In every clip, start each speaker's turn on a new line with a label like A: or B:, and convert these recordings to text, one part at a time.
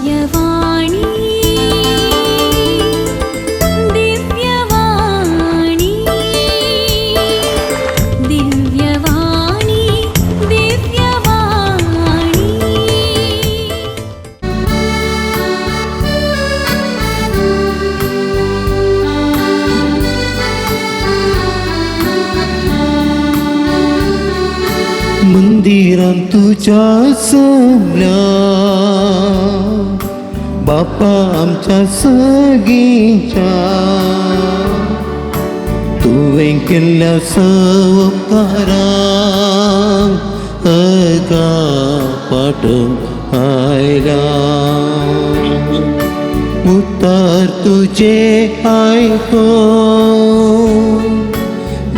A: दिव्यवाणी दिव्यवाणी दिव्यवाणी दिव्यवाणी।
B: मंदिरान तुझ्या जमल्या बापा आमच्या सगीच्या, तुवें केल्ल्या सवकारांक अगा पाठोवंक आयल्या। उतर तुजे आयको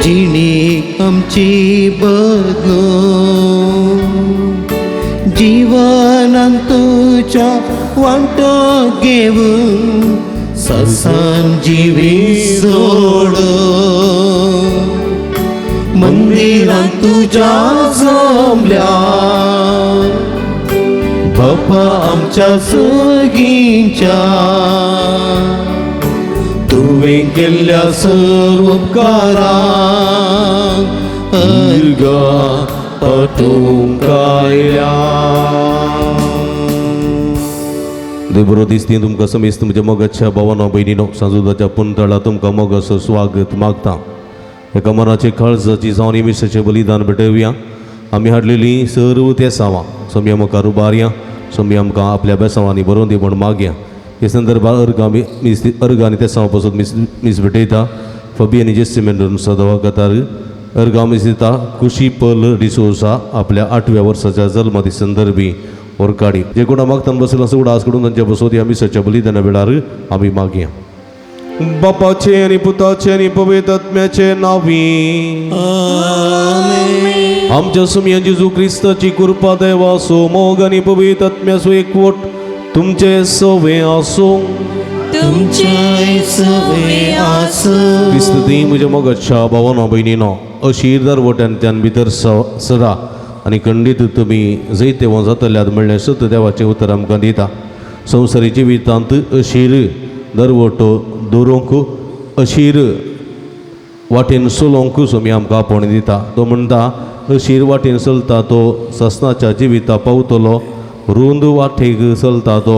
B: जिणी आमची बदलो, जीवनान तुज्या वांटो घेवन ससान जिवी सोड। मंदिरान तुज्या जमल्या बापा आमच्या सगींच्या, तुवें केल्ल्या सर्व उपकारांक अर्गा पाठोवंक आयल्या।
C: देव बरो दिसती तुमकां समेस्त तुमच्या मोगाच्या भावानो भयणीनो, सांजुदाच्या पुंतळा तुमकां मोगाचो स्वागत मागता। एका मनाचे काळजाची जावन मिसाचें बलिदान भेटोवया। आमी हाडलेली सर्व तेसांवां सोमया मुखार उबारया, सोमया आमकां आपल्या बेसांवांनी बरोवन दी म्हूण मागया। हे संदर्भार अर्गां मीस अर्गां आनी तेसांवां पासून मीस मीस भेटयता। फबी आनी जेसी मेंडोन सदवा कतार अर्गां मीस दिता। खुशी पल डिसोजा आपल्या 8व्या वर्साच्या जल्मादी संदर्भी ओरकाडी जे कोणा मागतान बसला उडास कडून तांच्या बसोत ह्या मिसाच्या बलिदाना वेळार आमी मागया। बापाचे आनी पुताचे आनी पवित्र आत्म्याचे नांवी आमच्या सुमया जेजू क्रिस्ताची कृपा, देवाचो मोग आनी पवित्र आत्म्याचो एकवट तुमचे सवे आसूं।
B: तुमच्याय सवे आसूं।
C: क्रिस्त दी म्हज्या मोगाच्या भावानो भयणीनो, अशीर दरवट्यान भितर सरा आनी खंडीत तुमी जैतेवंत जातल्यात म्हणलें सत देवाचें उतर आमकां दिता। संवसारी जिवितांत अशीर दरवटो दवरूंक, अशीर वाटेन चलोवंक स्वामी आमकां आपोवणें दिता। तो म्हणटा, अशीर वाटेन चलता तो ससनाच्या जिविता पावतलो, रूंद वाटेक चलता तो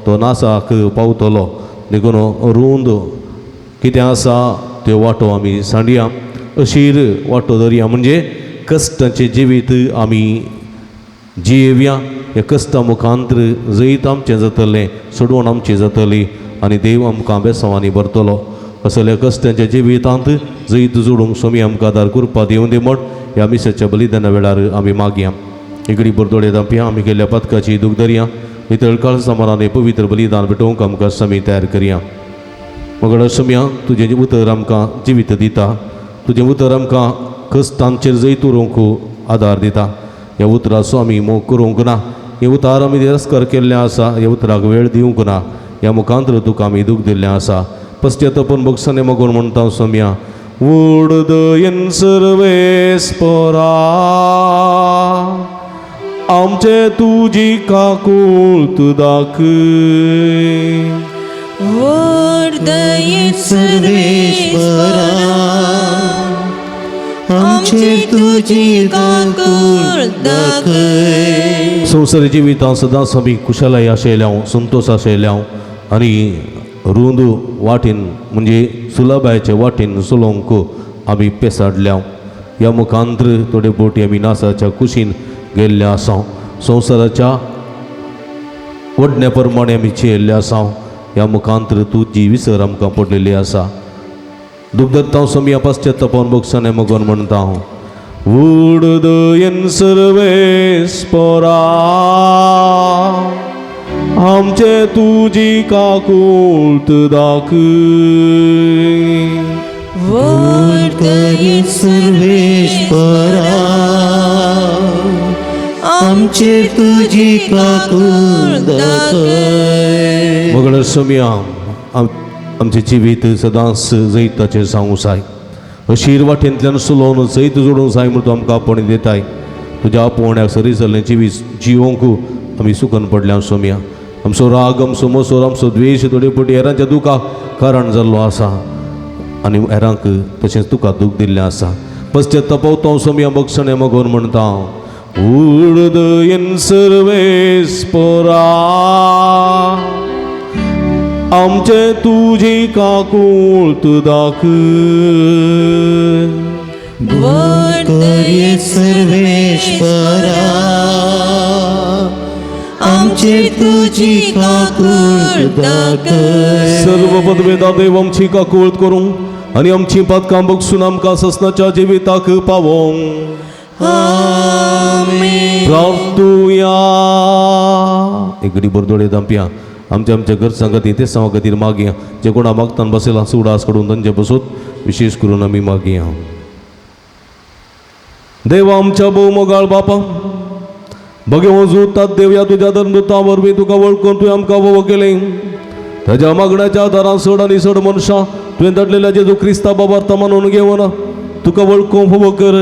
C: तो नासाक पावतलो। देखून रूंद कितें आसा त्यो वाटो आमी सांडया, अशीर वाटो धरया, म्हणजे कश्टांचें जिवीत आमी जियेवया। ह्या कश्टां मुखांतर जैत आमचें जातलें, सोडवण आमची जातली आनी देव आमकां बेसांवांनी भरतलो। असल्या कश्टांच्या जिवितांत जैत जोडूंक स्वामी आमकां आदार कृपा दिवं दी म्हण ह्या मिसाच्या बलिदाना वेळार आमी मागया। इगडी बरदोळे दांपया, आमी केल्ल्या पथकाची दूख धरया, नितळ काळजा मनान पवित्र बलिदान भेटोवंक आमकां स्वामी तयार करया। मगड सोम्या, तुजें उतर आमकां जिवीत दिता, तुजें उतर आमकां कश्टांचेर जैत उरोवंक आदार दिता। ह्या उतराचो आमी मोग करूंक ना, हे उतार आमी तिरस्कार केल्लें आसा, ह्या उतराक वेळ दिवंक ना, ह्या मुखांतर तुका आमी दूख दिल्लें आसा। पश्चातापून भोगसणे मागून म्हणटा सोम्या, व्हड दयेन सर्वेस्परा आमचे तुजी काकूळत दाखय।
D: व्हड दयेन
B: सर्वेश्वरा आमचेर तुजी काकूळ दाखय।
C: संवसारी जिवितांत सदांच आमी कुशलाय आशिल्ले, संतोश आशिल्ले आनी रुंद वाटेन म्हणजे सुलभायचे वाटेन चलोवंक आमी पेसाडल्या। ह्या मुखांतर थोडे बोटी आमी नासाच्या कुशीन गेल्ले आसा, संवसाराच्या वडण्या प्रमाणे आमी चियल्ले आसा। ह्या मुखांतर तुजी विसर आमकां पडलेली आसा। दुखदत्ता स्वामी पश्चातापान भोगसणे मगोन म्हणटा हांव, व्हड दयेन सर्वेस्परा आमचे तुजी काकूळत दाखय।
D: व्हड दयेन
B: सर्वेश्वरा आमचेर तुजी काकूळ दाखय।
C: मगळ सोम्या, आमचें जिवीत सदांच जैताचें जावंक जाय। अशीर वाटेंतल्यान चलोवन जैत जोडूंक जाय म्हूण तूं आमकां आपोवणें दिताय। तुज्या आपोवण्याक सरी जाल्लें जिवीत जिवोवंक आमी सुकन पडल्या सोम्या। आमचो राग, आमचो मोसोर, आमचो द्वेश थोडे फावटी हेरांच्या दुखाक कारण जाल्लो आसा आनी हेरांक तशेंच तुका दूख दिल्लें आसा. बस ते तपवतो सोमया बक्षणे मगोन म्हणटा, उर्द सर्वेस्परा आमचे तुजी काकूळ दाखय.
B: करी सर्वेश्वरा आमचे तुजी काकूळ दाखय.
C: सर्व पदवेदा देव आमची काकूळ करूं आनी आमची पातकां बगसून आमकां ससनाच्या जिविताक पावोवंक.
B: आमेन.
C: प्रार्थुया. एक घडी बरदोळे दामपिया आमच्या आमच्या घरचां खातीर ते सांवा खातीर मागया, जे कोणा मागतान बसयला सुडास काडून तांचे बसूत विशेश करून आमी मागया. देवा आमच्या भोव मोगाळ बापा, बगे वजूतात देव या तुज्या धर्मदूता वरवीं तुका वळखून तुवें आमकां वोव केलें. ताज्या मागण्याच्या आदारान चड आनी चड मनशां तुवें धाडलेल्या जेजू क्रिस्ता बाबार्थ मानून घेवन तुका वळखूंक फावो कर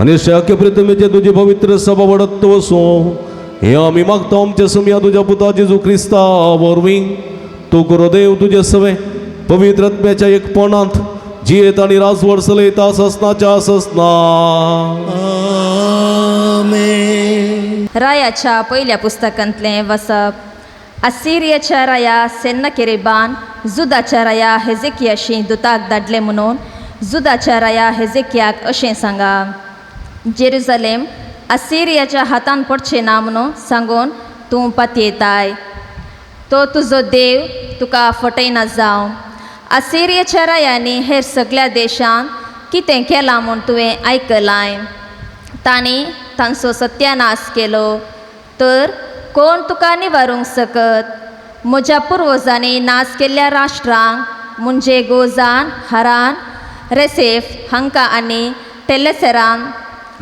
C: आनी शाक्य प्रतिमेचे तुजी पवित्र सभा वाडत वसूं हे आमी मागता आमच्या समया तुज्या पुता जेजू क्रिस्ता वरवीं. तूं करो देव तुजे सवे पवित्र आत्म्याच्या एकपणांत जियेत आनी राजवड चलयता ससनाच्या ससना.
B: आमेन.
E: रायाच्या पयल्या पुस्तकांतलें वसप. असिरियाच्या राया सेन्नाकेरेबान जुदाच्या राया हेजेकियाशी दुताक धाडले म्हणून जुदाच्या राया हेजेकियाक अशें सांगा, जेरुजलेम असिरियाच्या हातान पडचें ना म्हणून सांगून तूं पातयेताय. तो तुजो देव तुका फटयना जावं. असिरियाच्या रायांनी हेर सगळ्या देशांत कितें केलां म्हूण तुवें आयकलाय. तांणी तांचो सत्यानाश केलो तर कोण तुका निवारूंक सकत? म्हज्या पुर्वजांनी नाश केल्ल्या राष्ट्रांक म्हणजे गोजान, हरान, रेसेफ हांकां आनी टेलेसरान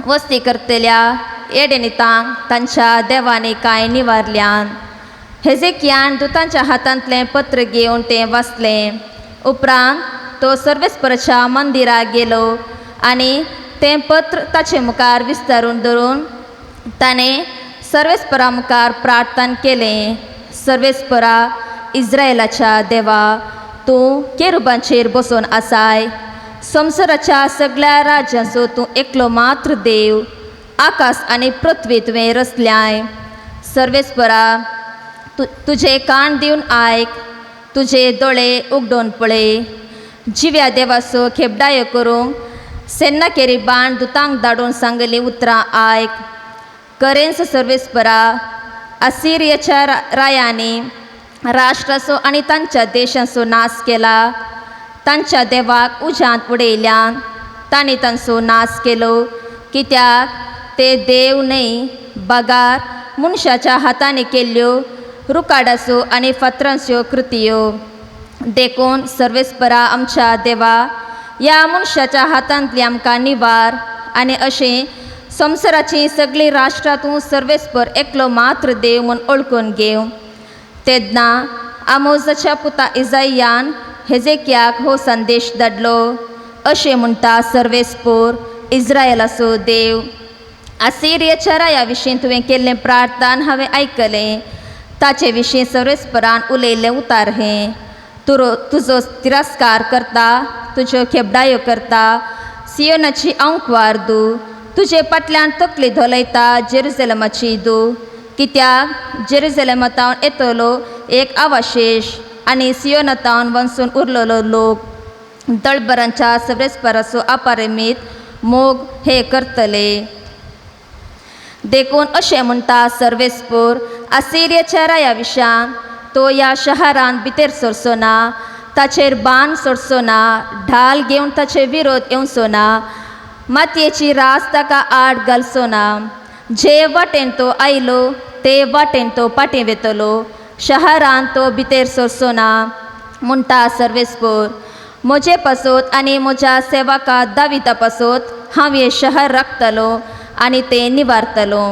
E: वस्ती करतल्या एडेनितांक तांच्या देवांनी कांय निवारल्यान. हेजेकियान दुतांच्या हातांतलें पत्र घेवन तें वाचलें. उपरांत तो सर्वेस्पराच्या मंदिराक गेलो आनी तें पत्र ताचे मुखार विस्तारून धरून ताणें सर्वेस्परा मुखार प्रार्थना केलें. सर्वेस्परा इस्रायलाच्या देवा, तूं केरुबांचेर बसून आसाय. संवसाराच्या सगळ्या राज्यांचो तूं एकलो मात्र देव. आकाश आनी पृथ्वी तुवें रचल्याय. सर्वेस्परा, तुजे कान दिवन आयक, तुजे दोळे उगडून पळय. जिव्या देवाचो खेपडायो करूंक सेन्नाकेरी बाण दुतांक धाडून सांगली उतरां आयक. करेंस सर्वेस्परा, असिरियाच्या रायांनी राष्ट्राचो आनी तांच्या देशाचो नाश केला. तांच्या देवाक उज्यांत उडयल्यान तांणी तांचो नाश केलो, कित्याक ते देव न्हय बगार मनशाच्या हातांनी केल्ल्यो रुकाडाच्यो आनी फातरांच्यो कृतयो. देखून सर्वेस्परा आमच्या देवा, ह्या मनशाच्या हातांतली आमकां निवार आनी अशें संवसाराचीं सगळीं राष्ट्रां तूं सर्वेस्पर एकलो मात्र देव म्हूण वळखून घेव. तेन्ना आमोजाच्या पुता इजायान हेजेकियाक हो संदेश धाडलो, अशें म्हणटा सर्वेस्पोर इस्रायलाचो देव, असिरियाच्या राया विशीं तुवें केल्लें प्रार्थन हांवें आयकलें. ताचे विशीं सर्वेस्परान उलयल्लें उतार हें, तुजो तिरस्कार करता, तुज्यो खेबडायो करता, सियोनाची आंकवार दू, तुजे फाटल्यान तकली धोलयता जेरुजलमाची दू. कित्याक जेरुजलमातावन येतलो एक अवशेश आनी सियोनातावन वनसून उरलेलो लोक दळबरांच्या सर्वेस्पराचो अपरिमीत मोग हे करतले. देखून अशें म्हणटा सर्वेस्पोर असिरियाच्या राया विशान, तो ह्या शहरांत भितर सरचो ना, ताचेर बाण सोडचो ना, ढाल घेवन ताचे विरोध येवचो ना, मातयेची रास ताका आड घालचो ना. जे वाटेन तो आयलो ते वाटेन तो फाटीं वेतलो, शहरांत तो भितर सरचो ना म्हणटा सर्वेस्पोर. म्हजे पासत आनी म्हज्या सेवका दाविता पासत हांव हें शहर राखतलो आनी तें निवारतलो.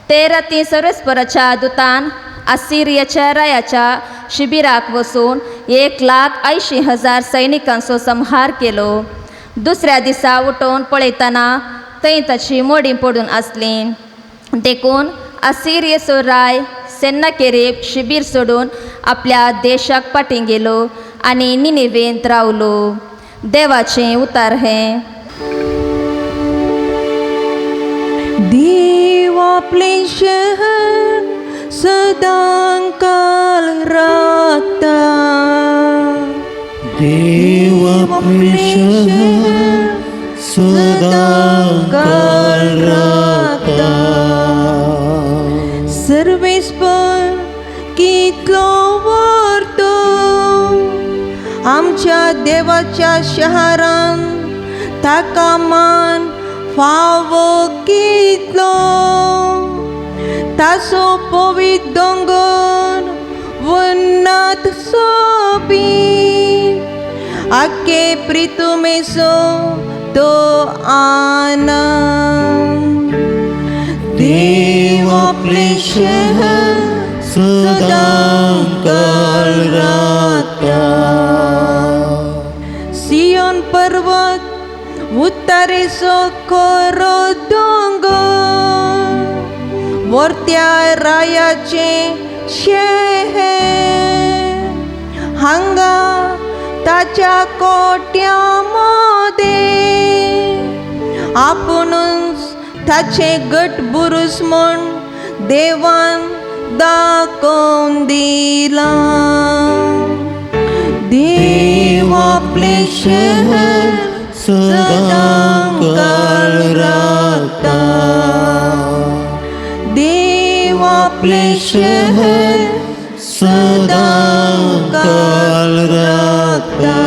E: ते राती सर्वेस्पराच्या दुतान असिरियाच्या रायाच्या शिबिराक वचून 1,80,000 सैनिकांचो संहार केलो. दुसऱ्या दिसा उठोवन पळयतना थंय ताची मोडी पडून आसली. देखून असिरियेचो राय सेन्नाकेरीब शिबीर सोडून आपल्या देशाक फाटीं गेलो आनी निनेवेंत रावलो. देवाचें उतार हें.
D: देव आपलें शहर सदांकाल राखता.
B: देव आपलें शहर सदांकाल राखता.
D: सर्वेस्पर कितलो व्हरतो आमच्या देवाच्या शहरान ताका मान फावो कितलो. ताचो पवित्र दोंगर वन्नात सोबीत आखे प्रितुमेचो तो आनंद.
B: देव आपलें शहर सदांकाल राखता.
D: सियोन पर्वत उत्तरेचो खरो दोंगर वर्त्या रायाचें शहर हांगा ताच्या कोट्या मदें आपुणूच ताचें गट बुरूस म्हूण देवान दाखोवन दिलां.
B: देव आपलें शहर सदांकाल राखता.
D: देव
B: आपलें शहर सदांकाल राखता.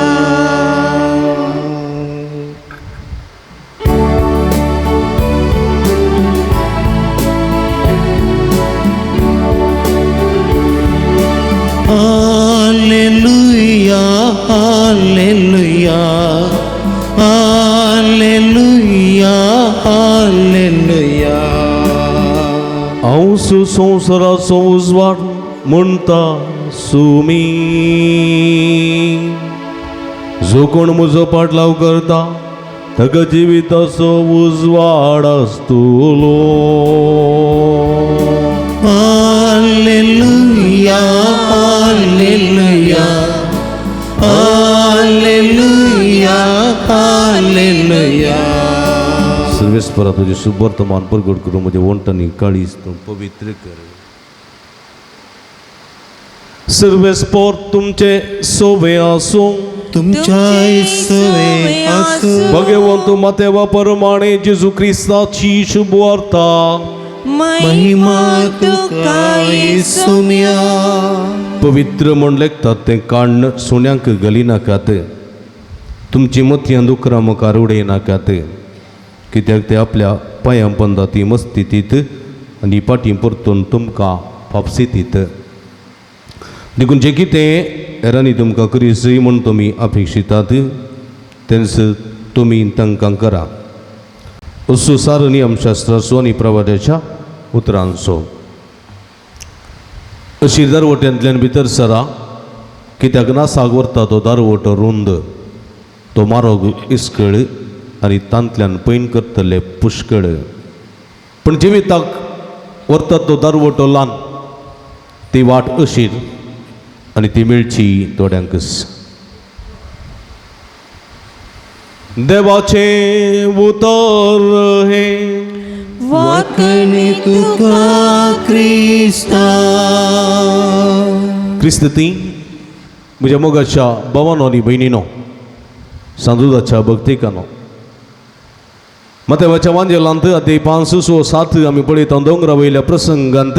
B: Hallelujah, hallelujah, hallelujah, hallelujah.
C: हांव संवसाराचो उजवाड म्हणटा सुमी, जो कोण म्हजो पाटलाव करता ताका जिविताचो उजवाड आसतलो.
B: Hallelujah, hallelujah, hallelujah, hallelujah.
C: सर्वेस्परा तुजें शुभवर्तमान प्रगट करून म्हजें वंटनी काळीज तूं पवित्र कर. सर्वेस्पर तुमचे सोवे आसूं.
B: तुमच्या इसवे आसूं.
C: भगवंत मातेवा परमाणे जेजू क्रिस्ताची शुभवार्ता.
B: महिमा तुका येसुम्या.
C: पवित्र म्हूण लेखतात तें काण्ण सुण्यांक घालिनाकात, तुमची मोतयां दुकरां मुखार उडयनाकात, कित्याक ते आपल्या पांयां पंदा ती मस्तीतीत आनी फाटीं परतून तुमकां फापसितीत. देखून जें कितें हेरांनी तुमकां करीसय म्हूण तुमी अपेक्षितात तेंच तुमी तांकां करा. असो सारो नियमशास्त्राचो आनी प्रवाद्याच्या उतरांचो. अशी दरवट्यांतल्यान भितर सरा, कित्याक नासाक व्हरता तो दारवटो रुंद, तो मारोग इस्कळ आनी तांतल्यान पैन करतले पुष्कळ. पूण जिविताक व्हरता तो दारवटो ल्हान, ती वाट अशीर आनी ती मेळची थोड्यांकच. देवाचें उतर हें.
B: वाकणी तुका क्रिस्ता.
C: क्रिस्त ती म्हज्या मोगाच्या भावानो आनी भयणीनो, सांजुदाच्या भक्तिकानो, मातेवाच्या वांजेलांत अध्याय 5 6 7 आमी पळयता दोंगरा वयल्या प्रसंगांत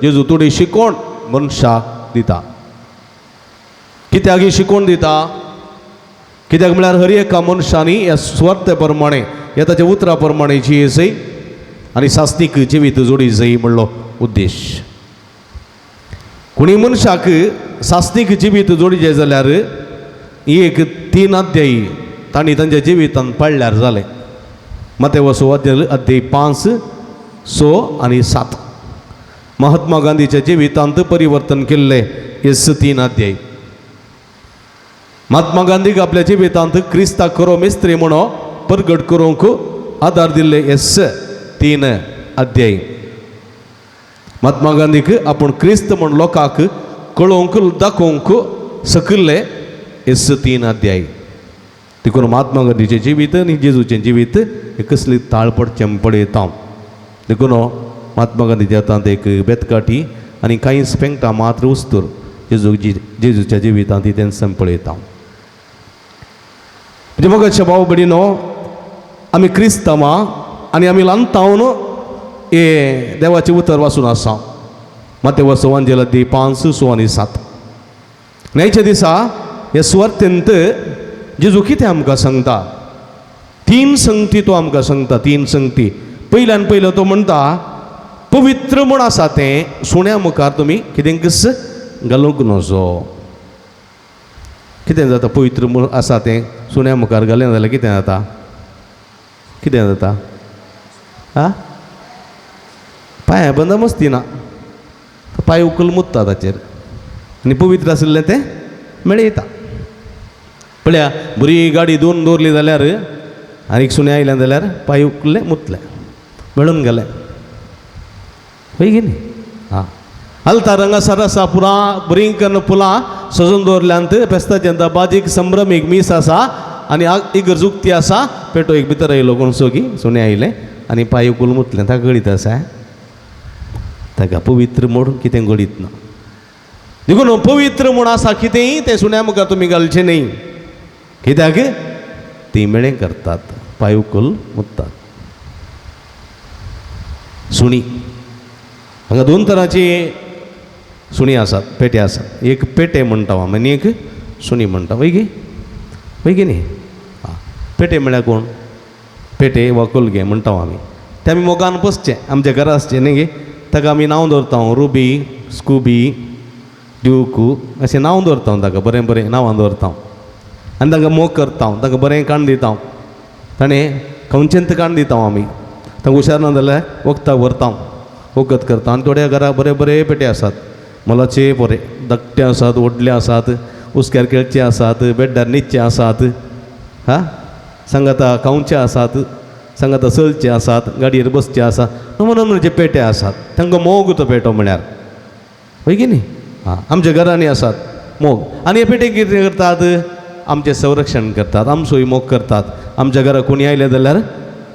C: जेजू थोडी शिकवण मनशाक दिता. कित्याक ही शिकवण दिता? कित्याक म्हळ्यार हर एका मनशांनी ह्या सुवार्थे प्रमाणे ह्या ताच्या उतरा प्रमाणे जिये जाय आनी सास्तीक जिवीत जोडी जाय म्हणलो उद्देश. कोणी मनशाक सास्तीक जिवीत जोडी जाय जाल्यार ही एक 3 अध्यायी तांणी तांच्या जिवितान पाळल्यार जालें. मातेवसो अध्याय 5 6 आनी 7. महात्मा गांधीच्या जिवितांत परिवर्तन केल्लें हे 3 अध्याय. महात्मा गांधीक आपल्या जिवितांत क्रिस्ताक खरो मिस्त्री म्हणून परगट करूंक आदार दिल्ले हे 3 अध्याय. महात्मा गांधीक आपूण क्रिस्त म्हण लोकांक कळोवंक दाखोवंक सकल्ले हेच तीन अध्याय. देखून महात्मा गांधीचें जिवीत आनी जेजूचें जिवीत हे कसली ताळ पडचें पळयता. देखून महात्मा गांधीच्या हातांत एक बेतकाठी आनी कांय पेंगटां मात्र उस्तूर जेजूच्या जिवितांत ती तेंच पळयता. म्हणजे मोगाच्या भाव भयणीनो, आमी क्रिस्तांवां आनी आमी ल्हानतावन हे देवाचें उतर वाचून आसा. मातेव सुवांजेला दी 5, 6 आनी 7. न्यायच्या दिसा हे सुवार्थेंत जेजू कितें आमकां सांगता? तीन संगती तो आमकां सांगता, तीन संगती. पयल्यान पयलो तो म्हणटा पवित्र म्हूण आसा तें सुण्या मुखार तुमी कितेंकच घालूंक नजो. कितें जाता पवित्र म्हूण आसा तें सुण्या मुखार घालें जाल्यार कितें जाता? कितें जाता? आं, पांया बंद मस्ती ना, पांय उकल मुत्ता ताचेर आनी पवित्र आशिल्लें तें मेळयता. पळया बरी गाडी दोन दवरली जाल्यार आनी सुणें आयलें जाल्यार पांय उकल्लें मुतलें मेळून गेलें, हय की न्ही? आं, आल्तार हांगासर आसा पुरां बरीं कन्न फुलां सजून दवरल्यांत. फेस्ताचें बाजीक संभ्रमीक मीस आसा आनी इगर्ज उक्ती आसा. पेटो एक भितर आयलो कोण सोगी सुणें आयलें आनी पांय उकल मुतलें. ताका गळीत आसा, ताका पवित्र म्हूण कितें गळीत ना. देखून पवित्र म्हूण आसा कितेंय तें सुण्या मुखार तुमी घालचें न्ही. कित्याक तीं मेळें करतात, पांय उकल मुत्तात. सुणी हांगा दोन तरांची सुणी आसात, पेटे आसात. एक पेटे म्हणटा आमी आनी एक सुणी म्हणटा, वय गी? वय की न्ही? आं, पेटे म्हळ्यार कोण? पेटे वा कोलगे म्हणटा आमी. ते आमी मोगान पोसचे, आमच्या घरा आसचे न्ही गे. ताका आमी नांव दवरता, रुबी, स्कुबी, ड्यूकू अशें नांव दवरता ताका, बरें बरें नांवां दवरता आनी तांकां मोग करता, तांकां बरें काण दिता, ताणें खंयचेंत काण दिता आमी. तांकां हुशार ना जाल्यार वखदाक व्हरता, वखद करता. आनी थोड्या घरा बरे बरे पेटे आसात, मोलाचे बरे धाकटे आसात, व्हडले आसात, हुस्क्यार खेळचे आसात, बेड्डार न्हिदचे आसात, हा सांगाता खावचे आसात, सांगाता चलचे आसात, गाडयेर बसचे आसात, नमो नमुन्याचे पेटे आसात. तांकां मोग तो पेटो म्हळ्यार, हय की न्ही? आं, आमच्या घरांनी आसात मोग. आनी हे पेटे कितें करतात? आमचें संरक्षण करतात, आमचोय मोग करतात. आमच्या घरा कोणी आयले जाल्यार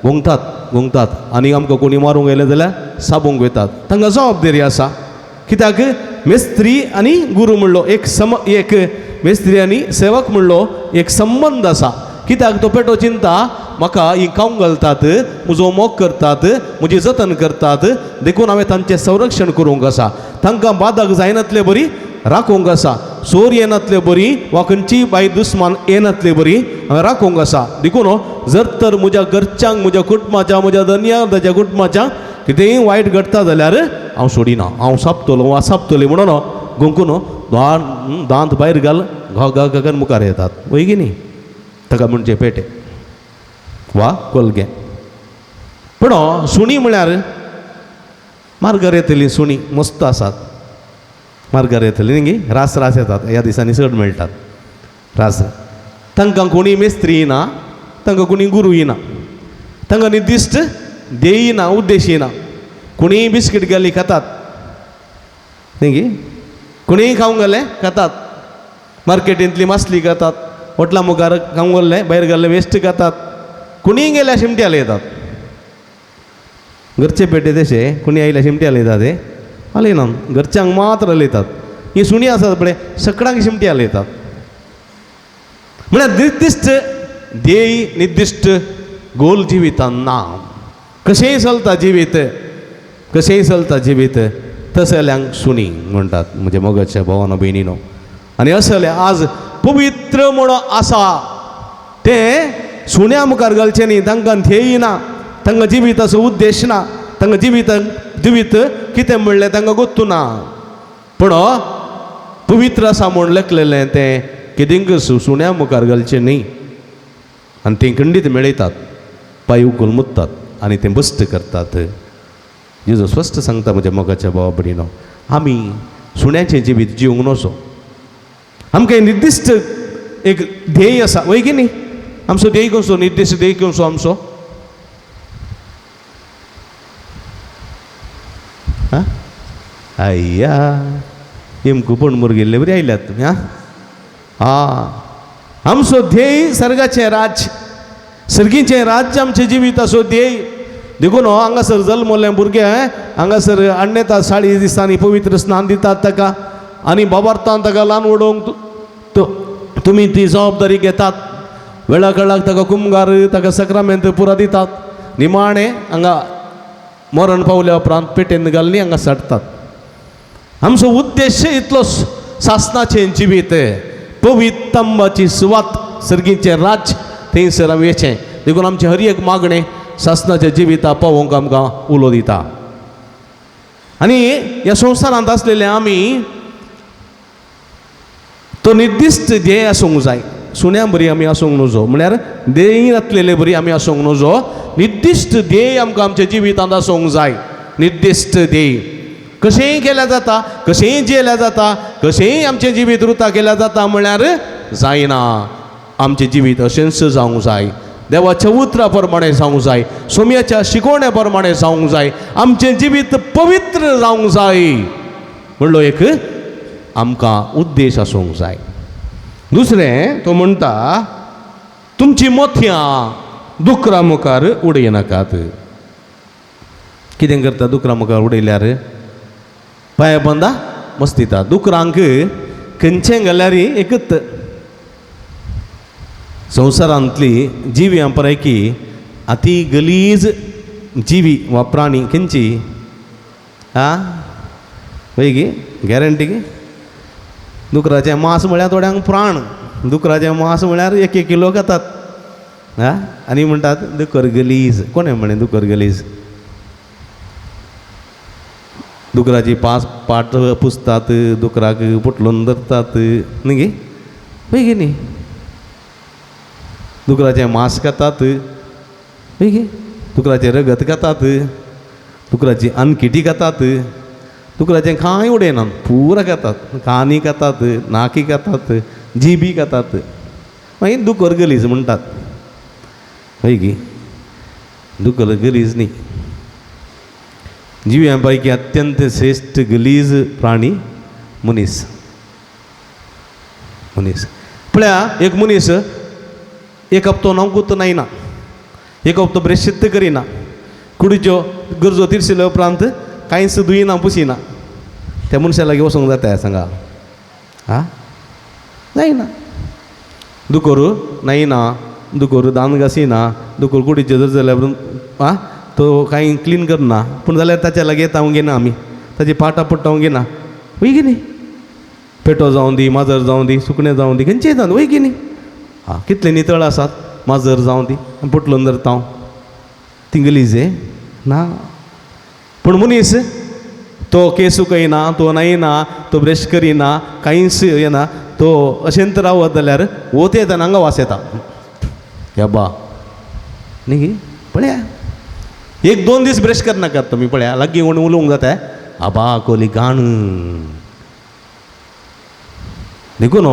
C: घोंगतात घोंगतात आनी आमकां कोणी मारूंक आयले जाल्यार साबूंक वयतात. तांकां जबाबदारी आसा. कित्याक मेस्त्री आनी गुरू म्हणलो एक एक मेस्त्री आनी सेवक म्हणलो एक संबंद आसा. कित्याक तो पेटो चिंता म्हाका ही खावंक घालतात, म्हजो मोग करतात, म्हजें जतन करतात, देखून हांवें तांचें संरक्षण करूंक आसा. तांकां बादक जायनातले बरी राखूंक आसा, चोर येनातले बरी वा खंयचीय बाय दुस्मान येनातले बरी हांवें राखूंक आसा. देखून जर तर म्हज्या घरच्यांक, म्हज्या कुटुंबाच्या, म्हज्या धनया ताच्या कुटुंबाच्या कितेंय वायट घडटा जाल्यार हांव सोडिना, हांव सापतलो वा सापतली म्हणून गोंकून दांत भायर घाल घा घा घान मुखार येतात, वय की न्ही? ताका म्हणचे पेटे वा कोलगें. पूण सुणी म्हळ्यार मार्गार येतली सुणी मस्त आसात, मार्गार येतली न्ही गे, रास रास येतात, ह्या दिसांनी चड मेळटात रास. तांकां कोणी मेस्त्री ना, तांकां कोणी गुरू ना, तांकां निर्दिश्ट ध्येय ना, उद्देश ना. कोणीय बिस्कीट गेली खातात न्ही गे, कोणीय खावंक गेले खातात, मार्केटींतली मासली खातात, होटला मुखार खावंक गेल्ले भायर गेल्ले वेस्ट खातात, कोणीय गेल्यार शिमट्याल येतात. घरचे पेटे तशे कोणी आयल्या शिमट्याल येतात, ते हालयना, घरच्यांक मात्र हालयतात. ही सुणी आसात पळय सगळ्यांक शिमट्याल येतात. म्हळ्यार निर्दिश्ट ध्येय, निर्दिश्ट गोल जिवितान ना. कशेंय चलता जिवीत, कशेंय चलता जिवीत, तसल्यांक सुणी म्हणटात म्हज्या मोगाच्या भावानो भयणीनो. आनी असले आज पवित्र म्हूण आसा तें सुण्या मुखार घालचें न्ही. तांकां ध्येय ना, तांकां जिविताचो उद्देश ना, तांकां जिवीत कितें म्हणलें तांकां गोत्तू ना. पूण पवित्र आसा म्हूण लेखलेलें तें कितेंक सुण्या मुखार घालचें न्ही. आनी तें खंडीत मेळयतात, पांय उखल मुत्तात आनी तें बस्ट करतात. जेजू स्पश्ट सांगता म्हज्या मोगाच्या भावा भयणीनो, आमी सुण्याचें जिवीत जिवंक नजो. आमकां निर्दिश्ट एक ध्येय आसा, वय की न्ही? आमचो ध्येय कसो, निर्दिश्ट ध्येय कसो आमचो? आं, आय्या नेमकं पणमूर गेल्ले बरी आयल्यात तुमी. आं आं आमचो ध्येय सर्गाचें राज्य, सर्गीचें राज्य आमचें जिविताचो ध्येय. देखून हो हांगासर जल्मल्लें भुरगें हांगासर हाडून 40 दिसांनी पवित्र स्नान दितात ताका आनी बाबार्थान ताका ल्हान उडोवंक तुमी ती जबाबदारी घेतात. वेळा काळाक ताका कुमगार ताका सक्रामेंत पुरा दितात. निमाणें हांगा मरण पावल्या उपरांत पेटेन घालनी हांगा साडटात. आमचो उद्देश इतलो सासनाचें जिवीत, पवित्र सुवात, सर्गीचें राज्य थंयसर आमी वचें. देखून आमचें हर एक मागणें सासनाच्या जिविता पावोवंक आमकां उलो दिता. आनी ह्या संवसारांत आसलेले आमी तो निर्दिश्ट ध्येय आसूंक जाय. सुण्या बरी आमी आसूंक नजो, म्हळ्यार ध्येय नासलेले बरी आमी आसूंक नजो. निर्दिश्ट ध्येय आमकां आमच्या जिवितांत आसूंक जाय. निर्दिश्ट ध्येय कशेंय केल्यार जाता, कशेंय जियेल्यार जाता, कशेंय आमचें जिवीत रुता केल्यार जाता म्हळ्यार जायना. आमचें जिवीत अशेंच जावंक जाय, देवाच्या उतरा प्रमाणें जावंक जाय, सोम्याच्या शिकवण्या प्रमाणें जावंक जाय, आमचें जिवीत पवित्र जावंक जाय म्हणलो एक आमकां उद्देश आसूंक जाय. दुसरें तो म्हणटा तुमची मोतयां दुकरा मुखार उडयनाकात. कितें करता दुकरा मुखार उडयल्यार? पांया बंदा मस्तिता. दुकरांक खंयचें घाल्यार एकच. संवसारांतली जिव्यां पैकी अती गलीज जिवी वा प्राणी खंयची? आं वय गी गॅरंटी गी? दुकराचें मांस म्हळ्यार थोड्यांक प्राण. दुकराचें मांस म्हळ्यार 1 1 किलो खातात. आं आनी म्हणटात दुकर गलीज. कोणें म्हणलें दुकर गलीज? दुकराची पांच पाट पुसतात, दुकराक पोटलून धरतात न्ही गी? वय गी न्ही? दुकराचें मांस खातात, वय गी? दुकराचें रगत खातात, दुकराची अनकिटी खातात, दुकराचें कांय उडयनात, पुरा खातात. कानी खातात, नाकी खातात, जिबी खातात. मागीर दुकर गलीज म्हणटात. हय गी? दुकर गलीज न्ही. जिव्यां पैकी अत्यंत श्रेश्ठ गलीज प्राणी मनीस. मनीस पळया, एक मनीस एक हप्तो न्हावंकूच न्हायना, एक हप्तो ब्रेशित्त करिना, कुडीच्यो गरजो तिरशिल्या उपरांत कांयच दुयना पुसिना, त्या मनशा लागीं वचूंक जाता सांगा? आं जायना. दुकोर न्हायना, दुकोर दांत घासिना, दुकोर कुडीच्यो जर जाल्यार आं तो कांय क्लीन करना, पूण जाल्यार ताच्या लागीं येता हांव घेना, आमी ताची पाटां पडटा हांव घेना. वय की न्ही? पेटो जावं दी, माजर जावं दी, सुकणें जावं दी, खंयचेय जावं दी, वय की न्ही? आं कितले नितळ आसात माजर जावं दी, पोटलून धरता हांव, ती गलीज ना. पूण मनीस तो केस सुकयना, तो न्हायना, तो ब्रश करिना, कांयच येना, तो अशेंच रावत जाल्यार वत येता हांगा वास येता. यबा न्ही? पळया 1 2 दीस ब्रश करनाकात तुमी, पळया लागीं कोण उलोवंक जाता आबा कोली घाण. देखून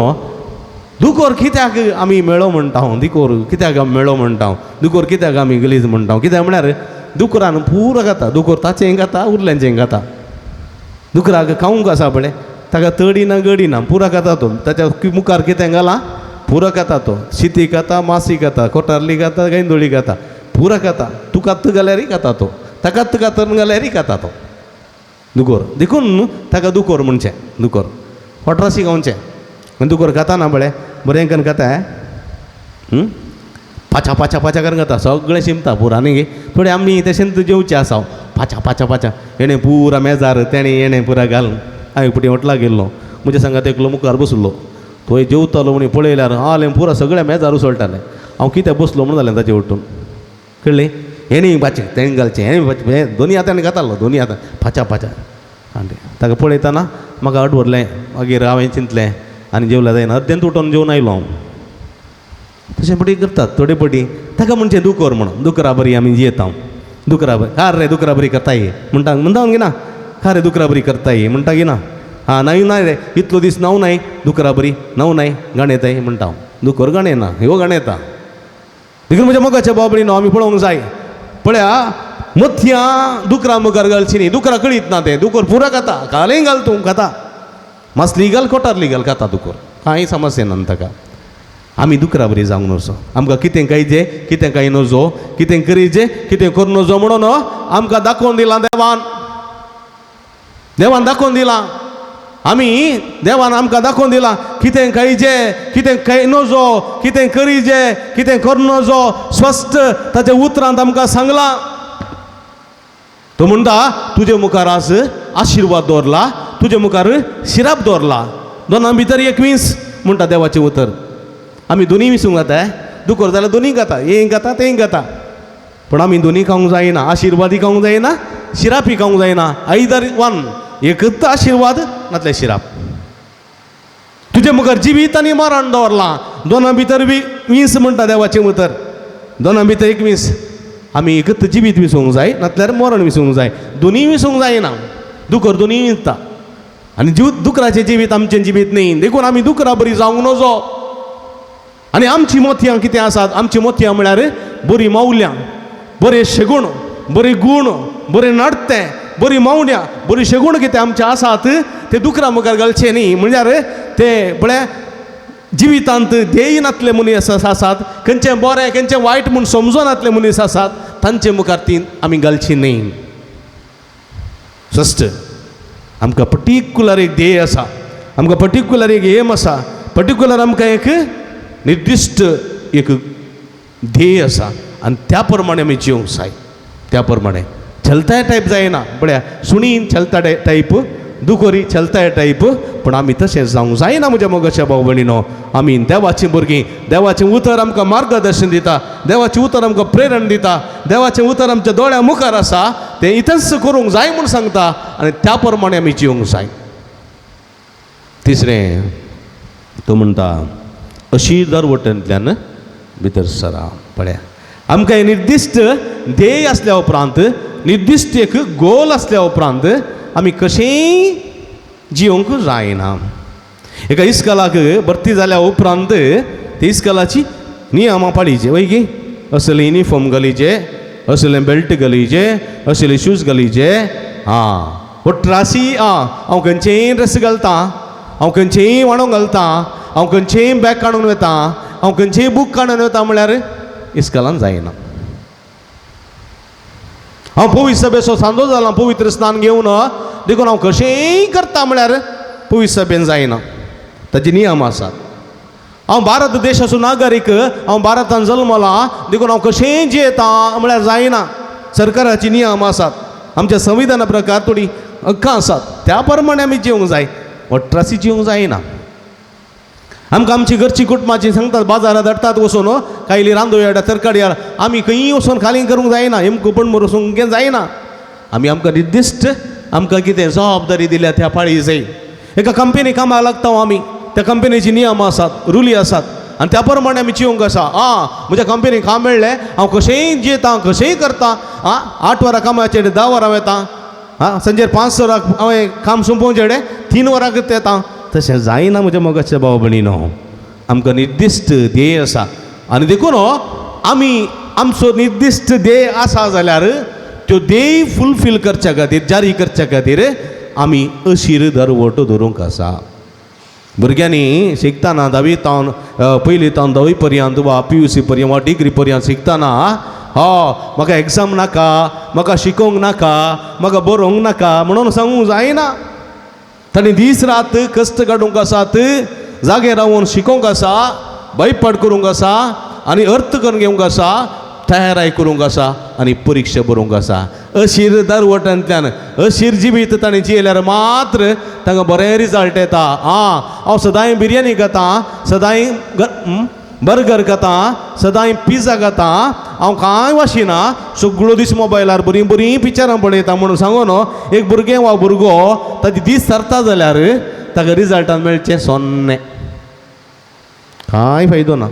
C: दुकोर कित्याक आमी मेळो म्हणटा हांव, दुकोर कित्याक आमी मेळो म्हणटा हांव, दुकोर कित्याक आमी गलीज म्हणटा हांव, कित्याक म्हळ्यार दुकरान पुरो खाता. दुकोर ताचें खाता, उरल्यांचें खाता. दुकराक खावंक आसा पळय, ताका तडी ना गडी ना, पुरो खाता तो. ताच्या मुखार कितें घालां पुरो खाता तो. शिती खाता, मासी खाता, कोटारली खाता, गांयदोळी खाता, पुरो खाता. तूं खात जाल्यारय खाता तो, ताकात खाता जाल्यारय खाता तो दुकोर. देखून ताका दुकोर म्हणचें. दुकोर वॉटरासी खावचें. आनी दुकोर खाता ना पळय बरें करून खाता. पाचा पाचा पाचा करून खाता, सगळें शिंपता पुरा न्ही. थोडे आमी तशेंच जेवचें आसा, पाचा पाचा पाचा हेणें पुरा मेजार तेणें हेणें पुरा घालून. हांव एक फावटी हॉटलाक गेल्लो, म्हज्या सांगात एकलो मुखार बसलो, थंय जेवतालो म्हण पळयल्यार आलें पुरा सगळें मेजार उसळटालें. हांव कित्याक बसलो म्हणून जालें ताचें उठून, कळ्ळें? हेणें पाचें तेणें घालचें, हेणें दोनी हातान घातालो, दोनी हातान पाचा पाचा. आनी ताका पळयतना म्हाका हट भरलें. मागीर हांवें चिंतलें आनी जेवल्यार जायना, अर्देंत उठोवन जेवन आयलो हांव. तशें पटी करतात थोडे पटी. ताका म्हणचें दुकर म्हणून, दुकरा बरी आमी जियेता, दुकरा बरी कार रे दुकरा बरी करताय म्हणटा, म्हणटा गिना, कार रे दुकरा बरी करताय म्हणटा गिना. आं न्हय ना रे इतलो दीस न्हांव नाय दुकरा बरी न्हांव नाय गाणें येताय म्हणटा हांव. दुकर गाणें ना, ह्यो गाणें येता. देखून म्हज्या मोगाच्या बाबडीनो आमी पळोवंक जाय. पळया मोतयां दुकरा मुखार घालची न्ही, दुकरा कळीत ना तें, दुकर पुरा खाता, कालें घाल तूं खाता, मासली घाल कोटारली घाल खाता दुकर, कांय समस्या ना ताका. आमी दुकरा बरी जावंक नजो, आमकां कितें खायचें कितें खाय नजो, कितें करीचें कितें करूं नजो म्हणून आमकां दाखोवन दिलां देवान, देवान दाखोवन दिलां. आमी देवान आमकां दाखोवन दिलां कितें खायचें कितें खाय नजो, कितें करीचें कितें करूं नजो, स्पश्ट ताच्या उतरांत आमकां सांगलां. तो म्हणटा तुजे मुखार आज आशिर्वाद दवरला, तुजे मुखार शिराप दवरला, दोनां भितर एक वीस म्हणटा देवाचें उतर. आमी दोनूय विसूंक जाता, दुकर जाल्यार दोनूय खाता, हें खाता तें खाता, पूण आमी दोनूय खावंक जायना, आशिर्वादय खावंक जायना, शिरापी खावंक जायना. आयदर वन, एकच आशिर्वाद नातलें शिराप. तुजे मुखार जिवीत आनी मरण दवरलां, दोनां भितर वीस म्हणटा देवाचें उतर, दोनां भितर एक वीस. आमी एकच जिवीत विसूंक जाय नातल्यार मरण विसूंक जाय, दोनूय विसूंक जायना. दुकर दोनूय विसता आनी जीव दुकराचें जिवीत आमचें जिवीत न्ही, देखून आमी दुकरा बरी जावंक नजो. आनी आमची मोतयां कितें आसात, आमची मोतयां म्हळ्यार बरीं मावल्यां, बरें शेगूण, बरें गूण, बरें नाडतें, बरीं मावल्यां, बरीं शेगूण कितें आमचें आसात ते दुकरा मुखार घालचें न्ही. म्हणल्यार ते पळय जिवितांत ध्येय नातले मनीस आसात, खंयचें बरें खंयचें वायट म्हूण समजनातले मनीस आसात, तांचे मुखार ती आमी घालची न्ही. फस्ट आमकां पर्टिक्युलर एक ध्येय आसा, आमकां पर्टिक्युलर एक एम आसा, पर्टिक्युलर आमकां एक निर्दिश्ट एक ध्येय आसा आनी त्या प्रमाणे आमी जिवंक जाय. त्या प्रमाणे चलताय टायप जायना, पळया सुणीन चलता टायप, दुकोरी चलताय टायप, पूण आमी तशें जावंक जायना म्हज्या मोगाच्या भाव भयणीनो. आमी देवाचीं भुरगीं, देवाचें उतर आमकां मार्गदर्शन दिता, देवाचें उतर आमकां प्रेरण दिता, देवाचें उतर आमच्या दोळ्या मुखार आसा, तें इतच करूंक जाय म्हूण सांगता आनी त्या प्रमाणे आमी जिवंक जाय. तिसरें तो म्हणटा अशी दरवटेंतल्यान भितर सरा. पळया आमकां हें निर्दिश्ट ध्येय आसल्या उपरांत, निर्दिश्ट एक गोल आसल्या उपरांत आमी कशेंय जिवंक जायना. एका इस्कलाक भरती जाल्या उपरांत ते इस्कलाची नियमां पाळीचे, वय की असले युनिफॉर्म घालीचे, असले बेल्ट घालीचे, असले शूज घालीचे. आं हो ट्रासी आं हांव खंयचेय ड्रेस घालतां, हांव खंयचेय वाणो घालतां, हांव खंयचेय बॅग काडून वता, हांव खंयचेय बूक काडून वता म्हळ्यार इस्कलान जायना. हांव पवित्र सभेचो सांदो जाला, पवित्र स्नान घेवन, देखून हांव कशेंय करता म्हळ्यार पवित्र सभेन जायना. ताजे नियम आसात. हांव भारत देशाचो नागरीक, हांव भारतान जल्मला, देखून हांव कशेंय जियेता म्हळ्यार जायना. सरकाराची नियम आसात, आमच्या संविधाना प्रकार थोडी हक्कां आसात, त्या प्रमाणे आमी जिवंक जाय, वट्रासी जिवंक जायना. आमकां आमची घरची कुटुंबाची सांगतात, बाजारात धाडटात वचून कायली रांदो याडा तरकारी याडा, आमी खंयी वचून खाली करूंक जायना, एमको पण वचूंक जायना. आमी आमकां निर्दिश्ट आमकां कितें जबाबदारी दिल्या त्या पाळी जाय. एका कंपनी कामाक लागता आमी, त्या कंपनीची नियम आसात, रुली आसात आनी त्या प्रमाणे आमी जिवंक आसा. आं म्हज्या कंपनीक काम मेळ्ळें, हांव कशेंय जियेता, कशेंय करता. आं 8 वरां कामाचेर 10 वरां वता, आं सांजेर 5 वरां हांवें काम सोंपोवचें 3 वरां येता. तशें जायना म्हज्या मोगाच्या भाव भयणीनो. आमकां निर्दिश्ट ध्येय आसा आनी देखून आमी आमचो निर्दिश्ट ध्येय आसा जाल्यार त्यो ध्येय फुलफील करच्या खातीर, जारी करच्या खातीर आमी अशीर दरवटो धरूंक आसा. भुरग्यांनी शिकतना धावी तावन पयली तावन धावी पर्यंत वा PUC पर्यंत वा डिग्री पर्यंत शिकतना, हो म्हाका एग्जाम नाका, म्हाका शिकोवंक नाका, म्हाका बरोवंक नाका म्हणून सांगूंक जायना. तांणी दीस रात कश्ट काडूंक आसात, जागे रावन शिकोवंक आसा, भयपाट करूंक आसा आनी अर्थ करून घेवंक आसा, तयाराय करूंक आसा आनी परिक्षा बरोवंक आसा. अशीर दरवटांतल्यान अशीर जिवीत ताणें जियेल्यार मात्र तांकां बरें रिजल्ट येता. आं हांव सदांय बिरयानी खाता, सदांय बर्गर खाता, सदांय पिझ्झा खाता, हांव कांय वाशिना, सगळो दीस मोबायलार बरीं बरीं पिक्चरां पळयता म्हणून सांगून एक भुरगें वा भुरगो ताजे दीस सरता जाल्यार ताका रिजल्टान मेळचें 0, कांय फायदो ना.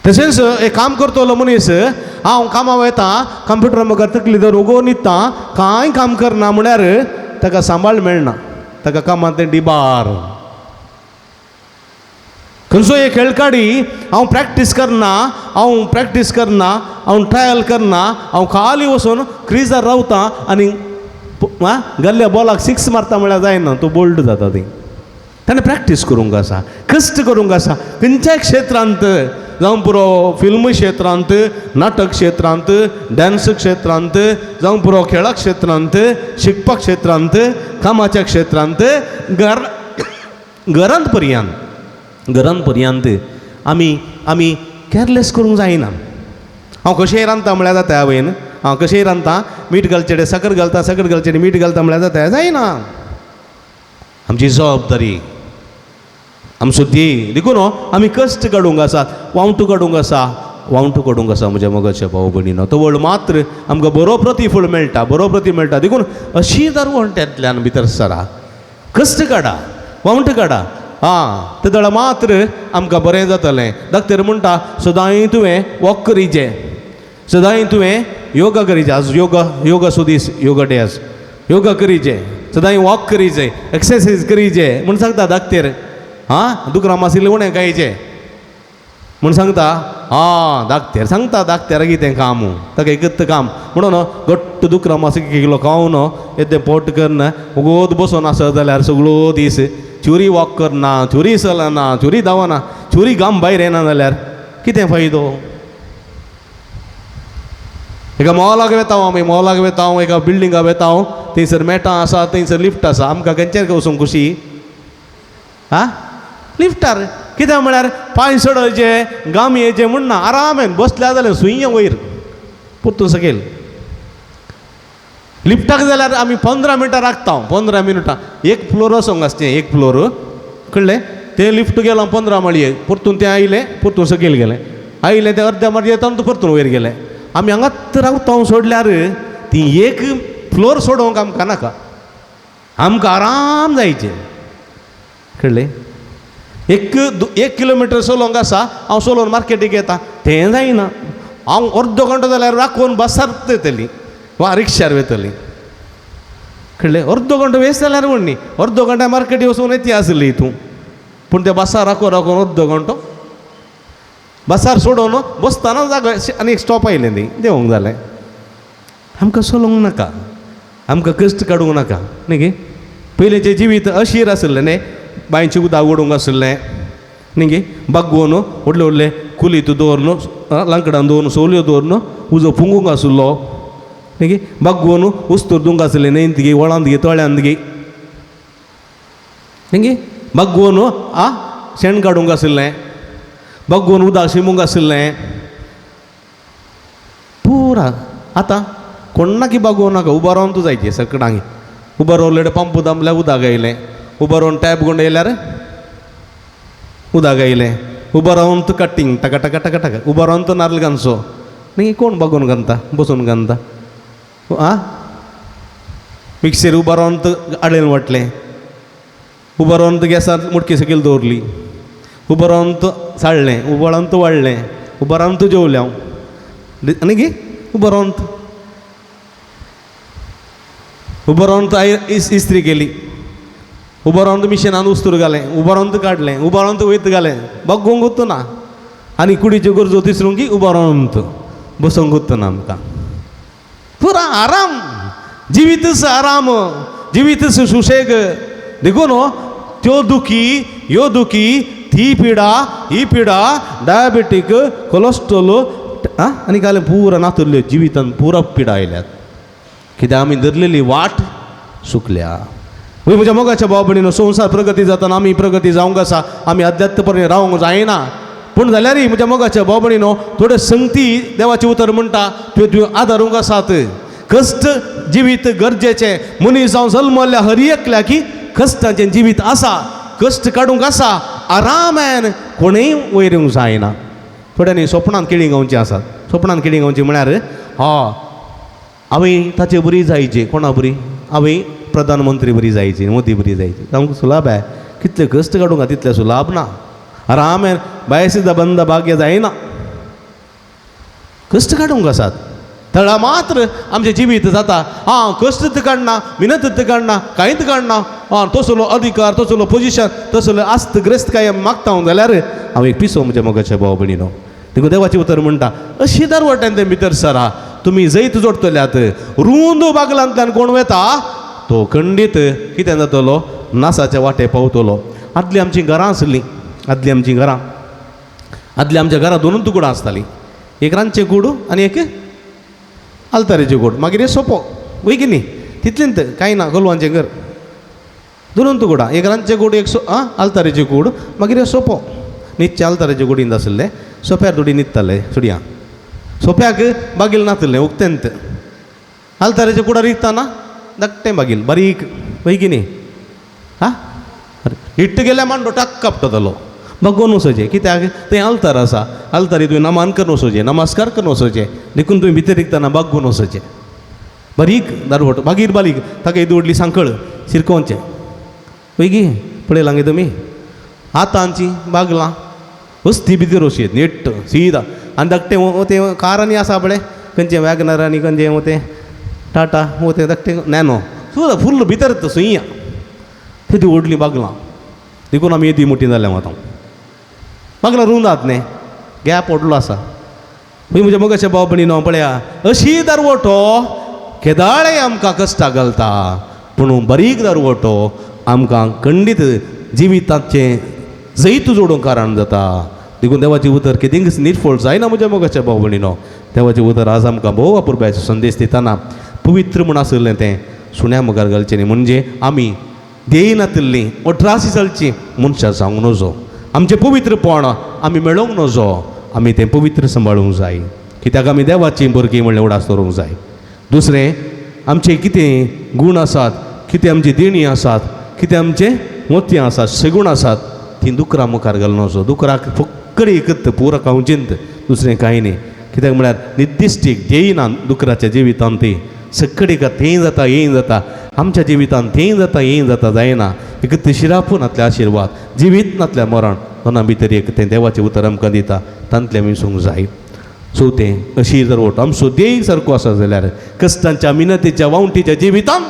C: तशेंच एक काम करतलो मनीस, हांव कामां वता, कंप्युटरा मुखार तकली दवर उगोवन न्हिदता, कांय काम करना म्हळ्यार ताका सांबाळ मेळना, ताका कामांत तें डिबार. खंयचो एक खेळकाडी हांव प्रॅक्टीस करना, हांव प्रॅक्टीस करना, हांव ट्रायल करना, हांव खाली वचून क्रिजार रावता आनी गल्ल्या बॉलाक सिक्स मारता म्हळ्यार जायना, तूं बोल्ड जाता. ती ताणें प्रॅक्टीस करूंक आसा, कश्ट करूंक आसा. खंयच्याय क्षेत्रांत, जावं पुरो फिल्म क्षेत्रांत, नाटक क्षेत्रांत, डांस क्षेत्रांत, जावं पुरो खेळा क्षेत्रांत, शिकपा क्षेत्रांत, कामाच्या क्षेत्रांत, घरांत पर्यंत, घरांत पर्यंत आमी आमी कॅरलेस करूंक जायना. हांव कशेंय रांदता म्हळ्यार जाता आवयन, हांव कशेंय रांदता, मीठ घालचें साकर घालता, साकर घालचें मीठ घालता म्हळ्यार जाता, जायना. आमची जबाबदारी, आमचो ध्येय. देखून आमी कश्ट काडूंक आसात, वावटो काडूंक आसा, वावटो काडूंक आसा म्हज्या मोगाच्या भाव भयणीनो. तवळ मात्र आमकां बरो प्रतिफळ मेळटा, बरो प्रती मेळटा. देखून अशी दरवंट्यांतल्यान भितर सरा, कश्ट काडा, वावटो काडा, आं ते दळ मात्र आमकां बरें जातलें. डॉक्टर म्हणटा सदांय तुवें वॉक करीचें, सदांय तुवें योगा करीचें. आज योगा, योगा सो दीस, योगा डे आज, योगा करीचें, सदांय वॉक करीचें, एक्सरसायज करीचें म्हूण सांगता डॉक्टर. आं दुकरां मासिल्लें उणें खायचें म्हूण सांगता. आं डॉक्टर सांगता, डॉक्टरा कितें काम, ताका एकच काम म्हणून घट्ट दुकरां मास एक किलो खावन येदें पोट करना, वोगोत बसोन आसत जाल्यार सगळो दीस चोरी वॉक करना, चोरी चलना, चोरी धांवना, चोरी गाम भायर येना जाल्यार कितें फायदो? एका मॉलाक वेता आमी, मॉलाक वेता, एका बिल्डिंगा वेता, थंयसर मेटां आसा, थंयसर लिफ्ट आसा. आमकां खंयचेर वचूंक खुशी? आं लिफ्टार कित्याक म्हळ्यार पांय चडोवचे, गाम येवचे म्हूण ना, आरामेन बसल्या जाल्यार सुंय वयर परतून सकयल. लिफ्टाक जाल्यार आमी 15 मिनटां राखता, 15 मिनटां. एक फ्लोर वचोंक आसचें, एक फ्लोर कळ्ळें, तें लिफ्ट गेलो 15 माळये, परतून तें आयलें, परतून सकयल गेलें, आयलें तें अर्द्या माळये येता परतून वयर गेलें. आमी हांगाच रावता सोडल्यार ती एक फ्लोर सोडोवंक आमकां नाका, आमकां आराम जायचें. कळ्ळें? एक किलोमिटर चलोवंक आसा, हांव चलोवन मार्केटीक येता, तें जायना. हांव अर्दो घंटो जाल्यार राखून बसार येतली वा रिक्षार वयतली. कळ्ळें? अर्दो घंटो वेस्ट जाल्यार म्हण न्ही, अर्दो घंटा मार्केटी वचून येती आसली तूं, पूण त्या बसार राखून राखून अर्दो घंटो बसार सोडोवन बसतना जागो आनी एक स्टॉप आयलें ती देंवोंक जालें. आमकां चलोवंक नाका, आमकां कश्ट काडूंक नाका न्ही गे. पयलींचें जिवीत अशीर आसलें न्ही, बांयचें उदक ओडूंक आसलें न्ही गे, बागोवन व्हडले व्हडले कुलीत दवरून, लांकडान दवरून सोलयो दवरून उजो फुंगूंक आसलो न्ही गे, बागोवन उस्तूर दुवंक आसलें न्हंयंत गे, व्हळांत गे, तळ्यांत गे न्ही गे, बागोवन आं शेण काडूंक आसलें, बागोवन उदक शिमूंक आसलें पुरा. आतां कोणाकी बागोवं नाका, उबो रावन तूं जायचें सकडांगी, उबो रावले पंप दामल्यार उदक आयलें, उबो रावन टॅप गुंडयल्यार उदक आयलें, उबो रावन तूं कटींग टका टका टका टका, उबो रावन तूं नाल्ल घालचो न्ही, कोण बागोवन घालता, बसून घालता. आं मिक्सर उबो रावन तूं आडयन वांटलें, उबो रावन तूं गॅसार मुटकी सकयल दवरली, उबो रावन तूं साळ्ळें, उबो रावन तूं वाडलें, उबो रावन तूं जेवलें हांव न्ही गे, उबो रावन तूं उबो रावन तूं इस्त्री केली, उबो रावन तूं मिशिनान उस्तूर घालें, उबो रावन तूं काडलें, उबो रावन तूं वयत घालें, बगोवंक उरता ना. आनी कुडीच्यो गरजो तिसरूंक की उबो रावन तूं बसोवंक उरता ना. आमकां पुरा आराम, जिवीतच आराम, जिवीतच सुशेग. देखून त्यो दुखी, ह्यो दुखी, ती पिडा, ही पिडा, डायबेटीक, कोलेस्ट्रोल आं आनी घालें पुरा नातुरल्यो जिवितान पुरा पिडा आयल्यात. कित्याक आमी धरलेली वाट चुकल्या. वय म्हज्या मोगाच्या भाव भयणीनो, संवसार प्रगती जाताना आमी प्रगती जावंक आसा, आमी अध्यात्मपणे रावंक जायना. पूण जाल्यारय म्हज्या मोगाच्या भाव भयणीनो, थोड्यो संगती देवाचें उतर म्हणटा त्यो त्यो आदारूंक आसात. कश्ट जिवीत गरजेचें. मनीस जावन जल्मल्ल्या हर एकल्या की कश्टाचें जिवीत आसा, कश्ट काडूंक आसा, आरामान कोणूय वयर येवंक जायना. थोड्यांनी सोपणान केळीं गावचीं आसात. सोपणान केळीं गावचीं म्हळ्यार हा हांवें ताचे बरी जायची, कोणा बरी, हांवें प्रधानमंत्री बरी जायची, मोदी बरी जायची. आमकां सुलाभ आहे, कितले कश्ट काडूंक तितले सुलाभ ना. आरामेन बायसिदा बंद भाग्य जायना. कश्ट काडूंक आसात तळा मात्र आमचें जिवीत जाता. आं कश्ट काडना, मिनत काडना, कांयच काडना, आं तसलो अधिकार, तसलो पोजिशन, तसलो आस्त ग्रेस्त काय मागता हांव जाल्यार हांव एक पिसो म्हज्या मोगाच्या भाव भयणीनो. देखून देवाचें उतर म्हणटा अशी दरवट्यान ते भितर सरा, तुमी जैत जोडटल्यात. रुंद बागलांतल्यान कोण वेता तो खंडीत कितें जातलो, नासाच्या वाटे पावतलो. आदलीं आमचीं घरां आसलीं, आदलीं आमचीं घरां, आदलीं आमच्या घरां दोनूच कुडां आसतालीं, एक रांदचें कूड आनी एक आल्तारेचें कूड, मागीर सोपो वय की न्ही, तितलेंत कांय ना. गोलवांचें घर दोनूच कुडां, एक रांदचें कूड, एक आल्तारेचें कूड, मागीर सोपो. न्हिदचें आल्तारेचे कुडींत आसलें, सोप्यार थोडी न्हिदताले सुडयां, सोप्याक बागील नासलें उक्तेंत. आल्तारेच्या कुडार न्हिदतना धाकटें बागील बारीक वय की न्ही, आं हिट्ट गेल्यार मांडो टाक कापटलो बगोवन वचचें, कित्याक थंय आल्तार आसा, आल्तारी तुवें नमान करून वचचें, नमस्कार करून वचचें, देखून तुवें भितर रिगतना बागोवन वचचें. बारीक दारवट, मागीर बारीक ताका येदी व्हडली सांकळ शिरकोवचें वय गी, पळयलां गे तुमी. आतां आमची बागलां वस्ती भितर वचयेत नेट सीदा, आनी धाकटें तें कारांनी आसा पळय, खंयचें वॅगनर आनी खंयचें तें टाटा तें धाकटें नॅनो सुद्दां फुल्ल भितर सुया तेदी व्हडलीं बागलां. देखून आमी येदी मोटी जाल्या आतां बागलां रुंदात न्ही, गॅप व्हडलो आसा. मागीर म्हज्या मोगाच्या भाव भयणीनो पळया, अशी दरवटो केदाळे आमकां कश्टां घालता, पूण बारीक दरवटो आमकां खंडीत जिविताचें जैत जोडूंक कारण जाता. देखून देवाचें उतर केदींच निर्फळ जायना म्हज्या मोगाच्या भाव भयणीनो. देवाचें उतर आज आमकां भोव अपुरबायेचो संदेश दितना पवित्र म्हूण आशिल्लें तें सुण्या मुखार घालचें न्ही, म्हणजे आमी ध्येय नातिल्लीं अठराशी चलचीं मनशां जावंक नजो, आमचें पवित्रपण आमी मेळोवंक नजो, आमी तें पवित्र सांबाळूंक जाय, कित्याक आमी देवाचीं भुरगीं म्हणलें उडास दवरूंक जाय. दुसरें, आमचे कितें गूण आसात, कितें आमची देणी आसात, कितें आमचें मोतयां आसात, सगूण आसात, तीं दुकरा मुखार घालून वचो. दुकराक फक्कड एकत पुरो खावचेंत, दुसरें कांय न्ही. कित्याक म्हळ्यार निर्दिश्ट एक ध्येय ना दुकराच्या जिवितांत, ती सकड एका थंय जाता येय जाता, आमच्या जिवितांत थंय जाता येय जाता जायना. एक शिरापूर नातले आशिर्वाद, जिवीत नातल्या मरण, दोना भितर एक तें देवाचें उतर आमकां दिता, तांतलें आमी वचूंक जाय. चवथें, अशी दरवट आमचो ध्येय सारको आसा जाल्यार कश्टांच्या मिनतीच्या वावटीच्या जिवितांत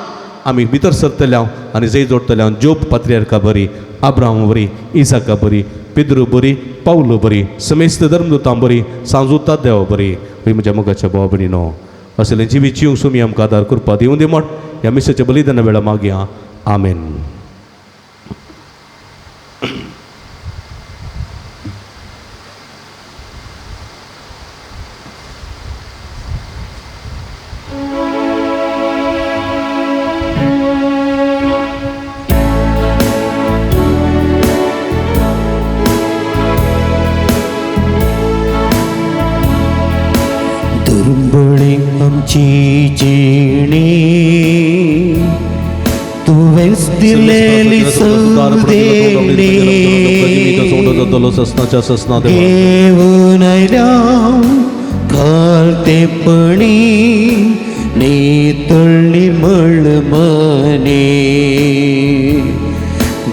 C: आमी भितर सरतले आनी जय जोडटले. जोब पात्रियार्का बरी, आब्राहाम बरी, इसाका बरी, पेद्रू बरी, पावलो बरी, समेस्त धर्मदूतां बरी, सांजुता देवा बरी. म्हज्या मोगाच्या भाव भयणीनो, असलें जिवीत जिवंक सुमी आमकां आदार करपा दिवं दी म्हण ह्या मिसाच्या बलिदाना वेळा मागया. आमेन.
B: दुर्बळी आमची जिणी तुवेंच दिलेली देणी, घेवन आयल्या खालतेपणी नितळ निर्मळ मने,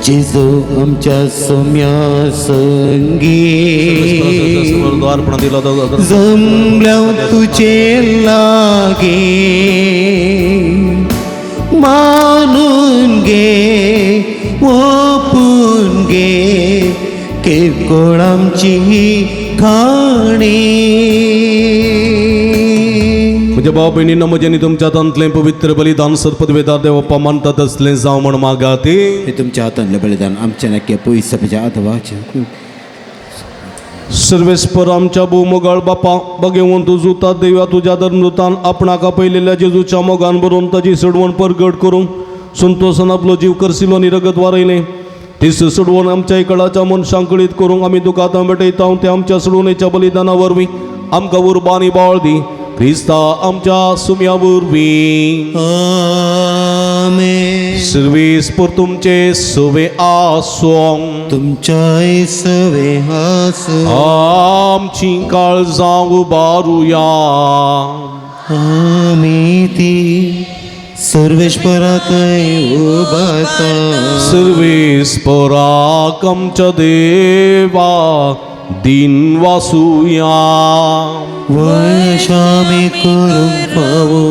B: जेजू आमच्या सोम्या संगी जमल्या तुझे लागे, मानून गे ओपून गे किरकोळ आमची खाणी.
C: म्हज्या भाव भयणींनो, म्हजें आनी तुमच्या हातांतलें पवित्र बलिदान सर्पदवेदार देवप्पा मानता तसलें जावं म्हण मागाती.
F: हे तुमच्या हातांतलें बलिदान आमच्या नक्की पयस अथवा
C: सर्वेस्पर आमच्या भोवमोगाळ बापा, बगेवन तूं जुता देवा तुज्या धर्मदूतान आपणाक आपयलेल्या जेजूच्या मोगान बरोवन ताजी सडवण परगट करूंक संतोसान आपलो जीव करसिलो आनी रगत वारयलें. तीच सडवण आमच्या इकडाच्या मनशांक कळीत करूंक आमी तुका आतां भेटयता. ते आमच्या सडवणेच्या बलिदाना वरवीं आमकां उर्बा आनी बाळ दी, क्रिस्ता आमच्या सुम्या वरवीं.
B: आमेन.
C: सर्वेस्पर तुमचे सवे आसूं,
B: तुमच्याय सवे आसूं.
C: आमची काळजां उबारुया,
B: आमी ती सर्वेश्वराकय उबारता.
C: सर्वेस्पराक आमच्या देवा दिन वासुया,
B: वशामी करूंक फावो.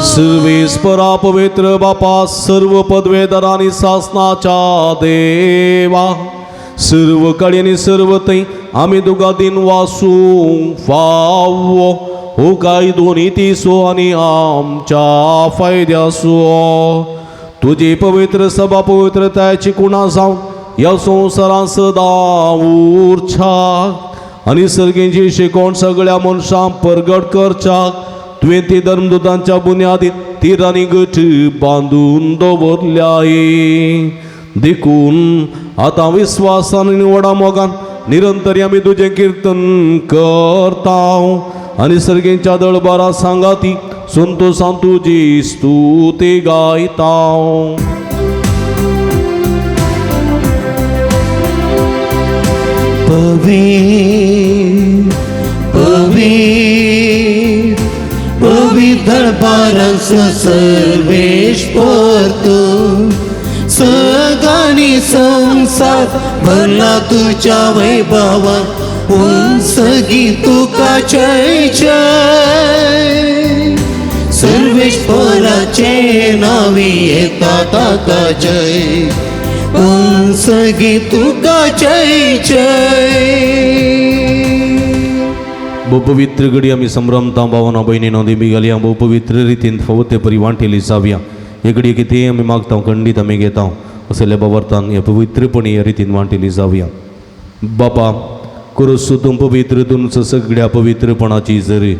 C: सर्वेस्परा पवित्र बापा, सर्व पदवेदार आनी सासनाच्या देवा, सर्व कडेन सर्व थंय आमी तुका दिन वासूंक फावो हो कायदो नितीचो आनी आमच्या फायद्याचो. तुजी पवित्र सभा पवित्रतायेची कुणा जावन ह्या संवसारांत सदां उरच्याक आनी सर्गींची शिकवण सगळ्या मनशांक परगट करच्याक तुवें ती धर्मदुतांच्या बुन्यादीत तिरांनी गट बांदून दवरल्याय. देखून आतां विस्वासान आनी व्हडा मोगान निरंतर आमी तुजें किर्तन करता आनी सर्गींच्या दळबारा सांगाती संतोसान तुजी स्तुती गायता.
B: पवी पवी पवित्र बारांस सर्वेश परतू सगानी संसार भरला तुझ्या वैभवा उंसगी तुका जय जय सर्वेश पराचे नावी येता ताका जय उंसगी तुका जय जय.
C: भोव पवित्र घडी आमी संभ्रमता भावना भयणीनो देमी घालया भोव पवित्र रितीन फावो ते परी वांटेली जावया. हे घडये कितें आमी मागता खंडीत आमी घेता असल्या बाबर्थान ह्या पवित्रपणी ह्या रितीन वांटेली जावया. बापा कुरुसू तूं पवित्र तुमचो सगळ्या पवित्रपणाची जरी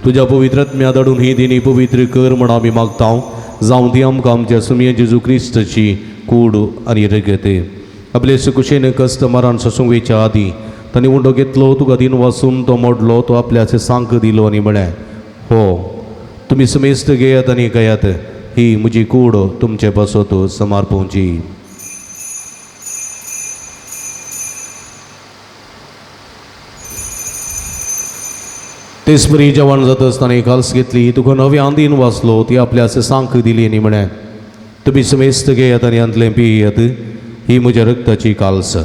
C: तुज्या पवित्रात्म्या धाडून ही दिनी पवित्र कर म्हण आमी मागता. जावं ती आमकां आमच्या सुमये जेजू क्रिस्ताची कूड आनी रगत. आपले सुकुशेन कश्ट मरण सोसूंक वयच्या आदीं ताणें उंडो घेतलो तुका दिन वासून तो मोडलो तो आपल्याचे सांक दिलो आनी म्हळें हो तुमी समेस्त घेयात आनी घेयात ही म्हजी कूड तुमचे पासत समर्पोवची. तेच परी जेवण जाता आसतना काल्स घेतली तुका नव्या आंदीन वाचलो ती आपल्याचे सांक दिली आनी म्हळें तुमी समेस्त घेयात आनी हांतलें पियात ही म्हज्या रक्ताची काल्स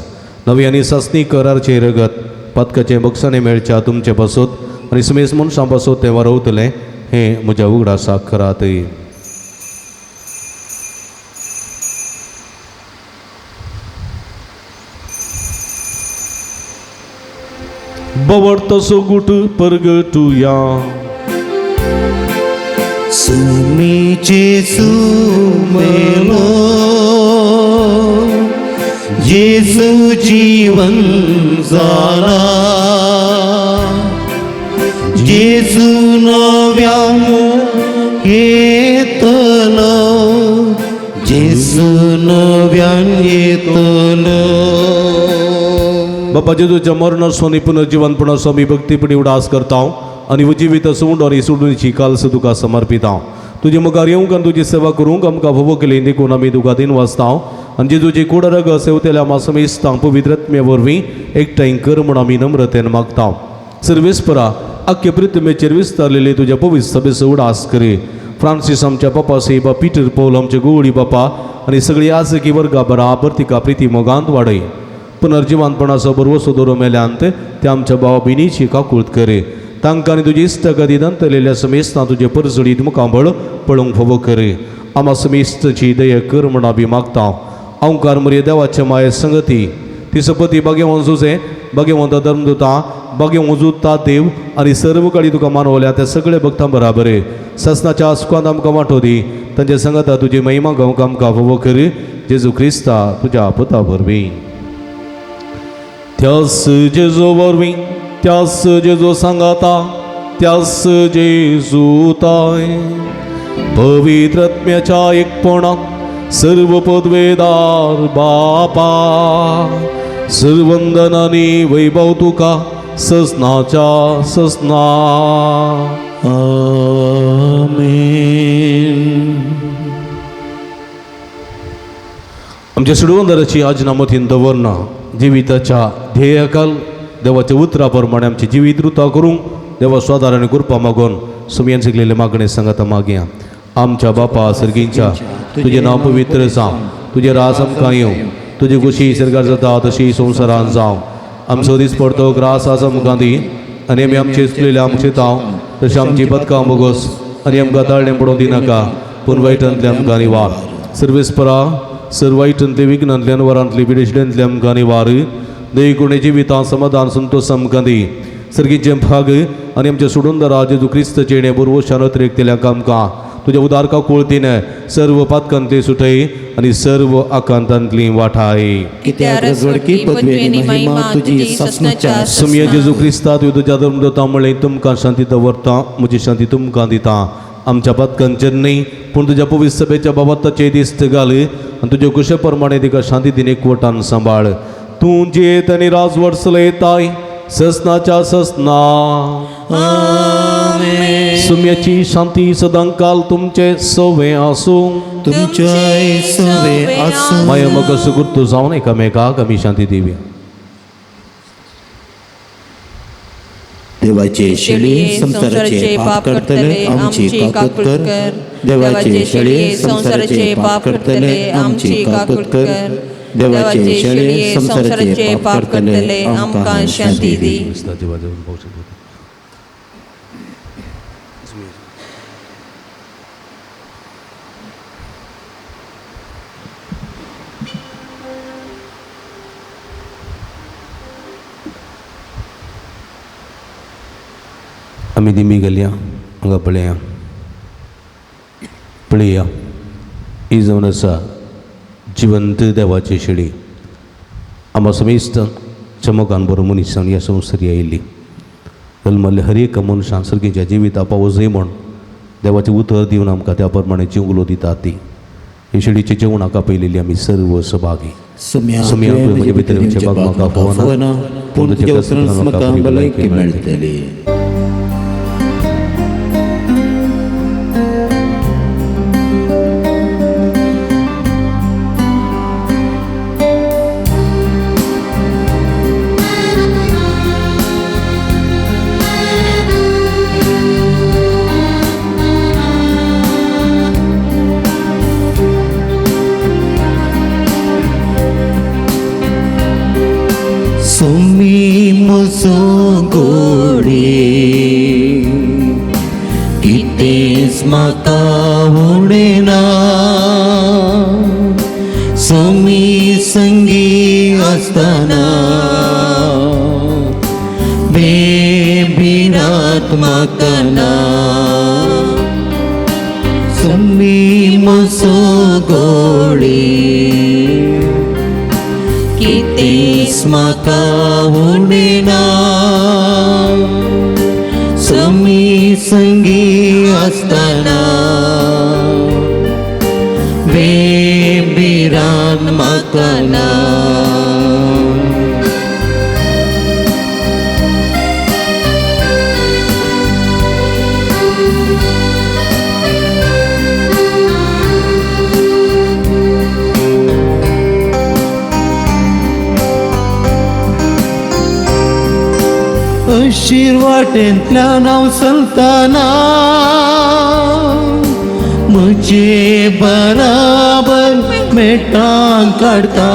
C: नवी आनी सासणी करारचें रगत पातकाचें बक्षाणें मेळच्या तुमचे पासत आनी समेस्त मनशां पासत तें वारवतलें हें म्हज्या उगडासाक करात. बवडतसो गुट परगटुया.
B: सुमी जेसू मेलो जेसू जीवन जाला जेसू नव्यान येतलो जेसू नव्यान येतलो.
C: बापा जेजूच्या मरणाचो आनी पुनर्जिवनपणाचो आमी भक्तीपणी उडास करता आनी उजिवीत सोड आनी सोडूनची काल्स तुका समर्पिता. तुजे मुखार येवंक आनी तुजी सेवा करूंक आमकां फावो केली देखून आमी तुका दिन वाचता आनी जेजूची कूड रगत सेवतेल्या आमा समेस्तांक पवित्रत्म्या वरवीं एकठांय कर म्हूण आमी नम्रतेन मागता. सर्वेस्परा आख्खे पृथ्वीचेर विस्तारलेले तुज्या पवित्र सभेचो उडास करी. फ्रांसीस आमच्या बापा सेबा पिटर पौल आमचे गोवळी बापा आनी सगळी आजकी वर्गा बराबर तिका प्रिती मोगांत वाडय. पुनर्जिवनपणाचो बरवसो दवरून मेल्यांत ते आमच्या भावा भयणीची काकूळत करे. तांकां आनी तुजी इश्टागती दंतलेल्या समेस्तां तुजे परजळीत मुखामळ पळोवंक फावो करे. आमा समेस्तची दया कर म्हण आमी मागता. अंकार मरे देवाच्या माये संगती ती सपती भाग्यवंत जुजे भाग्यवंत धर्मदुता भाग्यवंत जुता देव आनी सर्व काळी तुका मानवल्या त्या सगळ्या भक्तां बराबर ससनाच्या सुखांत आमकां वांटो दी. तांच्या संगता तुजी महिमा गावंक आमकां फावो कर. जेजू क्रिस्ता तुज्या पुता वरवीं. त्यास जेजू वरवीं त्यास जेजू सांगाता त्यास जेजू ताय पवित्रत्म्याच्या एकपणात सर्व पदवेदार बापा सर्वंदनानी वैभव तुका ससनाच्या ससना.
B: आमेन.
C: आमच्या सुडवंदराची आज नामतीन दवरना जिविताच्या ध्येयाकाल देवाच्या उतरा प्रमाणे आमचे जिवीत रुता करूंक देवा स्वादार आनी कृपा मागून सुमयन शिकलेले मागणे सांगाता मागया. आमच्या बापा सर्गींच्या तुजें नांव पवित्र जावं तुजें राज आमकां येवं तुजी खुशी सरकार जाता तशी संवसारान जावं. आमचो दीस पडतो ग्रास आज आमकां दी आनी आमी आमचे चुकलेले आमचे तांव तशें आमची बदकां बोगस आनी आमकां ताळणें पडोवंक दिनाका पूण वायटांतले आमकां निवार. सर्वेस्परा सर वायटांतले विघ्नांतल्यान वरांतले पिडेशिड्यांतले आमकां निवार. देव जिवितां समाधान संतोष आमकां दी. सर्गीचें भाग आनी आमच्या सोडूनदारा जेजू क्रिस्तचें बुरवशान अतिरिक्तल्या आमकां तुज्या उदारका कुळतीन सर्व पातकांतली सुटय आनी सर्व आकांतांतली वाठाय.
F: कित्याक रजवडकी पदवी आनी महिमा तुजी ससनाच्या
C: सुमया जेजू क्रिस्ता तुवें तुज्या धर्मदूता म्हणलें तुमकां शांती दवरता, म्हजी शांती तुमकां दिता. आमच्या पातकांचेर न्हय पूण तुज्या पवित्र सभेच्या बाबताचेर दिस्त घाल आनी तुज्या कुशे प्रमाणे तिका शांती दिन एकवटान सांबाळ. तूं जियेत आनी राजवट चलयताय ससनाच्या ससना. सुम्याची शांती सदांकाल तुमचे सवे आसूं.
B: तुमच्याय सवे आसूं.
C: माया म्हाका सुगूर जावन एकामेकाक आमी शांती दिवया.
F: देवाचे शेळी संसाराचे पाप करतले आमची काकूत कर. देवाचे शेळी संसाराचे पाप करतले आमची काकूत कर. देवाचे शेळी संसाराचे पाप करतले आमकां शांती दी.
C: आमी दिमी गेल्या हांगा पळया पळया ही जावन आसा जिवंत देवाची शेळी. आमकां समेस्त चमकान बरो मनीसान ह्या संवसारी आयिल्ली जल्मल्ले हर एक मनशान सर्गीच्या जिविता पावजय म्हूण देवाचें उतर दिवन आमकां त्या प्रमाणे जिवलो दिता ती हे शेळीचें जेवणाक आपयलेली आमी सर्व सहभागी.
F: सुम्या
C: सुम्या तुवें म्हजे भितर येवचें बाग म्हाका फावना,
F: पूण तुज्या उतरान म्हाका भलायकी मेळटली.
B: सुमी म्हजो गोडी कितेंच म्हाका उणेना, सुमी संगी आसतना बेभिरात म्हाका ना. सुमी म्हजो गोडी कितेंच म्हाका उणेना, सुमी संगी आसतना बेभिरात म्हाका ना. अशीर वाटेंतल्यान हांव चलतना म्हजे बराबर मेटां काडटा,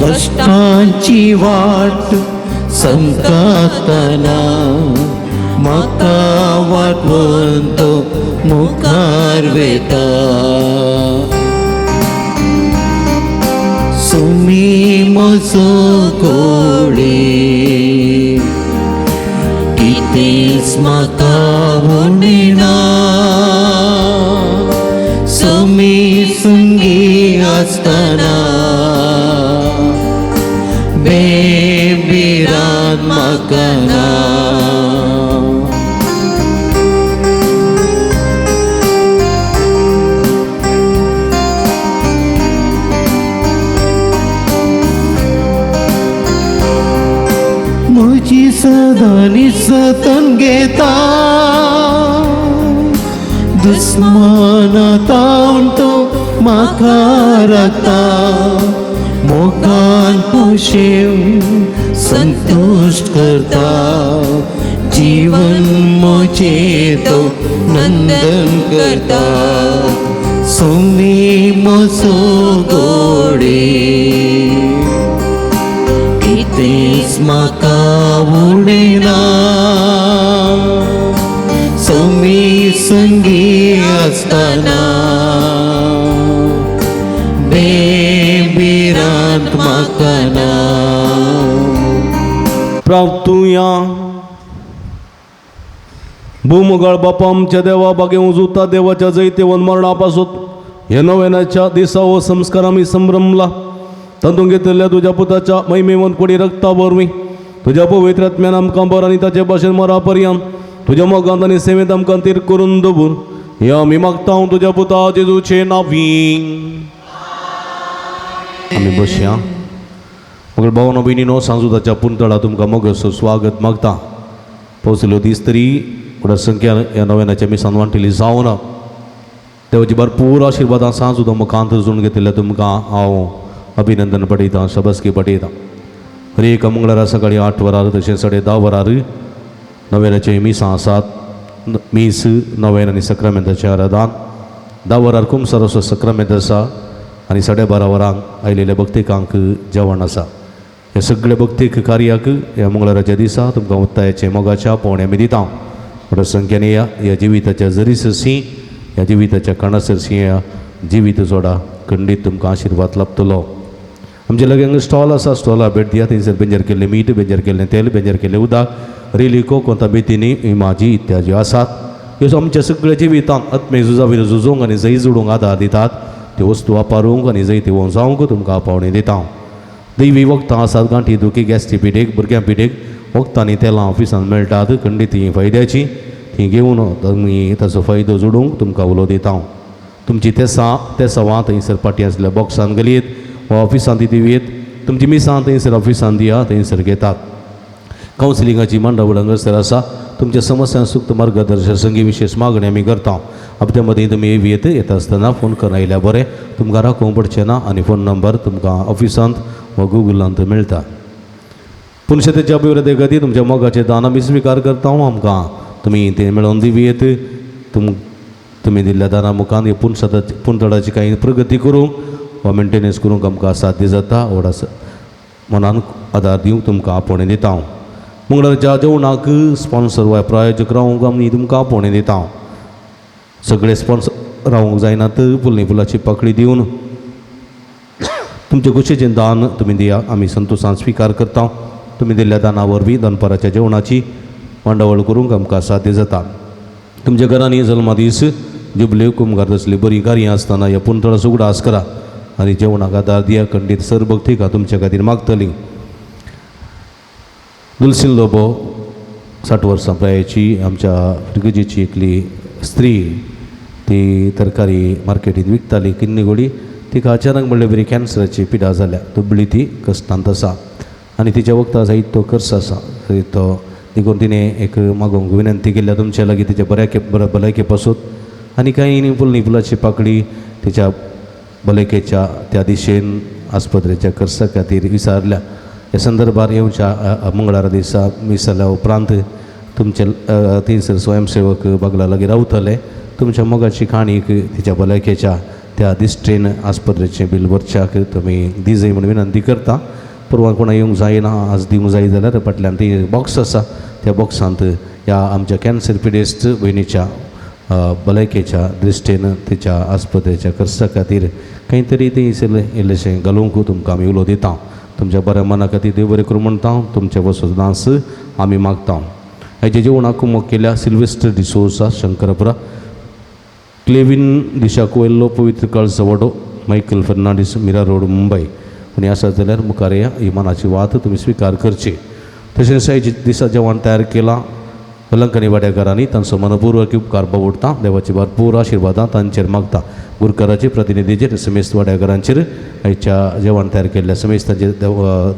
B: कश्टांची वाट समकातना म्हाका वाटोवन तो मुखार वेता. सुमी म्हजो गोडी कितेंच म्हाका उणेना, सुमी संगी आसतना बेभिरात म्हाका ना. म्हजी सदांनी सतन घेता, दुस्माना तावन तो म्हाका राखता, मोगान पोशेव संतुश्ट करता, जीवन म्हजें तो नंदन करता. सुमी म्हजो गोडी कितेंच म्हाका उणेना, सुमी संगी आसतना बेभिरात म्हाका ना.
C: प्राप्तुया भूमगळ बापा आमच्या देवा बागे उजुता देवाच्या जैतेवन मरणा पासून ह्या नव्यानाच्या दिसा हो संस्कार आमी संभ्रमला तातूंत घेतिल्ल्या तुज्या पुताच्या महिमेवन कोडी रक्ता वरवीं तुज्या पवित्र आत्म्यान आमकां बर आनी ताचे भाशेन मरा पर्यंत तुज्या मोगांत आनी सेवेंत आमकां तीर करून दवर हे आमी मागता तुज्या पुता जेजूचे नांवी. आमी बसया. मगळ भावनो भयणीनो, सांजुदाच्या पुंतळा तुमकां मोगाचो स्वागत मागता. पावसलो दीस तरी व्हडा संख्यान ह्या नव्यानाच्या मिसान वांटिली जावना. देवाची भरपूर आशिर्वादां सांजुदा मुखांत जोडून घेतिल्ल्या तुमकां हांव अभिनंदन पठयतां, शबस्की पठयतां. हर एक मंगळारा सकाळी 8 वरार तशें 10:30 वरार नव्यानाचें मिसां आसात. मीस नव्यान आनी सक्रामेंताचें आराधन 10 वरार कुमसार असो सक्रामेंत आसा आनी 12:30 वरांक आयिल्ल्या भक्तिकांक जेवण आसा. ह्या सगळ्या भक्तीक कार्याक ह्या मंगळाराच्या दिसा तुमकां उत्तायाचें मोगाच्या पावणे आमी दिता. व्हडा संख्येन या ह्या जिविताच्या जरी सरशी ह्या जिविताच्या कणा सरशी ह्या जिवीत जोडा, खंडीत तुमकां आशिर्वाद लाभतलो. आमचे लागीं स्टॉल आसा, स्टॉला भेट दिया. थंयसर बेंजर केल्लें मीठ, बेंजर केल्लें तेल, बेंजर केल्लें उदक, रेलिको, कोंताबेतीनी, इमाजी इत्यादी आसात. ह्यो आमच्या सगळ्या जिवितांत आत्मे झुजा झुजोंक आनी जैत जोडूंक आदार दितात. त्यो वस्तू वापरूंक आनी जैत येवंक जावंक तुमकां पावणी दिता. दैवी वखदां आसात, गांठी दुखी, गॅस्ट्री पिडेक, भुरग्यां पिडेक वखदां आनी तेलां ऑफिसांत मेळटात. खंडीत तीं फायद्याचीं, तीं घेवन तुमी ताचो फायदो जोडूंक तुमकां उलो दिता. तुमची तेसां तेसावां थंयसर पाटी आसल्या बॉक्सान घालयेत वा ऑफिसांत ती दिवयेत. तुमची मिसां थंयसर ऑफिसांत दिया, थंयसर घेतात. कावन्सिलिंगाची मांडावळ हांगासर आसा. तुमच्या समस्यां सुक्त मार्गदर्शन संगी विशेष मागणी आमी करता. हप्त्या मदीं तुमी येत येता आसतना फोन करून आयल्यार बरें, तुमकां राखोवंक पडचें ना आनी फोन नंबर तुमकां ऑफिसांत वा गुगलांत मेळटा. पुनशेतेच्या अभिवृद्धी खातीर तुमच्या मोगाचें दान आमी स्विकार करता. आमकां तुमी तें मेळोवन दिवयेत. तुमी दिल्ल्या दाना मुखान हे पुनतडाची कांय प्रगती करूंक वा मेंटेनन्स करूंक आमकां साध्य जाता. व्हडा मनान आदार दिवंक तुमकां आपोवणें दिता. हांव मंगळारच्या जेवणाक स्पॉन्सर वा प्रायोजक रावंक आमी तुमकां आपोवणें दिता. सगळे स्पॉन्सर रावंक जायनात, फुलनी फुलाची पाकळी दिवन तुमचे खोशयेचें दान तुमी दिया, आमी संतोशान स्विकार करता. तुमी दिल्ल्या दाना वरवीं दनपाराच्या जेवणाची मांडावळ करूंक आमकां साध्य जाता. तुमच्या घरांनी जल्मदीस, जुबल्यो, कुमगार तसली बरीं कार्यां आसतना ह्या पुनतळाचो उगडास करा आनी जेवणाक आदार दिया. खंडीत सर भक्तिका तुमच्या खातीर मागतली. दुलसीन लोबो 60 वर्सां पिरायेची आमच्या फिरगजेची एकली स्त्री, ती तरकारी मार्केटींत विकताली किन्नी गोडी. तिका अचानक म्हणल्यार बरी कॅन्सराची पिडा जाल्या, दुबळी ती कश्टांत आसा आनी तिच्या वखदां जायत तो खर्च आसा तो देखून तिणें एक मागोवंक विनंती केल्या तुमच्या लागीं तिच्या बऱ्या भलायके पासून आनी कांय फुलनी फुलाची पाकळी तिच्या भलायकेच्या त्या दिशेन आस्पत्रेच्या खर्चा खातीर विचारल्या. ह्या संदर्भार येवच्या मंगळारा दिसा मिसाल्या उपरांत तुमचे थंयसर स्वयंसेवक बागला लागीं रावतले. तुमच्या मोगाची काणीक तिच्या भलायकेच्या त्या दिश्टीन आस्पत्रेचें बील भरच्याक तुमी दिजय म्हूण विनंती करता. परवां कोणा येवंक जायना आज दिवंक जाय जाल्यार फाटल्यान ती बॉक्स आसा, त्या बॉक्सांत ह्या आमच्या कॅन्सर पिडेस्त भयणीच्या भलायकेच्या दृश्टीन तिच्या आस्पत्रेच्या खर्चा खातीर खंय तरी ती इल्लेशें घालूंक तुमकां आमी उलो दिता. तुमच्या बऱ्या मना खातीर देव बरें करूं म्हणटा. तुमचे वसो दांस आमी मागता. हाचे जेवणाक कुमक केल्या सिल्वेस्टर डिसोजा, शंकरपुरा, क्लेवीन दिशा कोयल्लो, पवित्र काळचा वडो, मायकल फर्नांडीस, मिरा रोड, मुंबय. आनी आसा जाल्यार मुखार या ही मनाची वात तुमी स्विकार करची. तशेंच आयच्या दिसा जेवण तयार केलां कलंकनी वाड्याकारांनी तांचो मनपूर्वक उपकार बावडटा. देवाची भरपूर आशिर्वादां तांचेर मागता. गुरकाराचे प्रतिनिधीचेर समेस्त वाड्याकारांचेर आयच्या जेवण तयार केल्ल्या समेस्तांचेर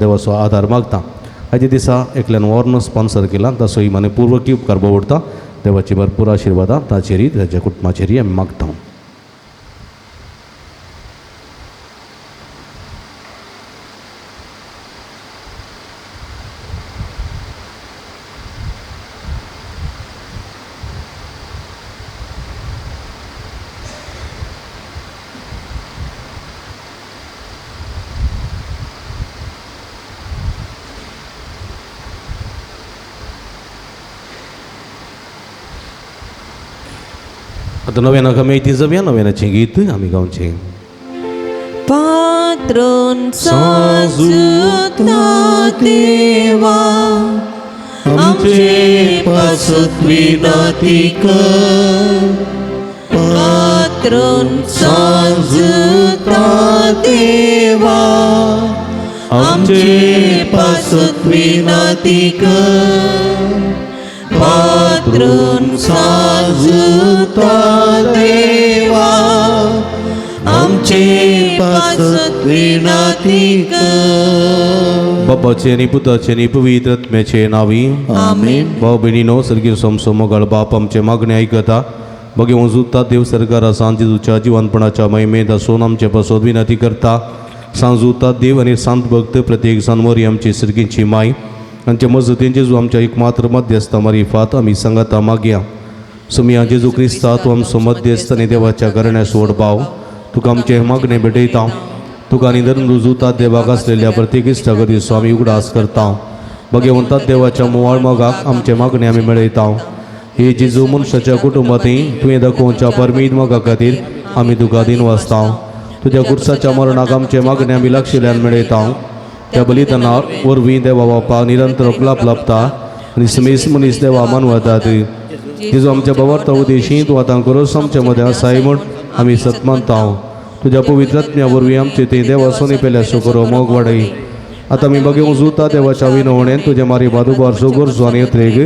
C: देवाचो आदार मागता. आयच्या दिसा एकल्यान वॉर्न स्पॉन्सर केला ताचोय मनपूर्वक उपकार बावडटा. देवाची भरपूर आशिर्वादां ताचेरय ताच्या कुटुंबाचेरय आमी मागता. आतां नव्यान आमी ती जावया, नव्यानाचें गीत आमी गावचें.
D: पांच
F: पात्रून
B: साजुता देवा, आमचे पासत विनाती कर.
F: पात्रून
B: साजुता देवा, आमचे पासत विनाती कर.
F: पात्रून
B: साजुता देवा, आमचे पासत विनाती कर.
C: बापाचे आनी पुताचे आनी पवित्र आत्म्याचे नावी.
B: आमेन.
C: भाव भयणीनो, सर्गीय सोमसो मोगाळ बाप आमचे मागणे आयकता. बगे वजुता देव सरकार सांज जेजूच्या जिवनपणाच्या महिमेंत आसून आमचे पासत विनंती करता. सांजुता देव आनी सांत भक्त प्रत्येक जानवरी आमची सर्गीची माय आमच्या मजतीन जेजू आमच्या एकमात्र मध्यस्था मारिफात आमी सांगाता मागया. सुमिया जेजू क्रिस्ता, तूं आमचो मध्यस्थ आनी देवाच्या घराण्या सोड भाव, तुका आमचे मागणे भेटयता. तुका आनी धरून रुजुता देवाक आसलेल्या प्रत्येक इश्टागतीचो आमी उगडास करता. भगवंता देवाच्या मुवाळ मोगाक आमचे मागणे आमी मेळयता. हे जेजू, मनशाच्या कुटुंबांतय तुवें दाखोवच्या परमीत मोगा खातीर आमी तुका दिन वाचता. तुज्या खुर्साच्या मरणाक आमचे मागणे आमी लागशिल्ल्यान मेळयता. त्या बलिदाना वरवीं देवा बापा निरंतर लाभ लाभता आनी समेस मनीस देवा मानवतात. जेजू, आमच्या बाबार्थ उद्देशी तूं आतां करोस आमच्या मदें आसाय म्हूण आमी सत मानता. तुज्या पवित्र आत्म्या वरवीं आमचे ते देवा सोनी पेल्या करो मोग वाडय. आतां आमी बगे उजुता देवाच्या विनवणेन तुज्या मारी बादुबार सो गरजो आनी यत्रेक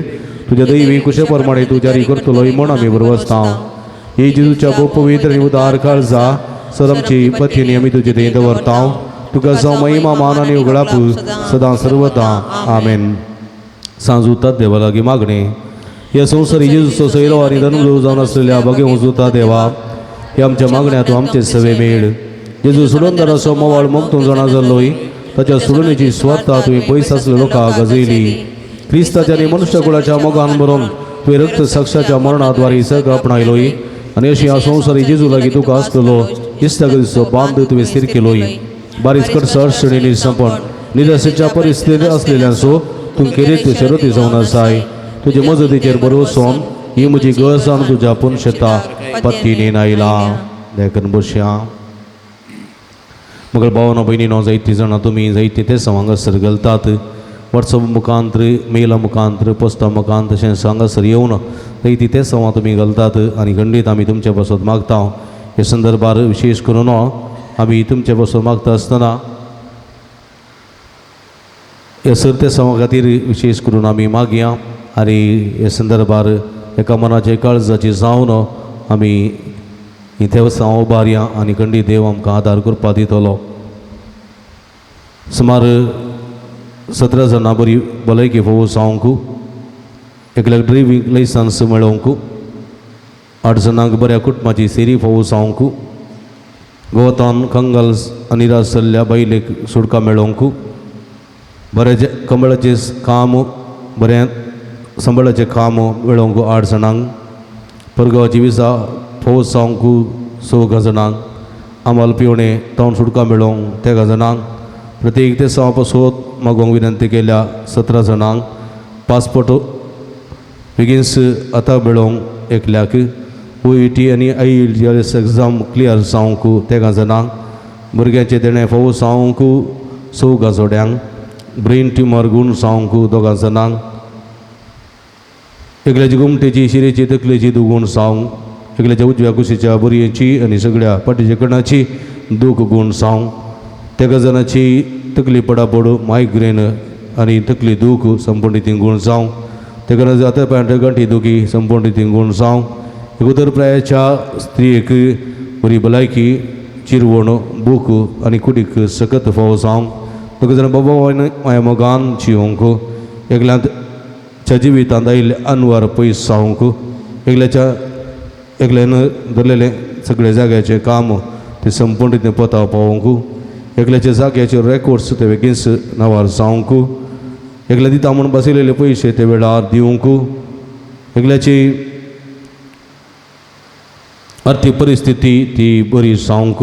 C: तुज्या दैवी कुशे प्रमाणे तूं जारी करतलोय म्हूण आमी बरवसता. ही जेजूच्या भोव पवित्र आनी उदार काळजा सर आमची पत्नी आमी तुजे थंय दवरता. तुका जावं महिमा, मान आनी उगडाप सदां सर्वदा. आमेन. सांजुतात देवा लागीं मागणें. ह्या संवसारी जेजूचो सोयरो आनी धर्मगुरू जावन आसलेल्या बगे उजुता देवा, ह्या आमच्या मागण्या तूं आमचे सवे मेळ. जेजू सोडून मोवाळ मोग तूं जाणा जाल्लोय. ताच्या सोडणेची स्वार्थ तुवें पयस आसल्या लोकांक गाजयली. क्रिस्ताच्या आनी मनुष्य कुळाच्या मोगान बरोवन तुवें रक्त साक्षाच्या मरणाद्वारे सगळं आपणायलोय आनी अशी ह्या संवसारी जेजू लागीं तुका आसलेलो इश्टागतीचो बांद तुवें स्थीर केलोय. बारीच कडसर अडचणींनी संपण निराशेच्या परिस्थितींत आसलेल्यांचो तूं केरीत शरती जावन आसाय. तुजे मजतीचेर भरवसोन ही म्हजी गरज जावन तुज्या पुनशेता पत्तीने आयला. देखून बसया. मगर भावना भयणीनो, जायतीं जाणां तुमी जायतीं ते हांगासर घालतात. वॉट्सअप मुखांत्र, मेला मुखांत्र, पोस्टा मुखांत तशेंच हांगासर येवन जायतीं ते सवां तुमी घालतात आनी खंडीत आमी तुमचे पासत मागता. हे संदर्भार विशेश करून आमी तुमचे पासत मागता आसतना ह्या सर ते सवां खातीर विशेश करून आमी मागया आनी हे संदर्भार एका मनाचे काळजाची जावन आमी ही देवसां उबारया आनी खंडीत देव आमकां आदार करपाक दितलो. सुमार 17 जाणां बरी भलायकी फोव जावंक, एकल्याक ड्रायव्हींग लायसन्स मेळोवंक, 8 जाणांक बऱ्या कुटुंबाची सेरी फोव जावंक, गोवतान कंगाल आनी निराश जाल्ल्या बायलेक सुटका मेळोवंक, बरें कमळाचें काम, बरें सांबाळाचें काम मेळोवंक 8 जाणांक, परगांवाची विजा फोव जावंक 6 जाणांक, आमाल पिवणें तावन सुटका मेळोवंक 13 जाणांक, प्रत्येक ते सवा पासत मागोवंक विनंती केल्या 17 जाणांक, पासपोर्ट बेगीनस आतां मेळोवंक एकल्याक, OET आनी IELTS exam clear जावंक 13 जाणांक, भुरग्यांचें देणें फोव जावंक 4 जोड्यांक, ब्रेन ट्युमर गूण जावंक 2 जाणांक, एकल्याची गोमटेची शिरेची तकलेची दुगूण जावंक, एकल्याच्या उजव्या कुशीच्या बोरयेची आनी सगळ्या पाटीच्या कणाची दूख गूण जावंक, 13 जाणांची तकली पडापड मायग्रेन आनी तकली दूख संपूर्ण रितीन गूण जावंक, 13 जाता पांय गांठी दुखी संपूर्ण रितीन गूण जावंक, एकोतर प्रायाच्या स्त्रियेक बरी भलायकी चिरवण भूक आनी कुडीक सकत फावो जावंक, 2 जाणां बाबा माया मोगान जिवंक, एकल्यांच्या जिवितांत आयिल्ले अनवर पयस जावंक, एकल्याच्या एकल्यान धरलेले सगळे जाग्याचें काम ते संपूर्ण रितीन पोता पावोवंक, एकल्याच्या जाग्याचे रेकॉर्ड्स ते बेगीनच नांवार जावंक, एकल्या दिता म्हूण बसयलेले पयशे ते वेळार दिवंक, एकल्याची आर्थीक परिस्थिती ती बरी जावंक,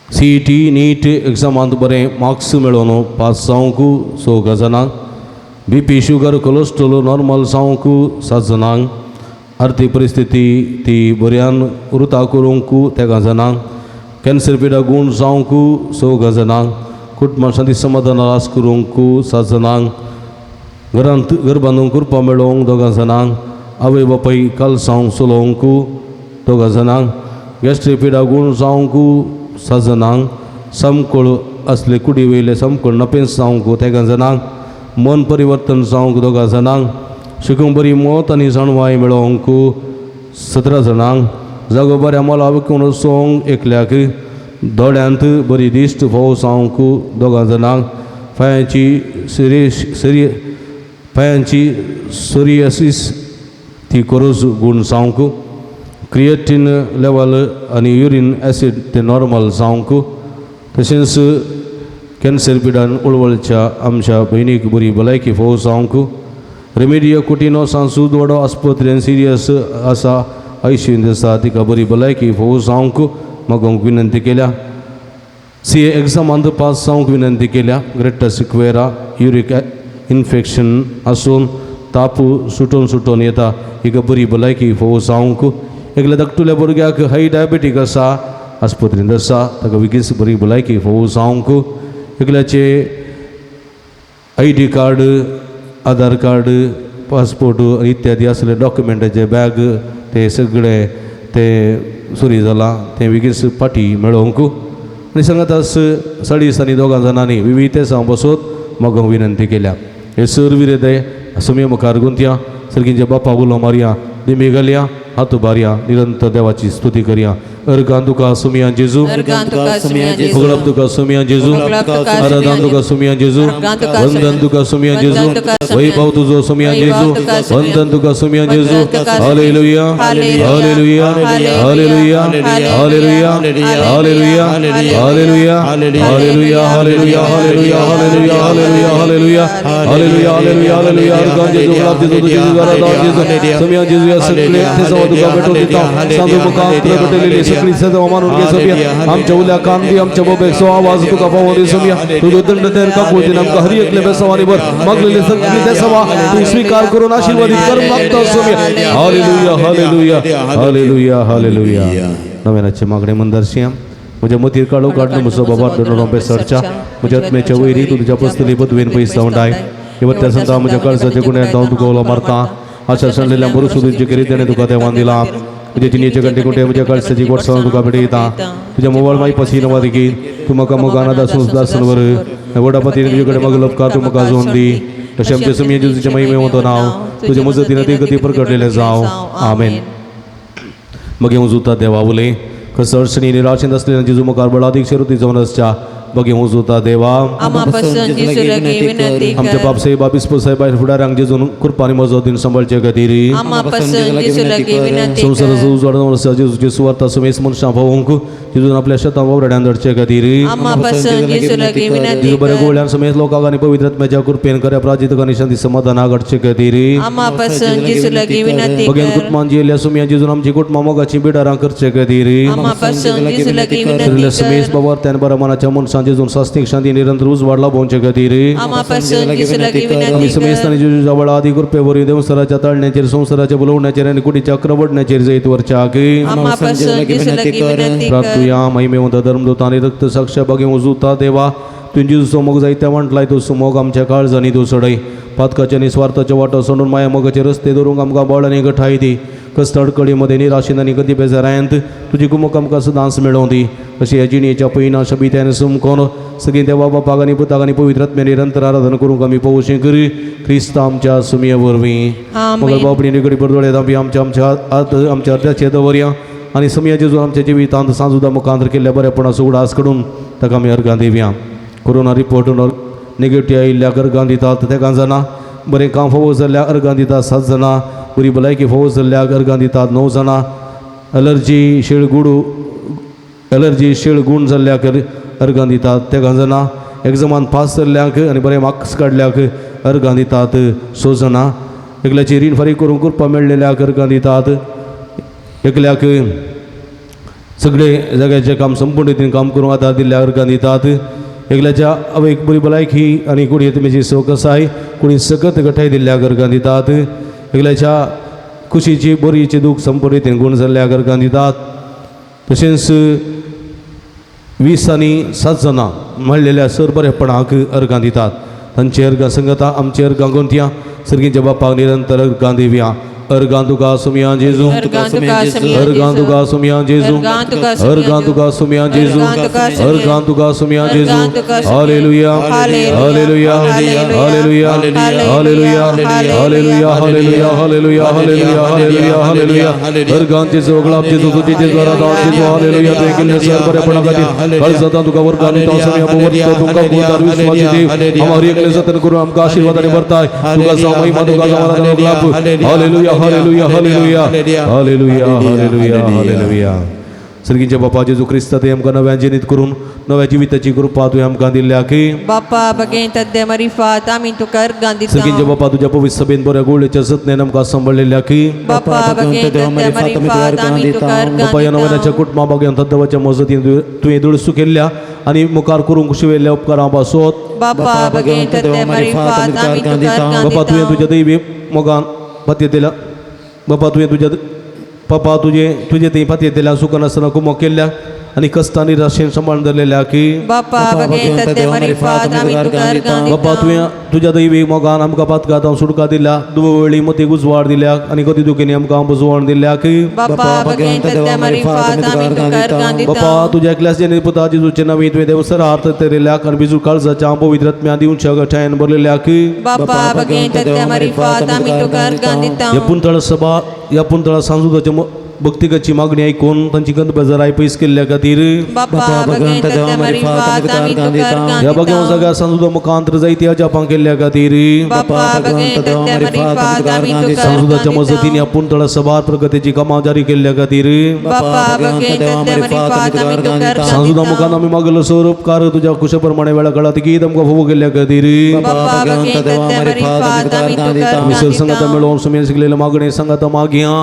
C: CET नीट एग्जामांत बरें मार्क्स मेळोवन पास जावंक 6 जाणांक, BP sugar cholesterol normal जावंक 7 जाणांक, आर्थीक परिस्थिती ती बऱ्यान उरता करूंक 13 जाणांक, कॅन्सर पिडा गूण जावंक 4 जाणांक, कुटुंबां शांती समाधान आस करूंक 7 जाणांक, घरांत घर बांदूंक कृपा मेळोवंक 2 जाणांक, आवय बापाय कालसांव चलोवंक 2 जाणांक, गॅस्ट्रीक पिडा गूण जावंक 7 जाणांक, समकळ असले कुडी वयले समकळ नपेंस जावंक 3 जाणांक, मन परिवर्तन जावंक 2 जाणांक, शिकूंक बरी मत आनी जाणवाय मेळोवंक 17 जाणांक, जागो बऱ्या मोला विकून वचोंक एकल्याक, दोळ्यांत बरी दिश्ट फोव जावंक 2 जाणांक, पांयांची सरी पांयांची सोरियसीस ती कोरोज गूण जावंक, क्रिएटीन लेवल आनी युरीन एसीड ते नॉर्मल जावंक, तशेंच कॅन्सर पिडान उळवळच्या आमच्या भयणीक बरी भलायकी फोव जावंक, रेमेडियो कुटिनो सांसूद वडो आस्पत्रेन सिरियस आसा आयसीयूंत आसा तिका बरी भलायकी फोव जावंक मागोवंक विनंती केल्या. सी ए एग्जामांत पास जावंक विनंती केल्या. ग्रेटर सिक्वेरा युरीक इन्फेक्शन आसून ताप सुटोन सुटोन येता हिका बरी भलायकी फोव जावंक. एकल्या धाकटुल्या भुरग्याक हाय डायबेटीक आसा आस्पत्रेंत आसा ताका बेगीन बरी भलायकी फोव जावंक. एकल्याचे I D card, Aadhaar card, passport इत्यादी असले डॉक्युमेंटाचे बॅग ते सगळे ते चोरी जालां तें बेगीन फाटी मेळोवंक. आनी सांगातास 40 आनी 2 जाणांनी विविध तेसां बसत मागोवंक विनंती केल्या. हे सर विरेदय सुमये मुखार गुंतया, सर्गींच्या बापा उलो मारया, दिमी घालया, हात उबारया, निरंतर देवाची स्तुती करया. अर्गान तुका सुमया जेजू, फगळप तुका सुमया जेजू, आराधन तुका सुमया जेजू, वंदन तुका सुमया जेजू, वैभव तुझो सुमया जेजू, वंदन तुका सुमया जेजू. Hallelujah, hallelujah, hallelujah, hallelujah, hallelujah, hallelujah, hallelujah, hallelujah, hallelujah, hallelujah, hallelujah, hallelujah, hallelujah, hallelujah, hallelujah. Organ जेजू, गुलाब जेजू, जेजू, आराधन जेजू, सुमया जेजू, या सगळे तेजाव तुका भेटून दिता. सांजू मुखार तुला भेटलेली सगळी सदां मानून घे सोबिया. आमच्या उल्या कान दी, आमच्या बोबेक आवाज तुका पावोन दी सोबिया. तुजो दंड तयार काकूतीन आमकां हर एकले बेसावानी भर मागलेले सगळी देसावा तूं स्वीकार करून आशीर्वादीत कर मागता सोबिया. Hallelujah, hallelujah, hallelujah, hallelujah. नव्यानाचे मागणे मंदरशिया म्हज्या मतीर काडो काडलो म्हजो बाबा दोन बेसरच्या म्हज्या आत्म्याच्या वयरी तूं तुज्या पसतली पदवेन पयस जावन इवत्या संता म्हज्या काळजाच्या गुण्यात हांव तुका उलो मारता. आशा सांडलेल्या बरो सुदीचे केरी तेणें तुका देवान दिला. तुज्या जिणेचे घंटे कुठे म्हज्या काळजाची गोडसाण तुका भेटयता. तुज्या मोबायल माई पसी नवा देखील तूं म्हाका मोगान दासून दासन वर व्हडा पतीन तुजे कडेन मागलो उपकार तूं म्हाका जोन दी. तशें आमच्या सुमये जेजूचे महिमे नांव तुजे मजतीन ती गती प्रकटलेलें जावं. आमेन. मगे उजुता देवा उलय कसो अडचणी निराशेंत आसलेल्या जेजू मुखार बळादीक शिरुती जावन आसच्या बगे उजुता देवा. आमच्या बाप साहेब बाबिस्पो साहेब फुडारांक जेजून कृपा आनी मजतीन सांबाळचे खातीर संवसाराचो उजवाड जावन आसा जेजूची सुवार्ता सुमेस मनशां पावोवंक जेजून आपल्या शेतां वावराड्यान धाडचे खातीर जेजू बऱ्या गोवळ्यान सुमेस लोकांक आनी पवित्र आत्म्याच्या कृपेन खऱ्या प्राजित आनी शांती समाधानाक हाडचे खातीर बगेन कुटुंबान जियेल्ल्या सुमया जेजून आमची कुटुंबां मोगाची बिडारां करचे खातीर सुमेस बाबा त्यान बऱ्या मनाच्या मनशां जेजून सास्तीक शांती निरंतर उजवाड लाभोवचे खातीर आमी सुमेस्तानी जेजूच्या बळा आदी कृपे वरवीं देवसराच्या ताळण्याचेर संवसाराच्या बुलोवण्याचेर आनी कुडीच्या क्रवडण्याचेर जैत वरच्याक प्राप्तुया. महिमेवंत धर्मदूत आनी रक्त साक्ष बागे उजुता देवा तुवें जेजूचो मोग जायत्या वांटलाय तो सुमोग आमच्या काळजांनी तूं सडय. पातकाचे आनी स्वार्थाचे वाटो सोडून माया मोगाचे रस्ते धरूंक आमकां बळ आनी गठाय दी. कश्ट अडकळीमध्ये निराशेन आनी गती बेजारायंत तुजी कुमक आमकां सदांच मेळोवं दी. अशी ह्या जिणेच्या पयना शबित्यान सुमकोन सगळीं देवा बापाक आनी पुताक आनी पवित्र आत्म्या निरंतर आराधन करूंक आमी पळोवचें करी क्रिस्त आमच्या सुमये वरवीं. मगर बापडी निगडी परदोळे आमी आमच्या आमच्या आमच्या अर्द्याचे दवरया आनी सुमया जेजू आमच्या जिवितांत सांजुदा मुखांतर केल्ल्या बरेपणाचो उडास काडून ताका आमी अर्गां दिवया. कोरोना रिपोर्ट नेगेटीव आयिल्ल्याक अर्गां दितात 3 जाणां, बरें काम फावो जाल्ल्याक अर्गां दितात 7 जाणां, बरी भलायकी फावो जाल्ल्याक अर्गां दितात 9 जाणां, एलर्जी शेळगुडू एलर्जी शेळ गूण जाल्ल्याक अर्गां दितात 3 जाणां, एग्जामान पास जाल्ल्याक आनी बरें मार्क्स काडल्याक अर्गां दितात 6 जाणां, एकल्याची रीण फारीक करूंक कृपा मेळ्ळेल्याक अर्गां दितात, एकल्याक सगळे जाग्याचें काम संपूर्ण रितीन काम करूंक आदार दिल्ल्याक अर्गां दितात, एकल्याच्या आवयक बरी भलायकी आनी कुडी तुमची सवकसाय कुडी सकत गठाय दिल्ल्याक अर्गां दितात, एकल्याच्या कुशीची बोरयेची दूख संपूर्ण रितीन गूण जाल्ल्याक अर्गां दितात, तशेंच 20 आनी 7 जाणां म्हणलेल्या सर बरेपणाक अर्गां दितात. तांचे अर्गां संगता आमचे अर्गां गोंतया सर्गींच्या बापाक निरंतर अर्गां दिवया. अर्गां तुका सुमया जेजू, अर्गां तुका सुमया जेजू, अर्गां तुका सुमया जेजू, अर्गां तुका सुमया जेजू. Hallelujah, hallelujah, hallelujah, hallelujah, hallelujah, hallelujah, hallelujah, hallelujah, hallelujah, hallelujah. अर्गां जेजू, अगलाप जेजू, तुझे जेजू, आराधना जेजू. हालेलुया. तुवें केल्ल्या सर बरेपणा खातीर काळजांत तुका वर्गां दिता सुमया पवर्तो तुमकां गुणदार विश्वासी देव आमहार एकले जतन करून आमकां आशिर्वादांनी भरताय. तुका जावं महिमा, तुका जावं आराधना अगलाप. Hallelujah, hallelujah, hallelujah, hallelujah, hallelujah, hallelujah. सर्गींच्या बापा जेजू क्रिस्ता ते आमकां नव्या जिनीत करून नव्या जिविताची कृपा तुवें आमकां दिल्या की
F: बापा बगेन तद्दे मरिफात आमी तुका अर्गां दिता.
C: सर्गींच्या बापा तुज्या पवित्र सभेन बऱ्या गोळेच्या जतनेन आमकां सांबाळलेल्या की
F: बापा बगेन तद्दे मरिफात आमी तुका अर्गां
C: बापा ह्या नव्याच्या
F: दिता.
C: कुटुंबा बागेन तद्दवाच्या मजतीन तुवें दुडसू केल्ल्या आनी मुखार करूंक शिवयल्ल्या उपकारां पासत
F: बापा बगेन तद्दे मरिफात आमी तुका अर्गां
C: बापा तुवें
F: दिता.
C: तुज्या दैवी मोगान पातयेतल्या बापा तुवें तुज्या बापा तुजे तुजे थंय पातयेतल्या सुखान आसतना कुमो केल्ल्या आनी कश्टांनी राशेन सांबाळून धरलेल्या की
F: बापा बगेन तद्दे मरिफात आमी तुका अर्गां
C: बापा
F: दिता.
C: तुवें तुज्या दैवी मोगान आमकां पातकातां सुटका दिल्या, दुवेळी मतीक उजवाड दिल्या आनी गती दुखींनी आमकां बुजवण दिल्या की
F: बापा बगेन तद्दे मरिफात आमी तुका अर्गां दिता.
C: बापा तुज्या एकल्याच जेणे पुता जेजूचे नवी तुवें देवसर हात तेरल्या आनी बिजू काळजाच्या पवित्र आत्म्या दिवच्या गठायन भरलेल्या की
F: बापा बगेन तद्दे मरिफात आमी तुका अर्गां दिता.
C: ह्या पुंतळ सभा ह्या पुंतळा सांजुदाच्या भक्तिकाची मागणी ऐकून तांची गंध बेजाराय पयस केल्ल्या खातीर
F: बापा बगेन तद्दे मरिफात आमी तुका अर्गां
C: ह्या बघ्या
F: दिता.
C: जाग्यार सांजुदा मुखांत जायती अजापां केल्ल्या खातीर
F: बापा बगेन तद्दे मरिफात आमी तुका
C: सांजुदाच्या
F: अर्गां
C: मजतीन
F: दिता.
C: ह्या पुंतळा सभार प्रगतीची कामां जारी केल्ल्या खातीर
F: बापा बगेन तद्दे मरिफात आमी तुका अर्गां
C: सांजुदा
F: दिता.
C: मुखान आमी मागलो सर उपकार तुज्या कुशा प्रमाणे वेळा काळात गीत आमकां फावो केल्ल्या खातीर
F: बापा बगेन तद्दे मरिफात आमी तुका अर्गां
C: आमी सर संगाता
F: दिता.
C: मेळोवन सुमेन शिकलेले मागणे संगाता मागया.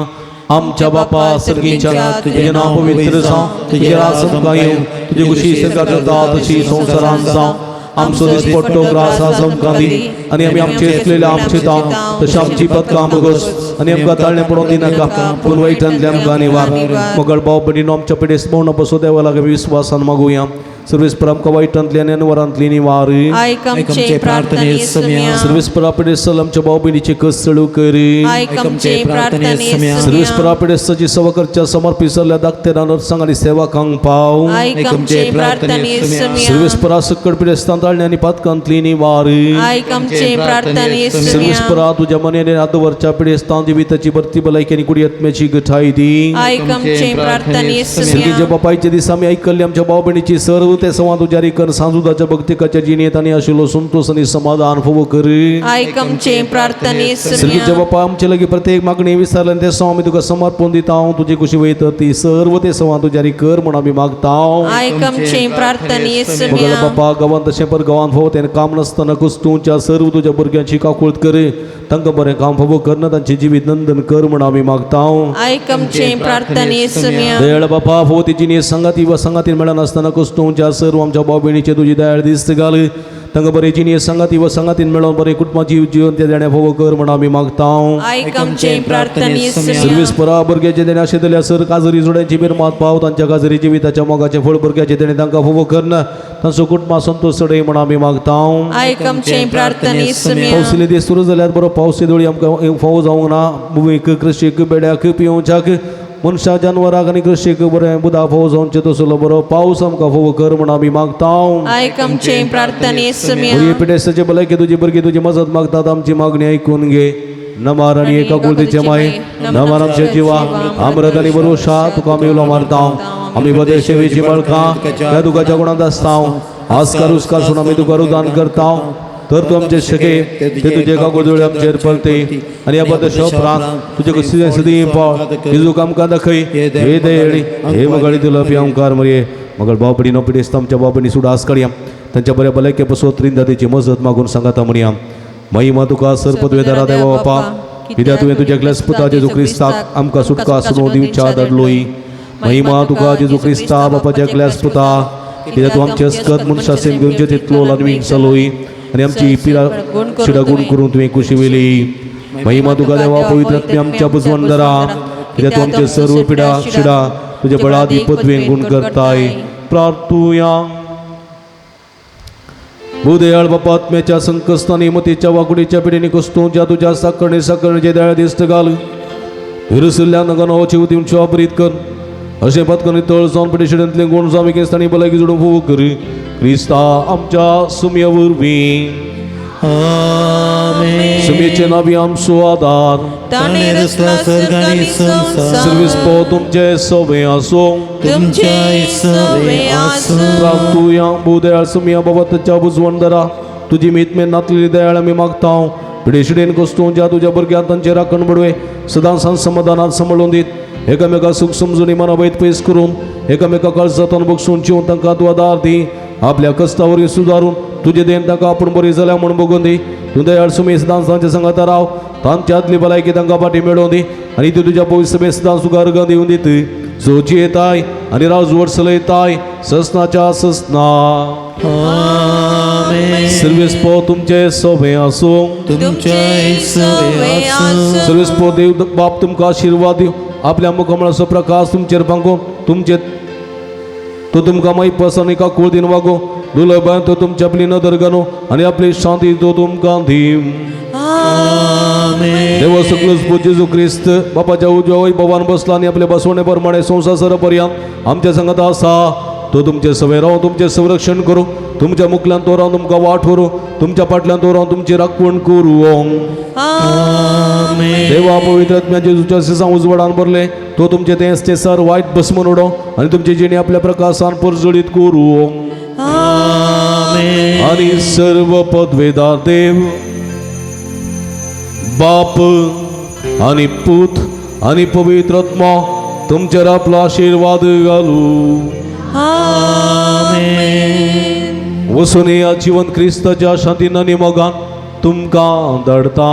C: आमच्या बापा सर्गीच्या तुजें नांव पवित्र जावं, तुजें राज आमकां येवं, तुजी खुशी सरकार जाता तशी संवसारांत जावं. आमचो दिसपट्टो ग्रास आज आमकां दी आनी आमी आमचे आसलेले आमचे तांव तशें आमची पदकां बगस आनी आमकां ताळणें पडोवन दिनाका पूण वायटांतले आमकां निवार. मगळ भाव भयणीनो आमच्या पिडेस्त भोवना बसो देवा लागीं विस्वासान मागुया. सर्वेस पर आमकां वायटांतली आनी अनवरांतली निवार.
F: आयक आमचे प्रार्थने सुम्या.
C: सर्वेस पर पिडेस्त आमच्या भाव भयणीचे कस चळू करी.
F: आयक आमचे प्रार्थने
C: सर्वेस
F: सुम्या.
C: पर पिडेस्ताची सेवा करच्या समर्पित जाल्ल्या दाखतेरां नर्सांक आनी सेवकांक पाव.
F: आयक आमचे प्रार्थने सुम्या.
C: सर्वेस परा सक्कड पिडेस्तां ताळणे आनी पातकांतली निवार.
F: आयक आमचे प्रार्थने
C: सर्वेस
F: सुम्या.
C: परा तुज्या मनेने आदवरच्या पिडेस्तां जिविताची भरती भलायकी आनी कुडी आत्म्याची गठाय दी.
F: आयक आमचे प्रार्थने
C: सर्गीच्या
F: सुम्या.
C: बापायच्या दिसा आमी आयकल्ले आमच्या भाव भयणीची सर्व ते संवाद जारी कर सांजुदाच्या भक्तिकाच्या जिणेंत आनी आशिल्लो संतोष आनी समाधान फावो कर.
F: आयक आमचे प्रार्थने
C: सर्गीच्या
F: सुम्या.
C: बापा आमचे लागीं प्रत्येक मागणी विसरले आनी ते संव आमी तुका समर्पण दिता. तुजे कुशी वयता ती सर्व ते संवाद जारी कर म्हूण आमी मागता.
F: आयक आमचे प्रार्थने
C: मगल
F: सुम्या.
C: बापा गांवांत तशें पर गांवांत फावो तें काम नासतना कुस्तूंच्या सर्व तुज्या भुरग्यांची काकूळत कर, तांकां बरें काम फावो कर तांचें जिवीत नंदन कर म्हूण आमी मागता.
F: आयक आमचे प्रार्थने सुम्या.
C: दयाळ बापा फावो ती जिणी संगाती वा संगातीन मेळनासतना कुस्तूंच्या सर्व आमच्या भाव भयणीचे तुजी दयाळ दिस्त घाल, तांकां बरें जिणी संगाती वा संगातीन मेळोवन बरें कुटुंबाची जिवन ते देणें फावो कर म्हूण आमी मागता.
F: आयक आमचे प्रार्थने
C: सर्वीस
F: सुम्या.
C: परा भुरग्याचे देणे आशिल्ल्या सर काजरी जोड्यांची मिरमात पाव, तांच्या काजरी जिविताच्या मोगाचें फळ भुरग्याचे देणे तांकां फावो करना तांचो कुटुंबा संतोष चडय म्हूण आमी मागता.
F: आयक आमचे प्रार्थने सुम्या.
C: पावसिले दीस सुरू जाल्यार बरो पावस दोळी आमकां फावो जावंक ना. भुंयेक कृशीक बेड्याक पिवच्याक मनशा जानवराक आनी कृशीक बरें बुदा फावो जावचें तसलो बरो पावस आमकां फावो कर म्हूण आमी मागता.
F: आयक आमचे प्रार्थने सुम्या.
C: भुरगे पिडेस्ताचे भलायकी तुजी भुरगीं तुजी मजत मागतात, आमची मागणी आयकून घे. नमार आनी एका कुळतीचे माय नमार आमच्या जिवा आमरत आनी बरोशा तुका आमी उलो मारता. आमी बदे सेवेची बळकां ह्या दुखाच्या गुणांत आसता. आस्कार उस्कार सुन आमी तुका रुदान करता. तर तूं आमचे शके ते तुजे कागदोळे आमचेर पलते आनी ह्या बदे उपरांत तुजे कुशीचे सदीं पाव जेजू आमकां दाखय. हे दयेळी हे मगळी तुला पियंकार मरये मगळ भाव भयणीनो पिडेस्त आमच्या भाव भयणी सुडास काडया तांच्या बऱ्या भलायके पसो त्रिंदादेची मजत मागून सांगाता म्हणया. महिमा तुका सर पदवेदारा देवा बापा कित्याक तुवें तुज्या एकल्याच पुता जेजू क्रिस्ताक आमकां सुटका सुनो दिवच्या धाडलोय. महिमा तुका जेजू क्रिस्ता बापाच्या एकल्याच पुता कित्याक तूं आमचे अस्कत मनशा सेम घेवचे तितलो लानवीन चलोय आनी आमची पिरा शिडा गुण करून तुवें कुशी वेली. महिमा तुका देवा पवित्र आत्म्या आमच्या बुजवंदरा कित्याक तूं आमचे सर्व पिडा शिडा तुज्या बळादी पदवेन गुण करताय. प्रार्थुया. भूदयाळ बापा, आत्म्याच्या संकस्तानी मतीच्या वाकुडीच्या पिढीने कस्तूंच्या तुझ्या साखरणे साखरणेचे दयाळ दिस्त घाल. विरसुल्ल्या नगनावाची उती वापरीत कर अशें पत्कनी तळ जावन पिडेशिडेंतले गुण जावं एकेस्तानी भलायकी जोडून फोव कर क्रिस्ता आमच्या सुमया वरवीं.
B: आमेन.
C: सुमेचे नावी आमचो आदार.
F: ताणें रचला सर्ग आनी संवसार.
C: सर्वीस पो तुमचे सवे आसूं.
F: तुमचें सवे आसूं.
C: प्राप्तुया. भूदयाळ सुमया बाबा, ताच्या बुजवण दरा तुजी मीत मेन नातलेली दयाळ आमी मागता. पिडेशिडेन कोस्तूंच्या तुज्या भुरग्यांक तांचे राखण बडवे सदां सांज समाधानात सांबाळून दीत एकामेका सूख समजून मना वयत पयस करून एकामेका काळजांतून बक्षून जिवन तांकां तूं आदार दी. आपल्या कश्टा सुदारून तुजे देन तांकां आपूण बरी जाल्या म्हूण बगून दी. तूं दयाळ सुमी सदां तांच्या सांगाता राव, तांच्या आदली भलायकी तांकां फाटी मेळोवन दी आनी ती तुज्या पवित्र सभेंत सदां सुगार दिवन दित जो जियेताय आनी राजवट चलयताय ससनाच्या ससना.
B: आमेन.
C: सर्वेस पो तुमचे सवे आसूं.
B: तुमचें सवे आसूं.
C: सर्वेस पो देव बाप तुमकां आशिर्वाद दिवं. आपल्या मुखामळाचो प्रकाश तुमचेर पांगो तुमचे तो तुमकां माई आनी काकूळ दिन वागो दुलबान तो तुमची आपली नदर घालू आनी आपली शांती तो तुमकां दिवं.
B: आमेन.
C: देवा सकलोच पूत जेजू क्रिस्त बापाच्या उजव्या वैभवान बसला आनी आपले बसवणे प्रमाणे संवसार सरपर्यंत आमच्या संगत आसा. तो तुमचे सवे राव तुमचें संरक्षण करूं, तुमच्या मुखल्यान तो रावन तुमकां वाट व्हरूं, तुमच्या फाटल्यान तो रावन तुमची राखवण करूं.
B: आमेन.
C: देवा पवित्र आत्म्या जेजूच्या सिसां उजवाडान भरले तो तुमचे तेंच ते सर वायट भस्मन उडोवं आनी तुमची जिणी आपल्या प्रकाशान परजळीत करूं.
B: आमेन.
C: आनी सर्व पदवेदार देव बाप आनी पूत आनी पवित्र आत्मा तुमचेर आपलो आशिर्वाद घालू.
F: आमेन.
C: वसून ह्या जिवन क्रिस्ताच्या शांतीन आनी मोगान तुमकां धाडता.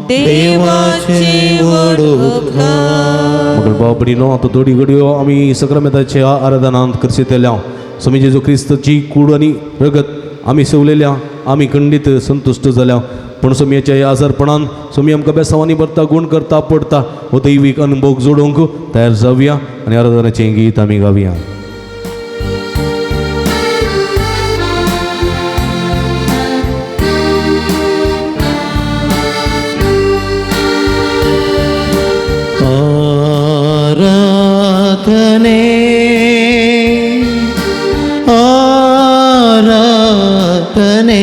F: देवाचे व्हड उपकार.
C: मगळ भाव भयणीनो, आतां थोडी घडयो आमी सक्रामेंताच्या आराधनांत करशितल्या. स्वामी जेजू क्रिस्ताची कूड आनी रगत आमी सेवलेल्या आमी खंडीत संतुश्ट जाल्या. पूण स्वामीच्या ह्या आजारपणान स्वामी आमकां बेसांवांनी भरता, गुण करता, पडता हो दैवीक अनुभव जोडूंक तयार जावया आनी आराधनाचें गीत आमी गावया.
B: आराधने आराधने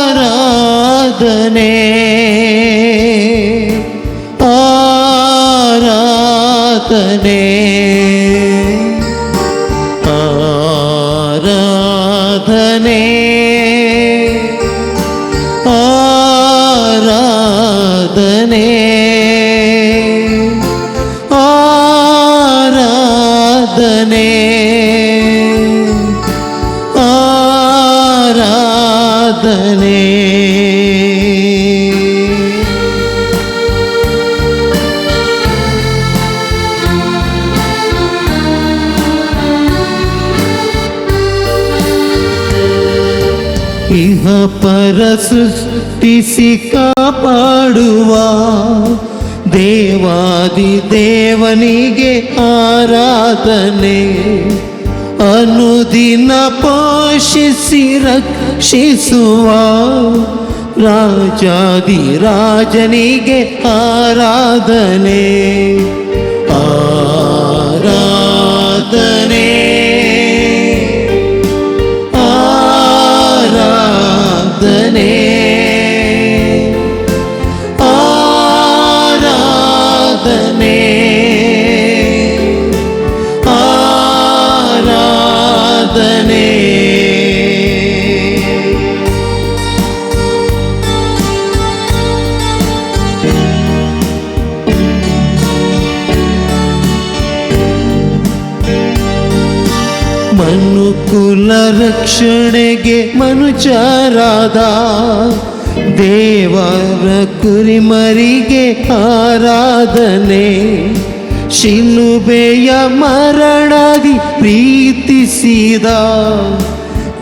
B: आराधने आराधने आराधने आराधने आराधने आराधने. इह पर ಸೃಷ್ಟಿಸಿ ಕಾಪಾಡುವ ದೇವಾದಿ ದೇವನಿಗೆ ಆರಾಧನೆ. ಅನುದಿನ ಪೋಷಿಸಿ ರಕ್ಷಿಸುವ ರಾಜಾದಿ ರಾಜನಿಗೆ ಆರಾಧನೆ. ಆರಾಧನೆ ಆರಾಧನೆ ಆರಾಧನೆ ಆರಾಧನೆ. ಮನುಕುಲ ರಕ್ಷಣೆಗೆ ಮನುಜರಾದ ದೇವರ ಕುರಿಮರಿಗೆ ಆರಾಧನೆ. ಶಿಲುಬೆಯ ಮರಣದಿ ಪ್ರೀತಿಸಿದ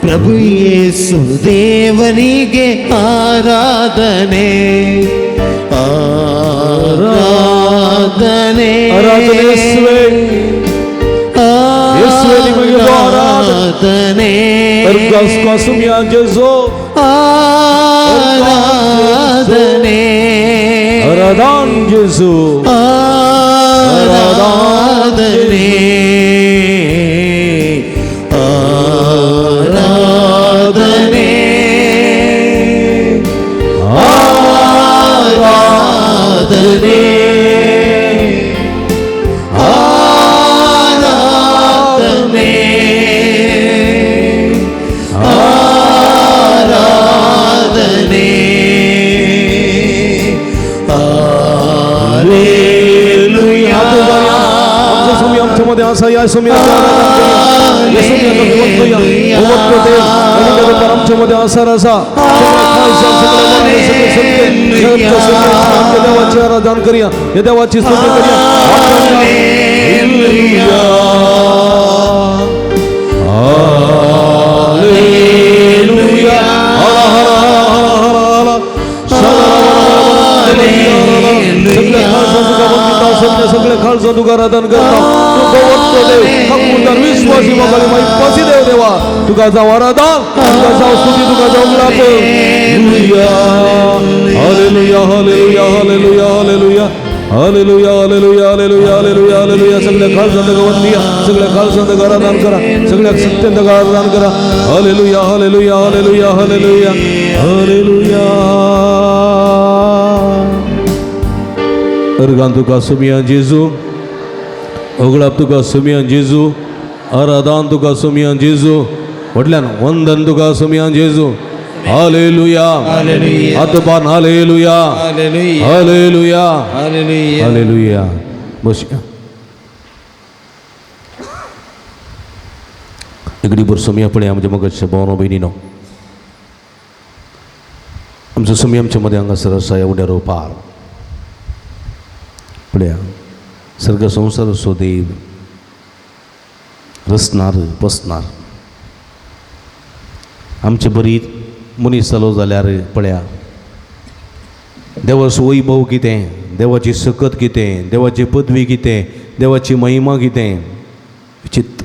B: ಪ್ರಭು ಯೇಸು ದೇವನಿಗೆ ಆರಾಧನೆ. ಆರಾಧನೆ. आराधने.
C: आराधने येसुवे. येसुवे निमगे
B: आराधने.
C: अर्गास कासुमिया जेजो.
B: आराधने.
C: आराधन जेजू.
B: आराधने. आराधने. आराधने. आराधने. आराधने. हालेलुया.
C: आमचा स्वामी आमच्यामध्ये असा या स्वामीचं आराधन करूया. या स्वामीचा भगवंत या. भगवंत देव आणि देवतार आमच्यामध्ये असा रसा सगळ्या खालसा, सगळ्या मान्य, सगळे सत्य, सगळ्या सगळे आमच्या देवाची आराधन करूया, या देवाची स्तुती करूया. हालेलुया. हालेलुया. हर हर हर हर हर हर. सगळ्या खालसा तुका वंदिता, सगळ्या सगळ्या खालसा तुका आराधन करता. तू भगवंत देव हक्कुदार विश्वासी मोगाली माई पसी देव देवा तुका जाव आराधन, तुका जाव स्तुती, तुका जाव ग्लाप. Hallelujah, hallelujah, hallelujah, hallelujah, hallelujah, hallelujah, hallelujah, hallelujah, hallelujah. सगळ्या खालसा तुका वंदिया, सगळ्या खालसा तुका आराधन करा, सगळ्या सत्यंत तुका आराधन करा. Hallelujah, hallelujah, hallelujah, hallelujah, hallelujah. Organ तुका सुमिया जेजू, ओगळाप तुका सुमिया जेजू, आराधन तुका सुमिया जेजू, व्हडल्यान वंदन तुका सुमिया जेजू. हालेलुया.
B: हालेलुया.
C: आतपान hallelujah.
B: Hallelujah.
C: Hallelujah.
B: Hallelujah.
C: Hallelujah. बसया इकडे भर सुमिया पळय आमच्या मगजच्या भावनो भयणीनो, आमचो सुमी आमच्या मध्ये हांगासर आसा ह्या उड्यार पार. पळया सर्ग संवसार असो देव रचणार बसणार आमचे बरी मनीस जालो जाल्यार पळया देवाचो वैभव कितें, देवाची सकत कितें, देवाची पदवी कितें, देवाची महिमा कितें विचित्र.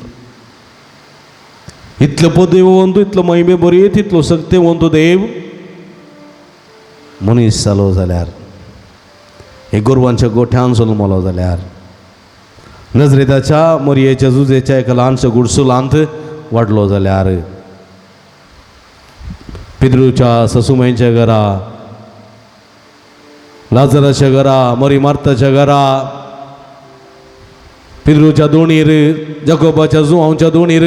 C: इतलो पदवीवंत, इतलो महिमे बरी, तितलो सक्तेवंत देव मनीस जालो जाल्यार, हे गोरवांच्या गोठ्यान जल्मलो जाल्यार, नजरेताच्या मरयेच्या जुजेच्या एका ल्हानशा गुडसुलांत वाडलो जाल्यार, पिद्रूच्या ससुमाईच्या घरा, लाजराच्या घरा, मरी मार्ताच्या घरा, पिद्रूच्या दोणीर, जकोबाच्या जुवांच्या दोणीर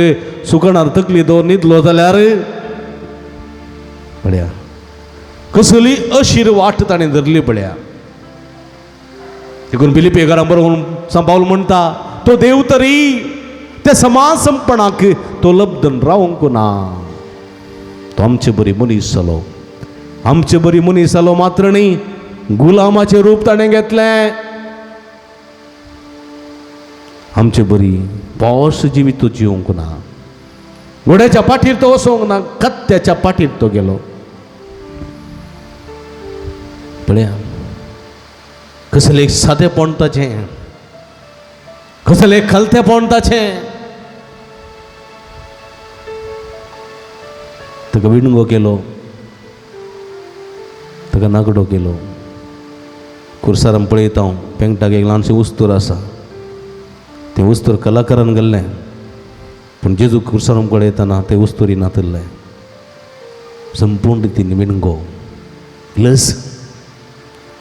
C: सुकणार तकली दवर न्हिदलो जाल्यार पळया कसली अशीर वाट ताणें धरली पळया. देखून फिलिपेकारां बरोवन सांबावल म्हणटा, तो देव तरी त्या समाज संपणाक तो लब्धन रावंक ना, तो आमचे बरी मनीस जालो. आमचे बरी मनीस जालो मात्र न्ही, गुलामाचें रूप ताणें घेतलें. आमचे बरी पावस जिवीत तो जिवंक ना, घोड्याच्या पाठीर तो वचोंक ना, कत्त्याच्या पाठीर तो गेलो. पळया कसलें एक सादेपण ताचें, कसलें एक खलतेपण ताचें. ताका विणगो केलो, ताका नागडो केलो. कुर्सारान पळयता हांव पेंगटाक एक ल्हानशें उस्तूर आसा, तें उस्तूर कलाकारान घाल्लें, पूण जेजू कुर्सारान पळयतना तें उस्तुरी नातिल्लें. संपूर्ण रितीन विणगो लस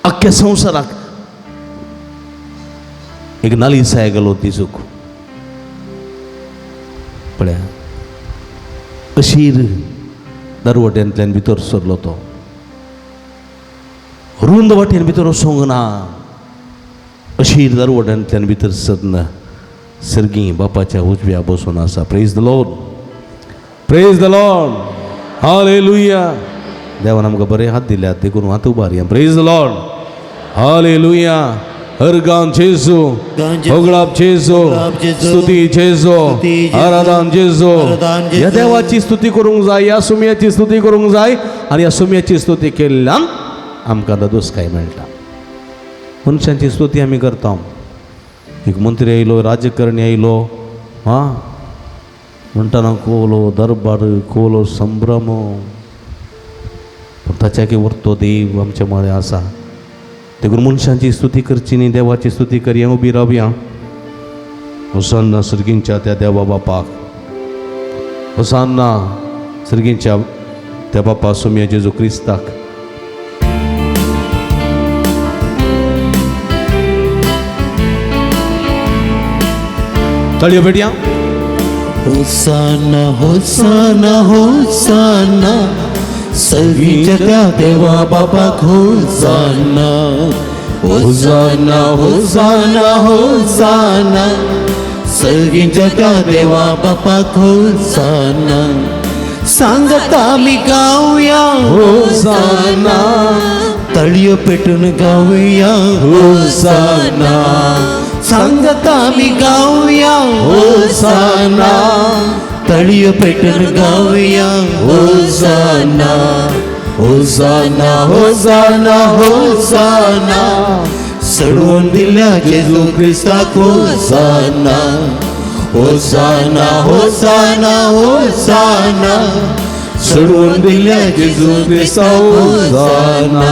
C: अख्ख्या संवसाराक एक नालिसाय गेलो तिजूक. पळया अशीर दरवट्यांतल्यान भितर सरलो तो, रुंद वाटेन भितर वचोंक ना, अशीर दरवट्यांतल्यान भितर सरना सर्गी बापाच्या उजव्या बसून आसा. Praise the Lord, praise the Lord, hallelujah. देवान आमकां बरे हात दिल्यात देखून हात उबारया. Praise the Lord, hallelujah. हरगान जेजू, होगळाप जेजू, स्तुती जेजू, आराधन जेजू. ह्या देवाची स्तुती करूंक जाय, ह्या सुमयाची स्तुती करूंक जाय, आनी ह्या सुमयाची स्तुती केल्ल्यान आमकां दादोसकाय मेळटा. मनशांची स्तुती आमी करता. एक मंत्री आयलो, राजकारणी आयलो, आं म्हणटाना कोलो दरबार, कोलो संभ्रम, पूण ताच्या उरतो देव आमच्या मळे आसा. देखून मनशांची स्तुती करची न्ही, देवाची स्तुती करया, उबी रावया. होसान्ना सर्गींच्या त्या देवा बापाक, होसान्ना सर्गींच्या त्या बापा सोम्या जेजू क्रिस्ताक. ताळयो पेटया.
B: होसाना होसाना होसाना, सगळीच्या त्या देवा बापाक होसाना. होसाना होसाना होसाना, सगळीच्या त्या देवा बापाक होसाना. सांगता मी गाऊया होसाना, तळयो पेटून गाऊया होसाना. सांगता मी गाऊया होसाना, तळयो पेटून गाऊया होसाना. होसाना होसाना होसाना, सोडवून दिल्या जेजू क्रिस्ताक होसाना. होसाना होसाना होसाना, सोडवून दिल्या जेजू क्रिस्ताक होसाना.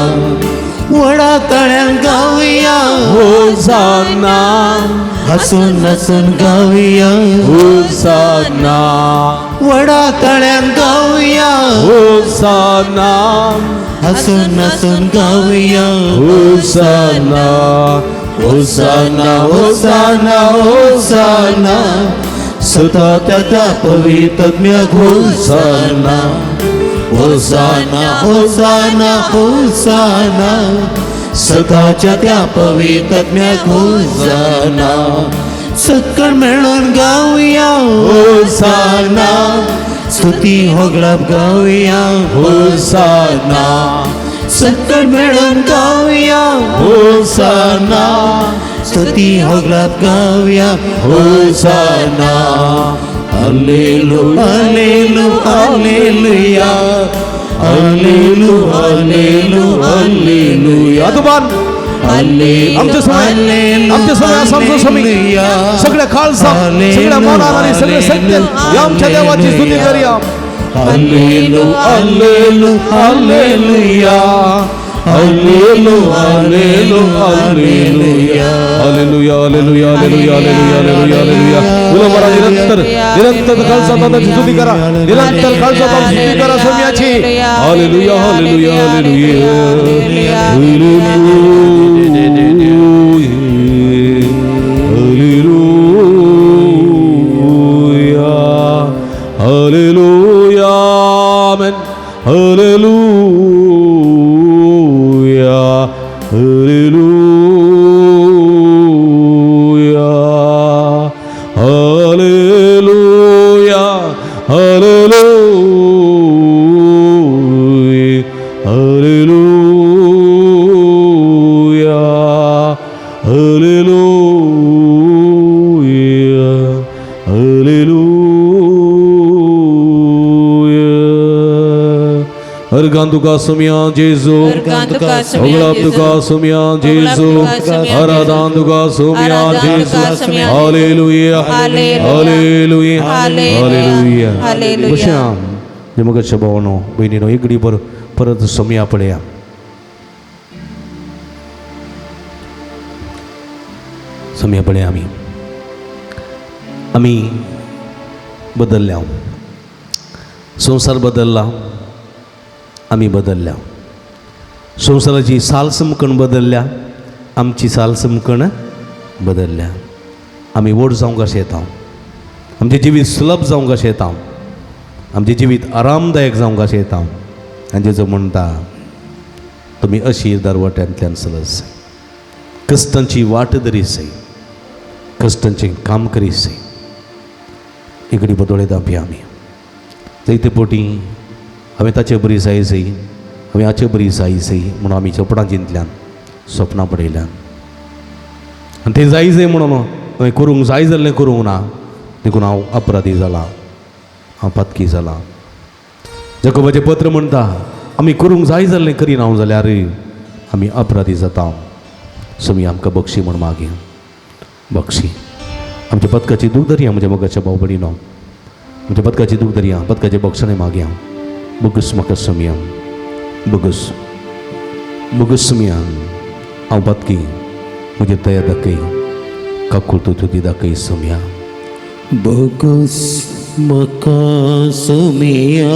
B: वडा तळ्यान गाऊया
C: होसाना,
B: हसून हसून गाऊया
C: होसाना,
B: वडा तळ्यान गाऊया
C: होसाना,
B: हसून हसून गाऊया
C: होसाना,
B: होसाना होसाना होसाना, सुता त्या पवित्रज्ञ होसाना. होसाना होसाना होसाना, सदाच्या त्या पवित्रज्ञ होसाना. सकळ मेळून गाऊया होसाना, स्तुती होगळाप गाऊया होसाना. सकळ मेळून गाऊया होसाना, स्तुती होगळाप गाऊया होसाना. Hallelu hallelu hallelujah, hallelu hallelu hallelujah.
C: आदोबान आमच्या समय, आमच्या समय असा आमचो स्वामी सगळ्या काळजात, सगळ्या मनान आणि सगळे सत्य या आमच्या देवाची स्तुती करूया.
B: Hallelu hallelu hallelujah, hallelu hallelu hallelujah.
C: Hallelujah hallelujah hallelujah hallelujah hallelujah hallelujah. उलमरा निरंतर निरंतर काळजात स्तुती करा, निरंतर काळजात स्तुती करा स्वामीची. Hallelujah hallelujah hallelujah hallelujah hallelujah amen hallelujah hallelujah hallelujah hallelujah hallelujah hallelujah hallelujah. Organ तुका सोम्या जेजू, होगळाप तुका सोम्या जेजू, आराधन तुका सोम्या जेजू. Hallelujah hallelujah hallelujah. बशा जमगच्या भावनो बहिणीनो इकडी पर परत सोम्या पळया. सोम्या पळया. आमी आमी बदलल्या, संवसार बदलला, आमी बदलल्या. संवसाराची साल समकण बदलल्या, आमची साल समकण बदलल्या. आमी व्हड जावंक अशें येता, आमचें जिवीत सुलभ जावंक अशें येता, आमचें जिवीत आरामदायक जावंक अशें येता. आनी जेजू म्हणटा तुमी अशी दरवट्यांतल्यान चलत, कश्टांची वाट धरी सय, कश्टांचें काम करी सय. इकडी बदोळे दापया आमी जायते पोटी हांवें ताचे बरी जाय सय, हांवें हाचे बरी जाय सय म्हणून आमी सपनां चिंतल्यान, सपनां पळयल्यान. आनी तें जाय जाय म्हणून हांवें करूंक जाय जाल्लें करूंक ना, देखून हांव अपराधी जाला, हांव पातकी जाला. जाकोबाचें पत्र म्हणटा आमी करूंक जाय जाल्लें करिना जाल्यार आमी अपराधी जाता. सोमी आमकां बक्षी म्हूण मागया बक्षी. आमच्या पदकाची दूख धरया म्हज्या मोगाच्या भाव भयणीनो, आमच्या पदकाची दूख धरया, पदकाचे बक्षणे मागया. बोगस म्हाका सोमया, बोगस बोगस सोमया. हांव पदकी म्हजेर दया दाखय, काकूळ तुजी दाखय सोमया.
B: बोगस म्हाका सोमया,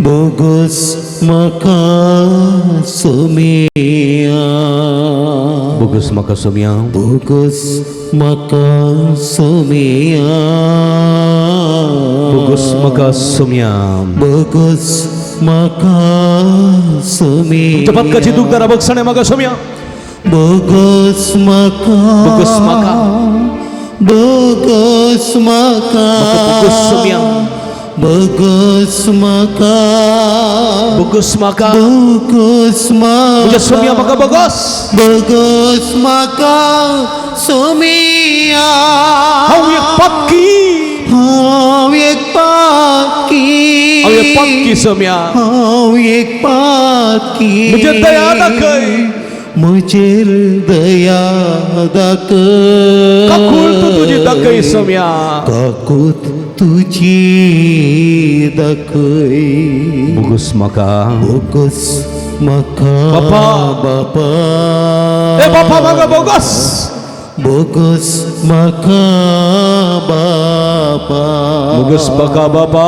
B: बोगस म्हाका सोमया,
C: बोगस म्हाका सोमया,
B: बोगस म्हाका सोमया,
C: बोगस म्हाका सोमया.
B: बोगस म्हाका सोमया.
C: तुमच्या पदकाची दूख धरा बक्षणे म्हाका सोमया.
B: बोगस म्हाका,
C: बोगस म्हाका,
B: बोगस म्हाका,
C: बोगस सोमया,
B: बोगस म्हाका,
C: बोगस म्हाका,
B: बोगस म्हाका,
C: म्हज्या सोमया म्हाका बोगस.
B: बोगस म्हाका सोमया.
C: हांव एक पक्की,
B: हांव एक पाकी,
C: हांव एक पक्की सोमया.
B: हांव एक पाकी.
C: म्हजेर दया दाखय,
B: म्हजेर दया दाखय,
C: काकूळ तूं तुजी दाखय सोमया.
B: काकूत तुजी दाखय.
C: बोगस म्हाका,
B: बोगस म्हाका
C: बापा.
B: बापा,
C: ए बापा म्हाका बोगस,
B: बोगस म्हाका बापा,
C: बोगस म्हाका बापा.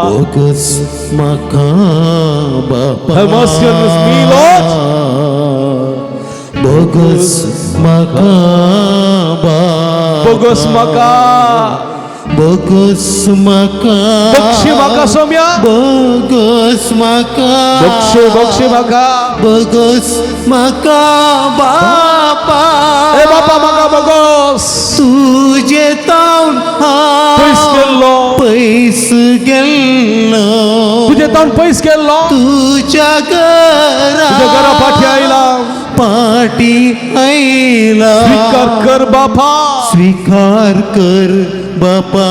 B: बोगस म्हाका बापा.
C: Have mercy on me, Lord.
B: Bogus म्हाका बापा,
C: बोगस म्हाका,
B: बोगस म्हाका,
C: बक्षी म्हाका सोमया,
B: बोगस म्हाका,
C: बक्षी बक्षी म्हाका,
B: बोगस म्हाका बापा.
C: ए बापा म्हाका बोगस.
B: तुजे तावन
C: पयस गेल्लो,
B: पयस गेल्लो,
C: तुजे तावन पयस गेल्लो,
B: तुज्या घरा,
C: तुज्या घरा फाटी आयला,
B: पाटी आयला.
C: स्विकार कर बापा,
B: स्वीकार कर बापा,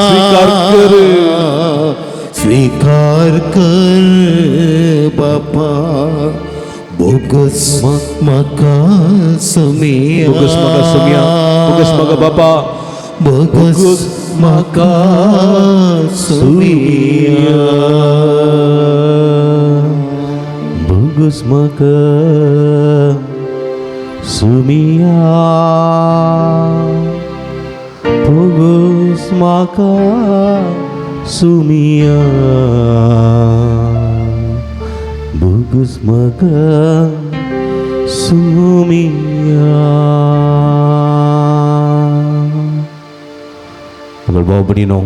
C: स्वीकार कर,
B: स्वीकार कर बापा. बोगस म्हाका सोमया,
C: बोगस म्हाका सोमया, बोगस म्हाका बापा,
B: बोगस म्हाका सोमया.
C: बोगस म्हाका सोमया, बोगस म्हाका सोमया, बोगस म्हाका सोमया. अगर भाव भयणीनो,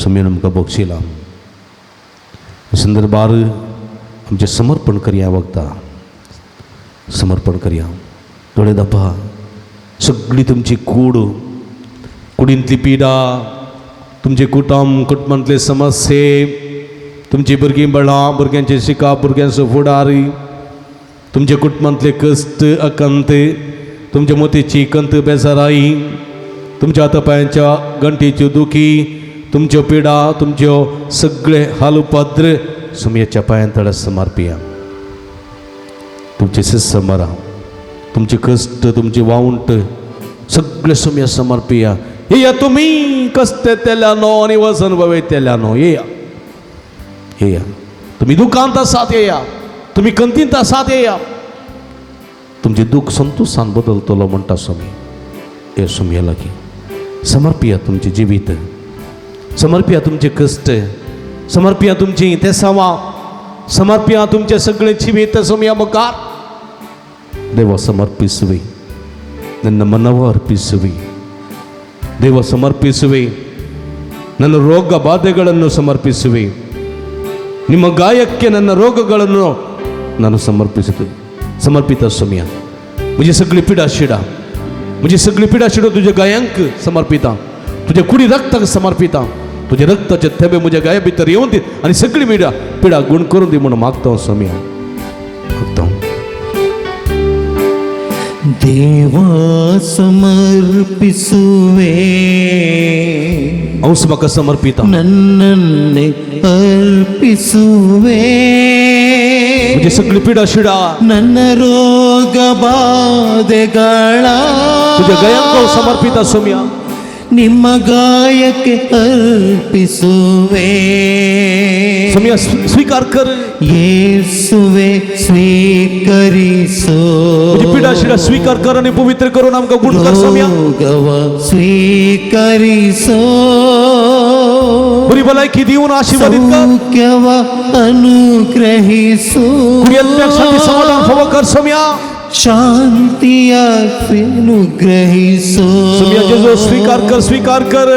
C: सोमयान आमकां बक्षिला संदर्भार आमचें समर्पण करया, वखदां समर्पण करया. दोळे धांपा. सगळी तुमची कूड, कुडींतली पिडा, तुमचे कुटुंब, कुटुंबांतले समस्ये, तुमची भुरगीं बळां, भुरग्यांचे शिकप, भुरग्यांचो फुडारी, तुमचे कुटुंबांतले कश्ट अकंत, तुमच्या मोतीची कंत बेजाराई, तुमच्या हातापायांच्या गंठीच्यो दुखी, तुमच्यो पिडा, तुमच्यो सगळे हाल उपद्र सुमयेच्या पांयां तळा समर्पिया. तुमचे समरा, तुमचे कश्ट, तुमची वावंट सगळे सुमया समर्पिया. येया तुमी कश्ट तेल्यानो आनी वजन वयतेल्यानो, येया येया. तुमी दुखांत आसात येया, तुमी कंतींत आसात येया. तुमचें दूख संतोशान बदलतलो म्हणटा स्वामी. हे सुमया लागीं समर्पिया तुमचें जिवीत, समर्पिया तुमचें कश्ट, समर्पिया तुमची तेसावां, समर्पिया तुमचें सगळें जिवीत सुमया मुखार. ದೇವ ಸಮರ್ಪಿಸುವೆ ನನ್ನ ಮನವ ಅರ್ಪಿಸುವೆ, ದೇವ ಸಮರ್ಪಿಸುವೆ ನನ್ನ ರೋಗ ಬಾಧೆಗಳನ್ನು ಸಮರ್ಪಿಸುವೆ, ನಿಮ್ಮ ಗಾಯಕ್ಕೆ ನನ್ನ ರೋಗಗಳನ್ನು ನಾನು ಸಮರ್ಪಿಸುತ್ತೆ समर्पित स्वामी. म्हजी सगळी पिडा शिडा, म्हजी सगळी पिडा शिडो तुज्या गायांक समर्पिता, तुज्या कुडी रक्ताक समर्पिता. तुझ्या रक्ताचे थेंबे म्हज्या गाया भितर येवन दी आनी सगळी पिडा पिडा गुण करून दी म्हणून मागता स्वामी, मागता.
B: ದೇವಾ ಸಮರ್ಪಿಸುವೆ,
C: हांव म्हाका समर्पिता,
B: ನನ್ನನ್ನೇ ಅರ್ಪಿಸುವೆ.
C: म्हजी सगळी पिडा शिडा
B: ನನ್ನ ರೋಗ ಬಾಧೆಗಳ
C: तुज्या गयांक हांव समर्पिता सोम्या.
B: ನಿಮ್ಮ ಗಾಯಕ್ಕೆ ಅರ್ಪಿಸುವೆ.
C: सोम्या, स्वीकार कर.
B: ಯೇಸುವೆ ಸ್ವೀಕರಿಸು.
C: म्हजी पिडा शिडा स्वीकार कर आनी पवित्र करून आमकां गुण कर सोम्या.
B: ರೋಗವ ಸ್ವೀಕರಿಸೋ.
C: बरी भलायकी दिवन आशीर्वादीत कर.
B: ಸೌಖ್ಯವ ಅನುಗ್ರಹಿಸು.
C: कुरियतल्याक शांती समाधान फावो कर सोम्या.
B: ಶಾಂತಿಯ ಅನುಗ್ರಹಿಸು.
C: सोम्या जेजू, स्वीकार कर, स्वीकार कर.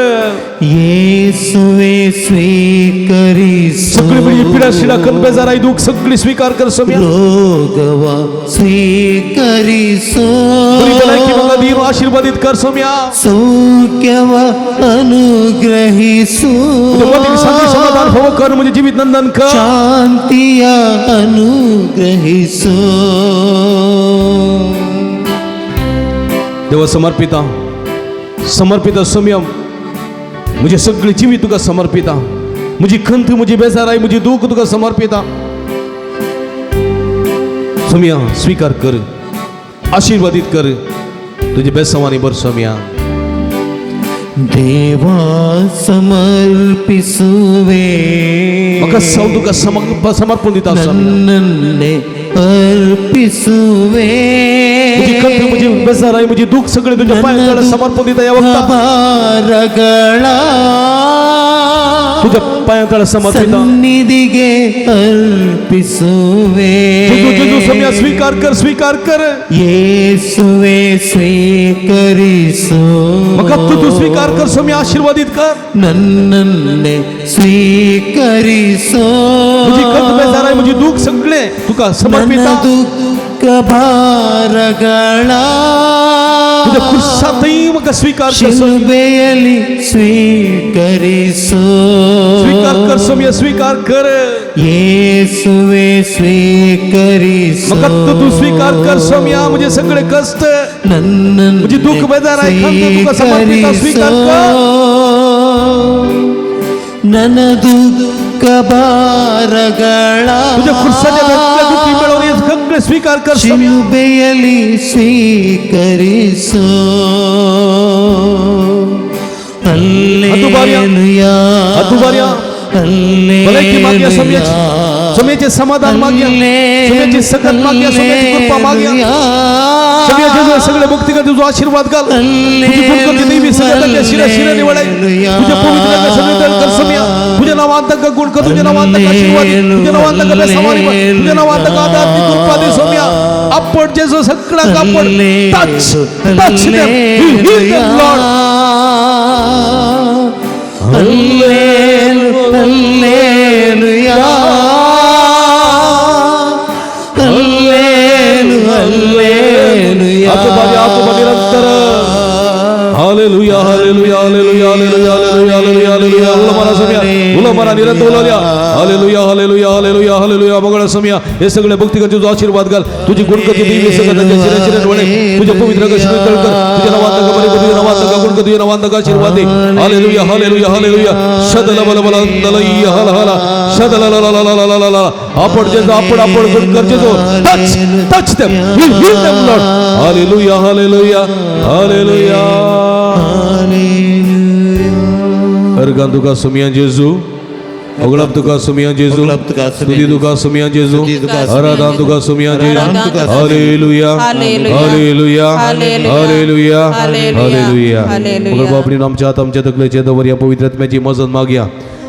B: ಯೇಸುವೆ ಸ್ವೀಕರಿಸು.
C: सगळी म्हजी पिडा शिडा कन बेजाराय दूख सगळी स्वीकार कर सोम्या.
B: ರೋಗವ ಸ್ವೀಕರಿಸು.
C: बरी भलायकी म्हाका दिवन आशीर्वादीत कर सोम्या.
B: ಸೌಖ್ಯವ ಅನುಗ್ರಹಿಸು.
C: तुज्या वतीन शांती समाधान फावो कर, म्हजें जिवीत नंदन कर.
B: ಶಾಂತಿಯ ಅನುಗ್ರಹಿಸು.
C: देवा समर्पिता, समर्पिता सोम्या. म्हजें सगळें जिवीत तुका समर्पिता. म्हजी खंत, म्हजी बेजाराय, म्हजी दूख तुका समर्पिता सोम्या. स्वीकार कर, आशीर्वादीत कर, तुझे बेसवानी भर सोम्या.
B: ದೇವಾ ಸಮರ್ಪಿಸುವೆ.
C: म्हाका हांव तुका समर्पण दिता सोम्या.
B: ನನ್ನನ್ನೇ ಅರ್ಪಿಸುವೆ.
C: म्हजी खंत, म्हजी बेजाराय, म्हजी दूख सगळें तुज्या पांयां तळा समर्पण दिता ह्या वखता.
B: ಭಾರಗಳ
C: तुझ्या पांयां तळा समर्पिता.
B: ಸನ್ನಿಧಿಗೆ ಅರ್ಪಿಸುವೆ.
C: जेजू, जेजू, सोम्या, स्वीकार कर, स्वीकार कर.
B: ಯೇಸುವೆ ಸ್ವೀಕರಿಸು.
C: म्हाका तूं तूं स्वीकार कर सोम्या, आशीर्वादीत कर.
B: ನನ್ನನ್ನೇ ಸ್ವೀಕರಿಸು.
C: म्हजी खंत, बेजाराय, म्हजी दूख सगळें तुका
B: ನನ್ನ
C: समर्पिता.
B: ದುಃಖ ಭಾರಗಳ
C: तुझ्या खुर्सातय म्हाका स्वीकार कर सोम्या.
B: ಶಿಲುಬೆಯಲ್ಲಿ ಸ್ವೀಕರಿಸು.
C: स्वीकार कर सोम्या, स्वीकार कर.
B: ಯೇಸುವೆ ಸ್ವೀಕರಿಸು.
C: म्हाका तूं तूं स्वीकार कर सोम्या. म्हजे सगळे कष्ट,
B: ನನ್ನ
C: म्हजी दुःख, बेजाराय, खंत तुका समर्पिता, स्वीकार कर.
B: ನನ್ನ ದುಃಖ ಭಾರಗಳ
C: तुझ्या खुर्साच्या धक्क्या दुखी मेळोवन हे सगळे स्वीकार कर सोम्या.
B: ಶಿಲುಬೆಯಲ್ಲಿ ಸ್ವೀಕರಿಸು.
C: हात
B: ಅಲ್ಲೇಲುಯಾ.
C: उबारया. भलायकी मागया सोम्याची, सोम्याचें समाधान मागया, सोम्याची सकत मागया, सोम्याची कृपा मागया. सोम्या जेजू, सगळे भक्ती कर, तुझो आशीर्वाद घाल. तुझी गुणकर्ती देवी सगळ्या तांच्या शिरा शिरांनी वळाय. तुझ्या पवित्र सगळे कर सोम्या. तुझ्या नावान तांकां गुण कर, तुझ्या नावान तांकां आशीर्वाद दी, तुझ्या नावान तांकां बेसमानी कर, तुझ्या नावान तांकां आदार दी, कृपा दी सोम्या. आपट जेजू, सगळ्यांक आपट. Touch, touch them, heal them, Lord.
B: Hallelujah, hallelujah.
C: हात उबारया, हात उबार निरंतर. Hallelujah, hallelujah, hallelujah, hallelujah, hallelujah, hallelujah, hallelujah. उलो मारा सोम्या, उलो मारा, निरंतर उलोवया. Hallelujah, hallelujah, hallelujah, hallelujah. मंगळ सोम्या, हे सगळे भक्ती कर, तुझो आशीर्वाद घाल. तुझी गुणकती देवी सगळं त्यांच्या शिरा शिरान वळे. तुझ्या पवित्र शिरून तळ कर. तुझ्या नावात तांकां बरें कर, तुझ्या नावात तांकां गुण कर, तुझ्या नावात तांकां आशीर्वाद दे. Hallelujah, hallelujah, hallelujah. शदल बल बल अंदलय्य हल हल शदल ल ल ल ल ल ल ल. आपण जेजू, आपण, आपण गुण कर जेजू. Touch, touch them, heal them, Lord. Hallelujah, hallelujah, hallelujah. Organ तुका सोमया जेजू, अगळाप तुका सोमया जेजू,
B: अगळाप तुका सोमया
C: स्तुती तुका सोमया जेजू,
B: स्तुती तुका सोमया
C: आराधन तुका सोमया जेजू.
B: आराधन तुका Somaiya.
C: Hallelujah,
F: hallelujah.
C: Hallelujah,
F: hallelujah.
C: Hallelujah,
F: hallelujah.
C: Hallelujah.
F: Hallelujah.
C: मग बापणी आमच्या हात आमच्या तकलेचे दवर. या पवित्र आत्म्याची मजत मागया.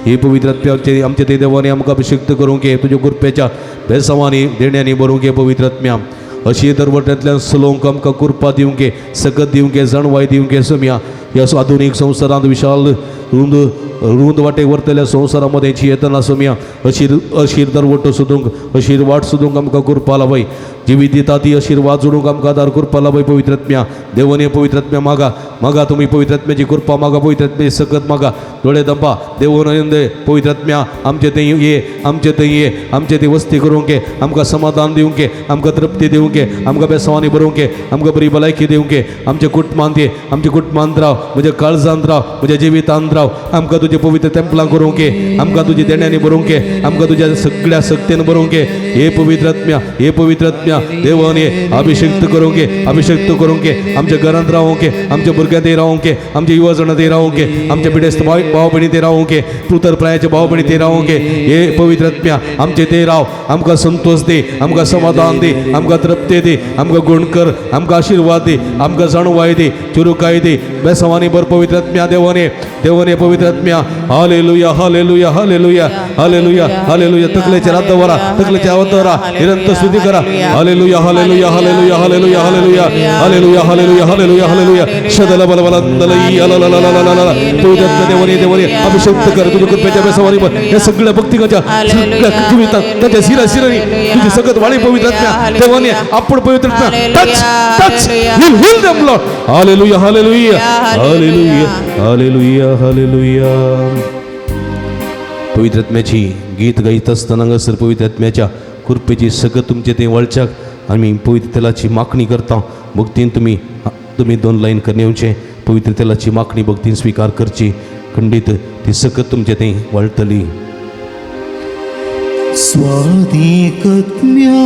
C: ही पवित्र आत्म्याचे आमच्या ते देवाने आमकां अभिषिक्त करूंक ये. तुज्या कृपेच्या बेसावांनी देण्यांनी भरूंक ये. पवित्र आत्म्या अशी दरवट्यांतल्यान सलोवंक आमकां कृपा दिवंक ये, सकत दिवंक ये, जाणवाय दिवंक ये सोमया. ह्या आधुनीक संवसारांत विशाल रुंद रुंद वाटेक व्हरतल्या संवसारामध्ये जियेतना सोमया, अशीर अशीर दरवटो सोदूंक, अशीर वाट सोदूंक आमकां कृपा लावय. जिवीत दिता ती अशीर वाट जोडूंक आमकां आदार कृपा लावय. पवित्र आत्म्या देवने पवित्र आत्म्या मागा, मागा तुमी पवित्र आत्म्याची कृपा मागा, पवित्र आत्म्याची सकत मागा. दोळे दंपा देवून दे. पवित्र आत्म्या आमचे थंय ये, आमचे थंय ये, आमचे थंय वस्ती करूंक ये, आमकां समाधान दिवंक ये, आमकां तृप्ती दिवंक ये, आमकां बेसवानी बरोवंक ये, आमकां बरी भलायकी दिवंक ये. आमच्या कुटुंबांत ये, आमच्या कुटुंबांत राव, म्हज्या काळजांत राव, म्हज्या जिवितांत राव. आमकां तुज्या तुजे पवित्र तेंपलां करूंक आमकां तुजी देण्यांनी बरोवंक आमकां तुज्या सगळ्या शक्तीन बरोवंक हे पवित्र आत्म्या हे पवित्र आत्म्या देवान हे अभिषेक्त करूंक अभिषेक्त करूंक आमच्या घरांत रावंक आमच्या भुरग्यांत रावंक आमच्या युवा जाणांत रावंक आमच्या पिडेस्त भाव भयणी ते रावंक पुतर प्रायाचे भाव भयणी ते रावंक हे पवित्र आत्म्या आमचे ते राव आमकां संतोष दी आमकां समाधान दी आमकां तृप्ती दी आमकां गुण कर आमकां आशिर्वाद दी आमकां जाणवाय दी चुरुकाय दी बेसवानी भर पवित्र आत्म्या देवाने देवाने पवित्र आत्म्या hallelujah hallelujah hallelujah hallelujah hallelujah. तकलेचे रात वरा तकलेचे आवत वरा निरंतर स्तुती करा. Hallelujah hallelujah hallelujah hallelujah hallelujah hallelujah hallelujah hallelujah hallelujah. शदल बल बल दलई अल पवित्र आत्म्या देवाने देवाने अभिषेक कर तुझ्या कृपेच्या बेसवानी भर या सगळ्या भक्तिकाच्या सगळ्या जीवितात त्याच्या शिरा शिरांनी तुझी सगळं वाणी पवित्र आत्म्या देवाने आपण पवित्र आत्म्या touch touch heal heal them Lord. Hallelujah hallelujah hallelujah hallelujah hallelujah. पवित्र आत्म्याची गीत गायत असताना हांगासर पवित्र आत्म्याच्या कृपेची सगळं तुमचे ते वळच्याक आमी पवित्र तेलाची मागणी करता. भक्तीन तुमी तुमी दोन लायन करणे येवचे पवित्र तेलाची मागणी भक्तीन स्विकार करची खंडीत ती सकत तुमचे ते वळटली.
B: स्वादिकत्म्या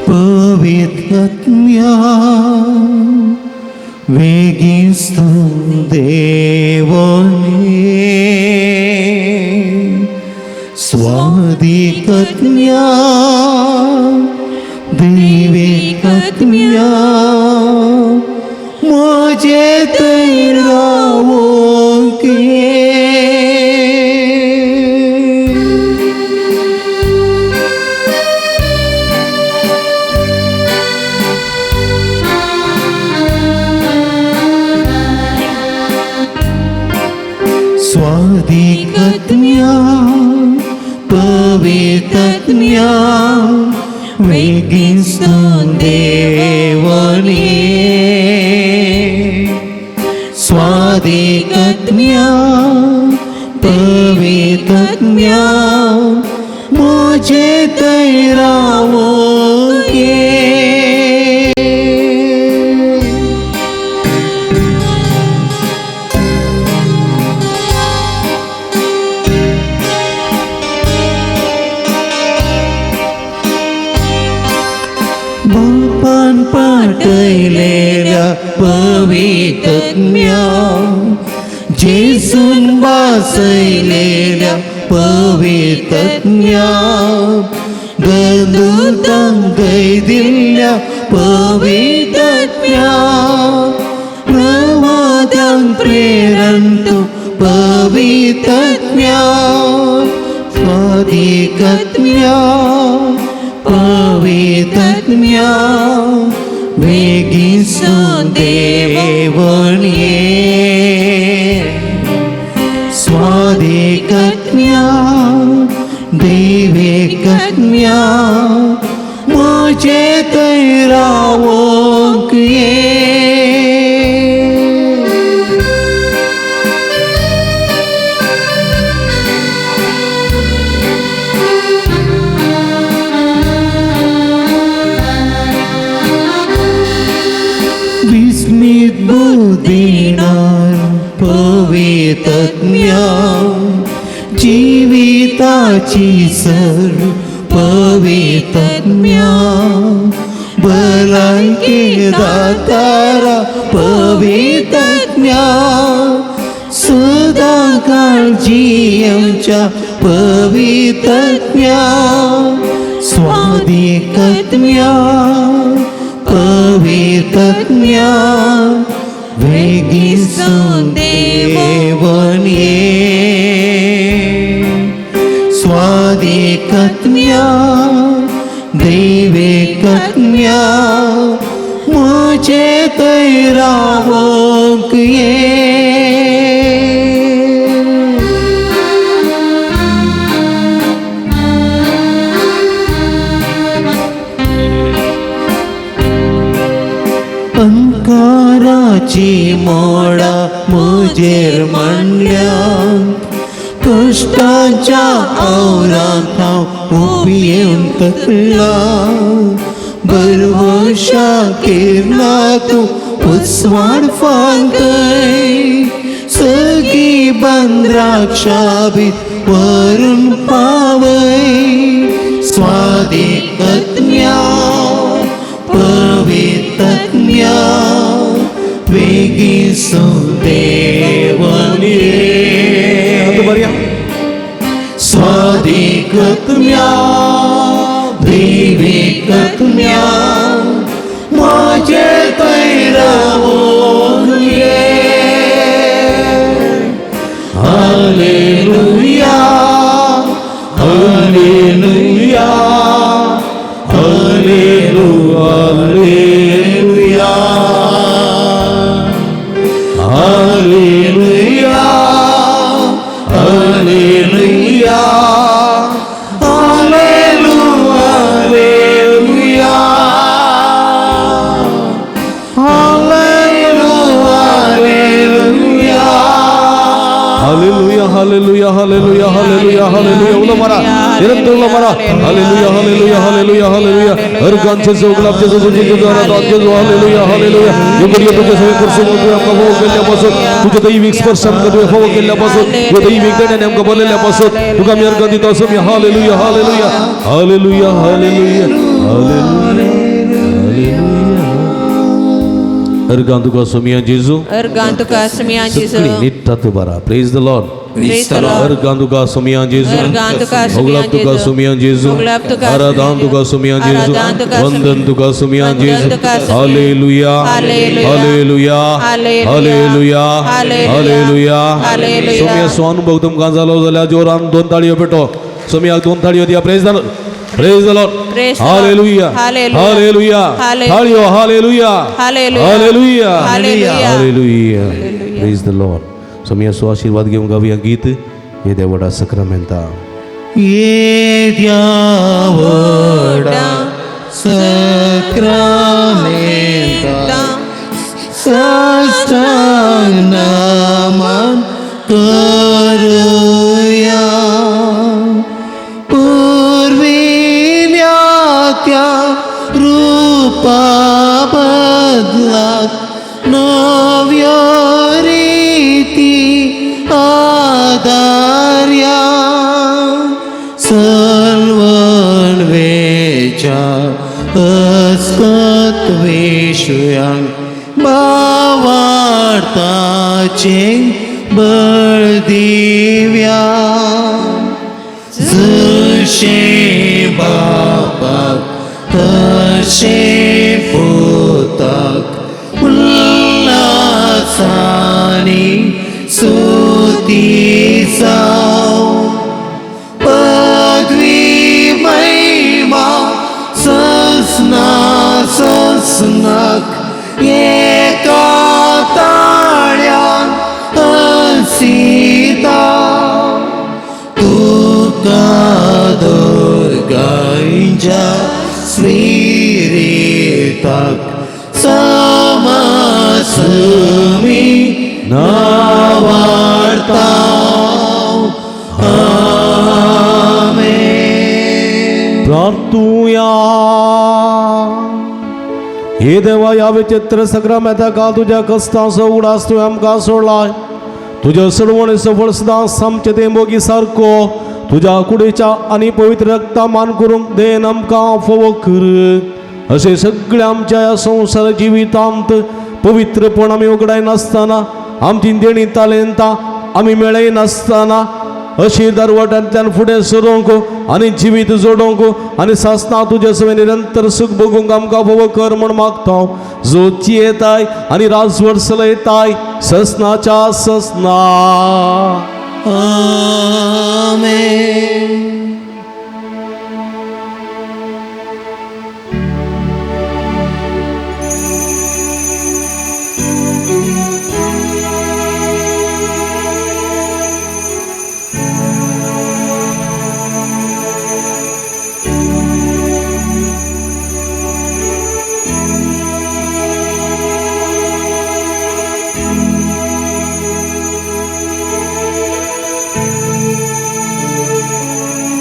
B: पवित्रत्म्या वेगीस्त देवने स्वादिकत्म्या दैविकत्म्या म्हजे थंय रावोंक ये. स्वादिकत्म्या पवित्रत्म्या वेगीस्त देवने स्वादिकत्म्या पवित्रत्म्या म्हजे थंय रावोंक ये. बापान पाटयलेल्या पवित्रत्म्या जेसून वासयलेल्या पवित्रत्म्या गंदूतांक दिल्ल्या पवित्रत्म्या प्रवाद्यांक प्रेरण तूं पवित्रत्म्या स्वादिकत्म्या पवित्रत्म्या वेगीस देवण ये. स्वादिकत्म्या दैविकत्म्या म्हजे थंय रावोंक ये. विस्मित बुद्धिनार पवित्रत्म्या जिविताची सर पवित्रत्म्या भलायके दातारा पवित्रत्म्या सदां काळ जियेवच्या पवित्रत्म्या स्वादिकत्म्या पवित्रत्म्या वेगीस देवन ये. स्वादिकत्म्या दैविकत्म्या म्हजे थंय रावोंक ये. अंकाराची मोडा म्हजेर मांडल्या कश्टांच्या आवरांत हांव उबी येवन तकला बरवशा किरणां तूं उस्वाड फांकय सगळी बंद्राक्षाबी वरून पावय स्वादिकज्ञा पवित्रज्ञा वेगी सुदेवन
C: आतां बरया
B: स्वादिकत्म्या दैविकत्म्या माझे तैरावोन ये hallelujah hallelujah hallelujah hallelujah hallelujah hallelujah hallelujah
C: hallelujah hallelujah hallelujah hallelujah hallelujah उलो मारा निरंतर उलो मारा hallelujah hallelujah hallelujah hallelujah organ जेजू गुलाब जेजू जेजू आराधन जेजू हालेलुया हालेलुया योग्य तुझ्या सगळे कुर्सू तुझ्या आमकां फोव केल्ल्या पासून तुझ्या दैवीक स्पर्श आमकां तुवें फोव केल्ल्या पासून तुझ्या दैवीक देण्याने आमकां भरलेल्या पासून तुका आमी अर्गां दिता असो hallelujah hallelujah hallelujah hallelujah hallelujah अर्गां तुका सोमिया जेजू
F: अर्गां तुका सुमया जेजू
C: सगळी नित्तात बरा प्रेज the Lord
F: Praise the Lord.
C: अर्गां तुका सोमिया जेजू
F: अर्गां तुका सुमया
C: होगलाब तुका
F: जेजू.
C: सुमिया जेजू
F: होगलाब तुका
C: आराधन तुका सुमिया जेजू
F: आराधन तुका
C: वंदन तुका सुमिया
F: वंदन
C: जेजू
F: तुका सुमिया.
C: Hallelujah
F: hallelujah.
C: Hallelujah
F: hallelujah.
C: Hallelujah
F: hallelujah.
C: Hallelujah
F: hallelujah.
C: Somiya स्वानुभव तुमकां जालो जाल्यार जोरान दोन ताळयो पेटो सोमियाक दोन ताळयो दिया praise the Lord praise the Lord
F: Praise the Lord.
C: Hallelujah
F: hallelujah.
C: Hallelujah
F: hallelujah.
C: ताळयो hallelujah
F: hallelujah.
C: Hallelujah
F: hallelujah.
C: Hallelujah praise the Lord Somiya so आशीर्वाद घेवन गावया गीत हे देवडा सक्रामेंता
B: येद्या व्हडा सक्रामेंता साष्टांग नमन करूया पुर्विल्या त्या रूपा बदलाक नव्यो रिती आदार्या सलवण वेच्या अस्कत विश्व्यांक बावार्ताचे बळ दिव्या जशें बापाक तशें पुताक उल्लासानी सुती जावं पदवी महिमा ससना ससनाक एका ताळ्यान हसिता तुका दुर्गांच्या स्पिरिताक समसमी नावार्ता आमेन.
C: प्रार्थुया हे देवा ह्या विचित्र सक्रामेंता काल तुज्या कस्तांचो उडास तुवें आमकां सोडलाय तुज्या सडवण सफळ सदां आमचे ते मोगी सारको तुज्या कुडीच्या आनी पवित्र रक्ता मान करूंक then आमकां फोव कर अशें सगळ्या आमच्या ह्या संवसार जिवितांत पवित्रपण आमी उगडायनासतना आमची देणी तालेंतां आमी मेळयनासतना अशी दरवट्यांतल्यान फुडें सरूंक आनी जिवीत जोडूंक आनी सासना तुजे सवें निरंतर सूख भोगूंक आमकां भोव कर म्हूण मागता जो येताय आनी राजवट चलयताय ससनाच्या ससना.
B: आमेन.
A: Thank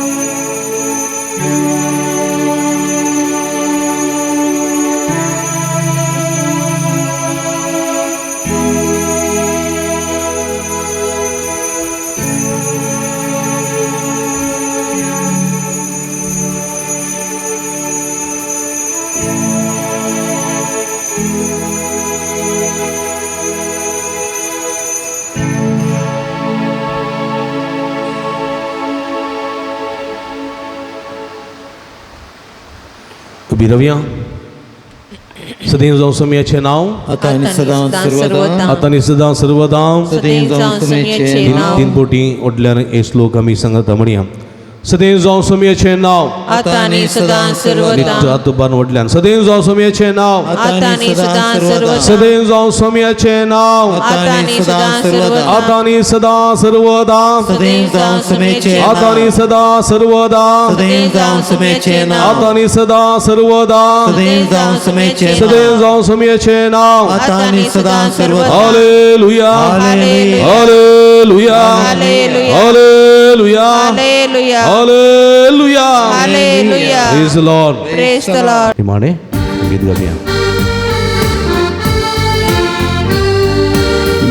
C: उबी रावया. सदैव जावं सोमयाचें नांव,
B: आता आनी सदां सर्वदा,
C: आतां आनी सदां सर्वदां.
B: सदैव जावं सोम्याचें नांव.
C: तीन पोटी ओडल्यान हे श्लोक आमी सांगता म्हणया. सदैव जावं सोमयाचें नांव.
F: आता आनी सदां सर्वदा.
C: हात उबारून ओडल्यान सदैव जावं सोमयाचें नांव.
F: आता आनी सदां सर्वदा.
C: सदैव जावं सोमयाचें नांव.
F: आता आनी सदां सर्वदा.
C: आतां आनी सदां सर्वदा.
B: सदैव जावं सोम्याचें
C: आतां
B: नांव.
C: आनी सदां सर्वदा.
B: सदैव जावं सोम्याचें नांव.
C: आतां आनी सदां सर्वदा.
B: सदैव जावं सोम्याचें नांव.
C: सदैव जावं सोमयाचें नांव.
B: आता आनी सदां सर्वदा.
C: Hallelujah,
B: hallelujah.
C: Hallelujah,
F: hallelujah.
C: Hallelujah,
F: hallelujah.
C: Hallelujah.
F: Hallelujah.
C: Praise the Lord.
F: Praise the Lord.
C: निमाणे गीत गावया.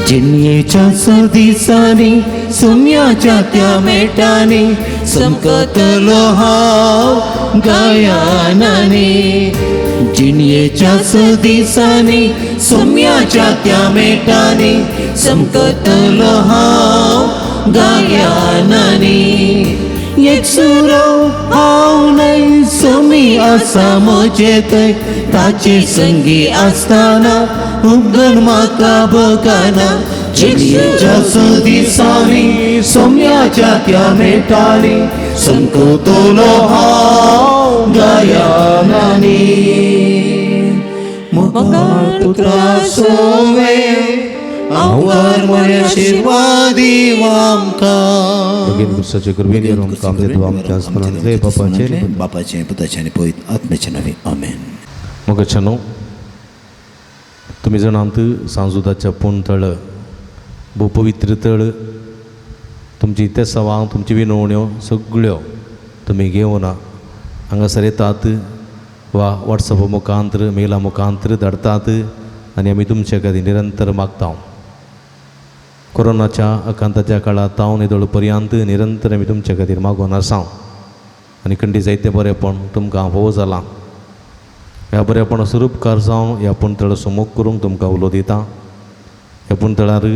B: जिणयेच्या सदिसांनी सुम्याच्या त्या मेटांनी समकतलो हांव गायनांनी. जिणयेच्या सदिसांनी सुम्याच्या त्या मेटांनी समकतलो हांव गायनांनी. एक सुरो हांव न्हय, सुमी आसा म्हजे थंय, ताचे संगी आसतना उबगण म्हाका बगाना. जिणयेच्या सदिसांनी सोम्याच्या त्या मेटांनी समकतलो हांव गायनांनी. मुखार पुत्रा सोवे आवर मोरे आशिर्वादी आमकां.
C: भगीन पुरसाचे कृपेन आमकां देवा आमच्या स्मरणांतले बापाचे
B: बापाचें, पुताचें आनी पवित्र आत्म्याचें नांवे, आमेन.
C: मोगाच्यानो, तुमी जाणात सांजुदाच्या पूण तळ भोव पवित्र तळ. तुमची तेसावां, तुमची विनवण्यो सगळ्यो तुमी घेवन हांगासर येतात वा वॉट्सॅपा मुखांतर, मेला मुखांतर धाडटात आनी आमी तुमचे खातीर निरंतर मागता. कोरोनाच्या आकांताच्या काळांत हांव निदळ पर्यंत निरंतर आमी तुमचे खातीर मागून आसा आनी खंडी जायते बरेपण तुमकां भोव जालां. ह्या बरेपणाचो उपकार जावन ह्या पुणतळाचो मोग करूंक तुमकां उलो दिता. ह्या पुणतळार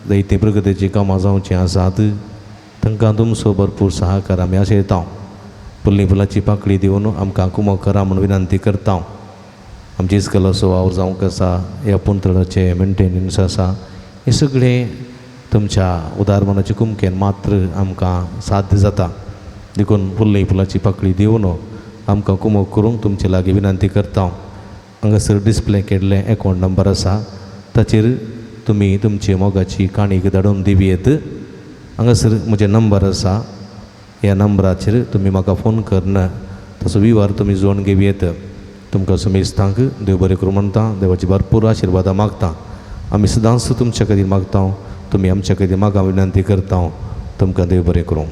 C: जायतीं प्रगतीचीं कामां जावचीं आसात, तांकां तुमचो भरपूर सहकार आमी आशयता. फुल्ली फुलाची पाकळी दिवन आमकां कुमक करा म्हूण विनंती करता. आमची इस्कलाचो वावर जावंक आसा, ह्या पुणतळाचें मेंटेनन्स आसा, हें सगळें तुमच्या उदार मनाचे कुमकेन मात्र आमकां साध्य जाता. देखून फुल्ली फुलाची पाकळी दिवन आमकां कुमक करूंक तुमचे लागीं विनंती करता. हांगासर डिस्प्ले केल्लें एकावंट नंबर आसा, ताचेर तुमी तुमची मोगाची काणीक धाडून दिवयेत. हांगासर म्हजें नंबर आसा, ह्या नंबराचेर तुमी म्हाका फोन करून ताचो विवर तुमी जोडून घेवयेत. तुमकां समेस्तांक देव बरें करूं म्हणटा, देवाची भरपूर आशिर्वादां मागता. आमी सदांच तुमच्या खातीर मागता, तुमी आमच्या खातीर मागा विनंती करता. तुमकां देव बरें करूं.